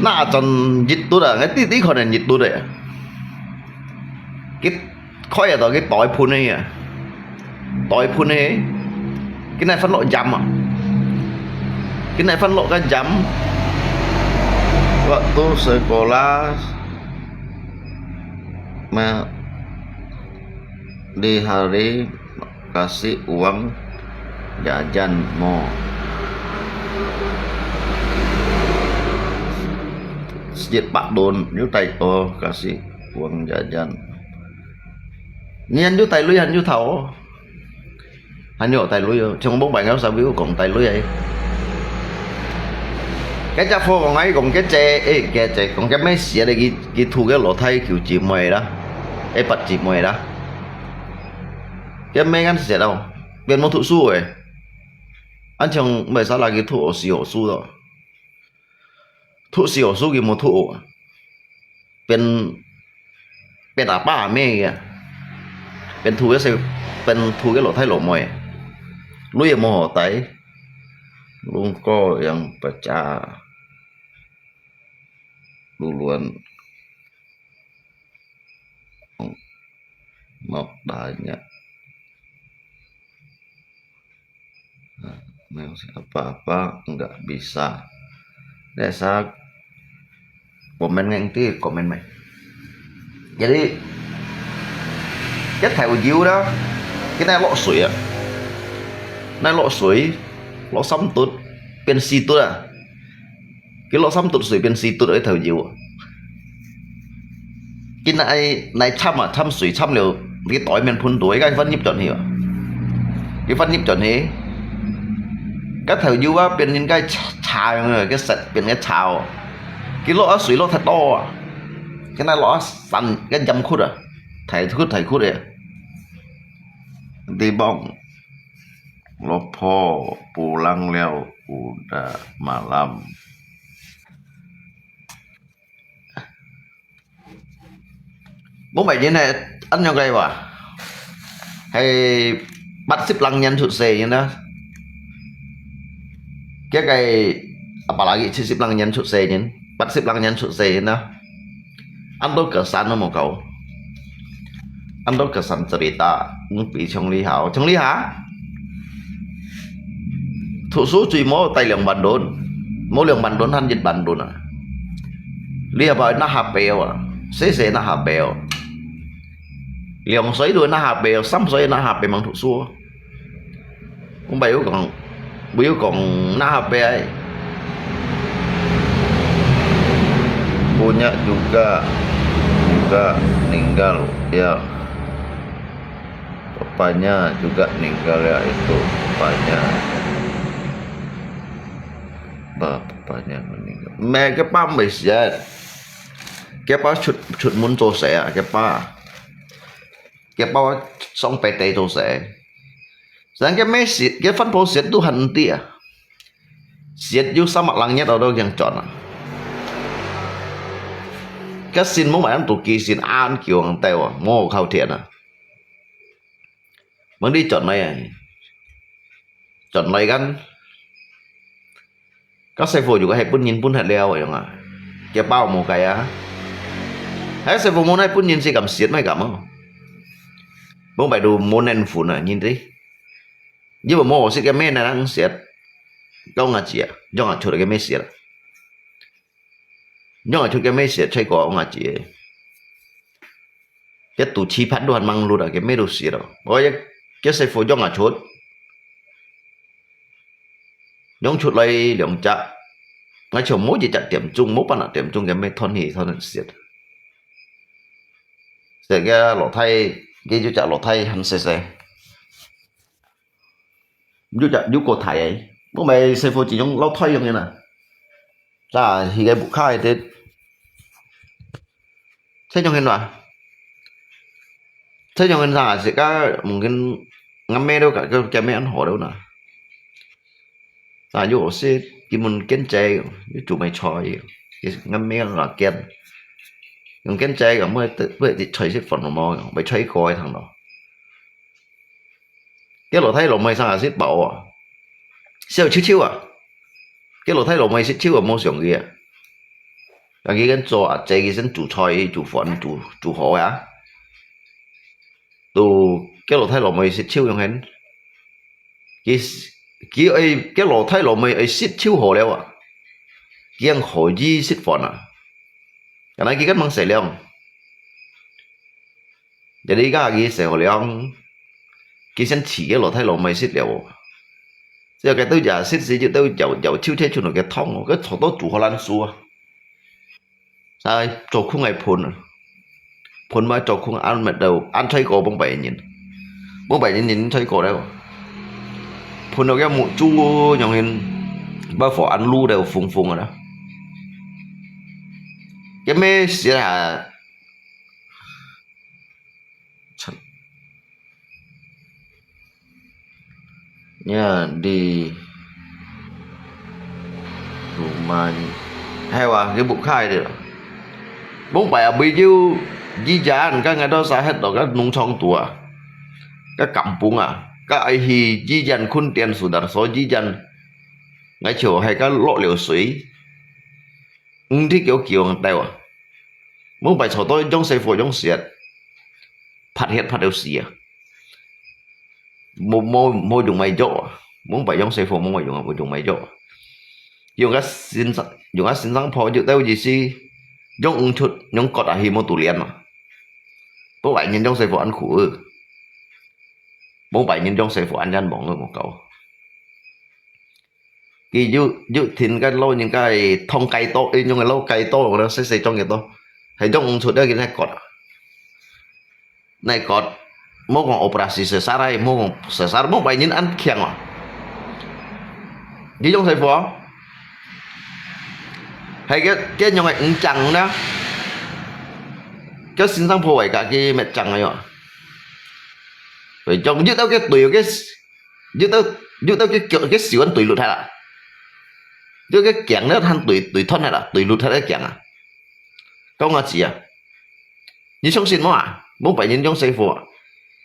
那轉熱度啊，𠊎弟弟可能熱度的。 佢開啊到佢袋噴个啊，袋分个，佢哪分落飲啊？佢哪分落个飲？Waktu sekolah, ma, di hari kasih uang jajan mo. Sejak pak don, yu tai o kasih uang jajan. Nian yu tai lui han yu thao. Hàn yuk大女哦，像往擺𠊎有啥會有講大女个。該隻貨講，𠊎講該隻，誒，該隻講該咩事啊？佢佢吐該老太舅姊妹啦，誒，八姊妹啦。該咩間食哦，變無讀書誒。恁像毋係啥啦，佢吐學士學書咯。 讀小學佢無讀啊，變變阿爸阿姆个，變讀个細，變讀个老弟老妹，鐳也無好戴，弄个樣不假，路亂。 Mau tanya. Nah, apa-apa nggak bisa. Desa komen ngang ti komen mai. Jadi, cái thảo dược đó, cái này lọ suối á. Này lọ suối, lọ xăm tụt, 變四垤啊. 佢落三垤水變四垤个頭油啊。佢拿拿摻啊，摻水摻了，佢袋面噴到，佢个翻入轉去啊。佢翻入轉去，个頭油啊，變成个茶樣个，个色變个茶哦。佢落啊水落太多啊，佢拿落啊散个鹽窟啊，太窟太窟个。地方，老婆 pulang 了。 Udah malam。Bố mẹ như này ăn nhau gầy bà. Hay bắt xếp lăng nhân sụt xề như đó. Cái gầy, apalagi xếp xếp lăng nhân sụt xề như. Bắt xếp lăng nhân sụt xề như đó. Ăn tôi cỡ sẵn nó một câu. Ăn tôi cỡ sẵn cerita. Ngu pi chong li hảo. Chong li hả? Thu su chui mô tay liang bàn đồn. Mô liang bàn đồn hẳn dịch bàn đồn à. Lia bai nà hà bèo à. Sê sê nà hà bèo. Liang soi đuôi nà hà bèo, sắm soi nà hà bèo mang thu su. Không phải có còn, ví dụ còn nà hà bèo. Punya juga, juga meninggal, ya. Papanya juga meninggal ya itu, papanya. Ba, papanya meninggal. Mẹ cái ba mày sẽ, cái ba 出, 出門做事啊, cái ba, cái ba 上北地做事。Sedangkan mẹ 食, cái 番婆食都很低啊。食有三百零日我都已經轉啊。Cái xin mong mày ăn tụ kỳ xin ăn kiểu ăn tèo à, mô khao thiện à. Mong đi chọn này, chọn này kan. Các sư phụ juga hay pun nyin pun hạt leo vậy à. Kia bao một cái à. Hay sư phụ mong này pun nyin si cảm siết mày cảm không? Mong bài đồ môn nên phun à, nhìn đi. Như mà mô siết cái mê này đang siết. Kau ngà chia, dòng ngà chuột cái mê siết. Dòng ngà chuột cái mê siết, chạy qua ngà chia. Cái tụ chi phát đồ hàn mang lụt à, cái mê đồ siết đó. Ôi, cái sư phụ dòng ngà chuột. Dòng chuột lại liang chả. Ngà chuột mô chỉ chặt tiệm chung, mô pan tiệm chung cái mê thon hì, thon siết. Siết cái lọ thay, cái chú chặt lọ thay hẳn siết siết. Yu chả, yu có thải ấy. Bố mày sư phụ chỉ dùng lâu thoi dùng như nè. Chả, thì cái bụng khai thế. Thế dùng hình mà. Thế dùng hình ra, sẽ có một cái ngắm mê đâu cả, cái, cái mê ăn hổ đâu nè. Chả, yu có sẽ, cái môn kiến chế, yu chủ mày choi, cái ngắm mê là kiến. Dùng kiến chế cả mới tự, mới tự choi sẽ phần mò, mày choi coi thằng đó. Cái lọ Thái lọ mày sang à xếp bảo à. Siêu chiêu chiêu à. Cái lọ Thái lọ mày xếp chiêu à, mô xiong kì à. Là kì gắn cho à, chế kì sân chủ choi, chủ phận, chủ, chủ hổ à. Tụ, cái lọ Thái lọ mày xếp chiêu dùng hên. 佢，佢愛，佢老弟老妹愛食就好了啊。佢還可以食飯啊。該𠊎佢敢吂使了。這下佢使好了，佢先請佢老弟老妹食了哦。只要佢兜也食食，就兜要，要求佢出來个湯哦，佢坐到煮好爛熟啊。 在做空个盆啊，盆嘛做空，恁乜都恁衰過往擺人，往擺人人衰過了，盆到个木珠樣形，把火恁滷到紅紅个啦。个咩事啊？ Nya di rumah, hay wa, cái bụi khai đi. Mông pai abui jiu, jijan, ka ngai do sa het do, ka nông trang tua, ka kampung à, ka ai hi jijan khun tian su dar so jijan. Ngai chiu hay ka lọ liu sui. Ng thi kiu kiu ang teo à. Mông pai chau toi jong sai pho jong siat. Phat hiet phat eu si à. Mô, mô, mô dùng mai jok à. Mông pai jong sai pho mông pai dùng, mô dùng mai jok à. Dùng ka sin sang, dùng ka sin sang pho jok teo ji si. Jong ung chut, jong kot à hi mô tu lian à. Bố pai nhin jong sai pho ăn khủ ư. Mông pai nhin jong sai pho ăn yan mong ư mô kau. Kì yuk, yuk thìn cái lô những cái thông cái to, ê, những cái lô cái to, nó sẽ sẽ trong cái to. Hay trong ông chuột đó cái này cọt. Này cọt, mô còn operasi sesar hay, mô còn sesar, mô pai nhin ăn khiang à. Cái trong sai pho. Hay cái, cái những cái ứng chẳng đó. Cái xin sang pho vậy cả cái mệt chẳng này à. Vậy trong yuk tao cái tuổi cái Yuk tao, yuk tao cái, cái, cái xỉu ăn tùy lụt hay là. Yuk cái kiang nó than tùy, tùy thon hay là, tùy lụt hay là kiang à. Kau ngó chỉ à. Như sống xin mô à, mông pai nhin trong sai pho à.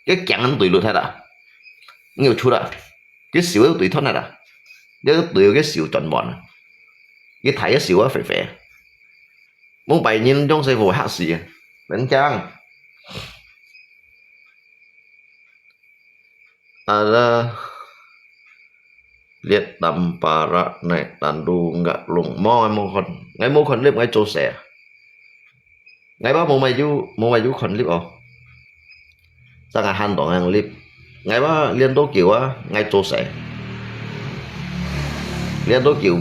Cái kiang ăn tùy lụt hay là. Nhiều chút à. Cái xỉu tùy thon hay là. Yuk tùy cái xỉu chọn bọn à. Cái thái cái xỉu á phê phê. Mông pai nhin trong sai pho hạc xỉ à. Bánh chang. Ada liệt tầm para nè tàn đu ngạ lùng mô ngai mô khon. Ngai mô khon lip ngai chô sẻ. Ngai ba mô mai yu, mô mai yu khon lip ổ. Sa ngai han tong ngang lip. Ngai ba liên đô kiu á, ngai chô sẻ. Liên đô kiu.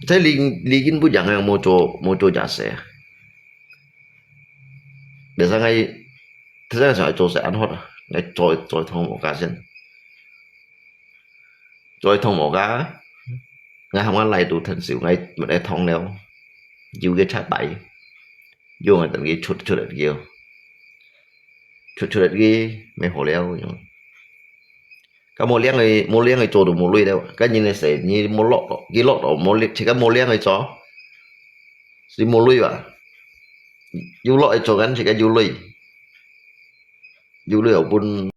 Thế lý, lý kinh bu yang ngang mô chô, mô chô giả sẻ. Để sang ngai, thế sang ngai chô sẻ ăn hót à. Ngai chô, chô thông mô cá xin. Chô thông mô cá. Ngai hông ăn lai tu thân xíu, ngai mệt ai thông leo. Yuk cái chát tay. Yuk ngai tần cái chut, chut lật kiu. Chut, chut lật cái, mê hồ leo. Ka mô liang ơi, mô liang ơi chô tu mô lui leo. Ka nhin ơi sẻ, nhi mô lọt, ki lọt, mô liang, chỉ ka mô liang ơi chô. Xí mô lui ba. Yuk lọt ơi chô ngăn, chỉ ka yuk lui. Yuk lui ổ bun.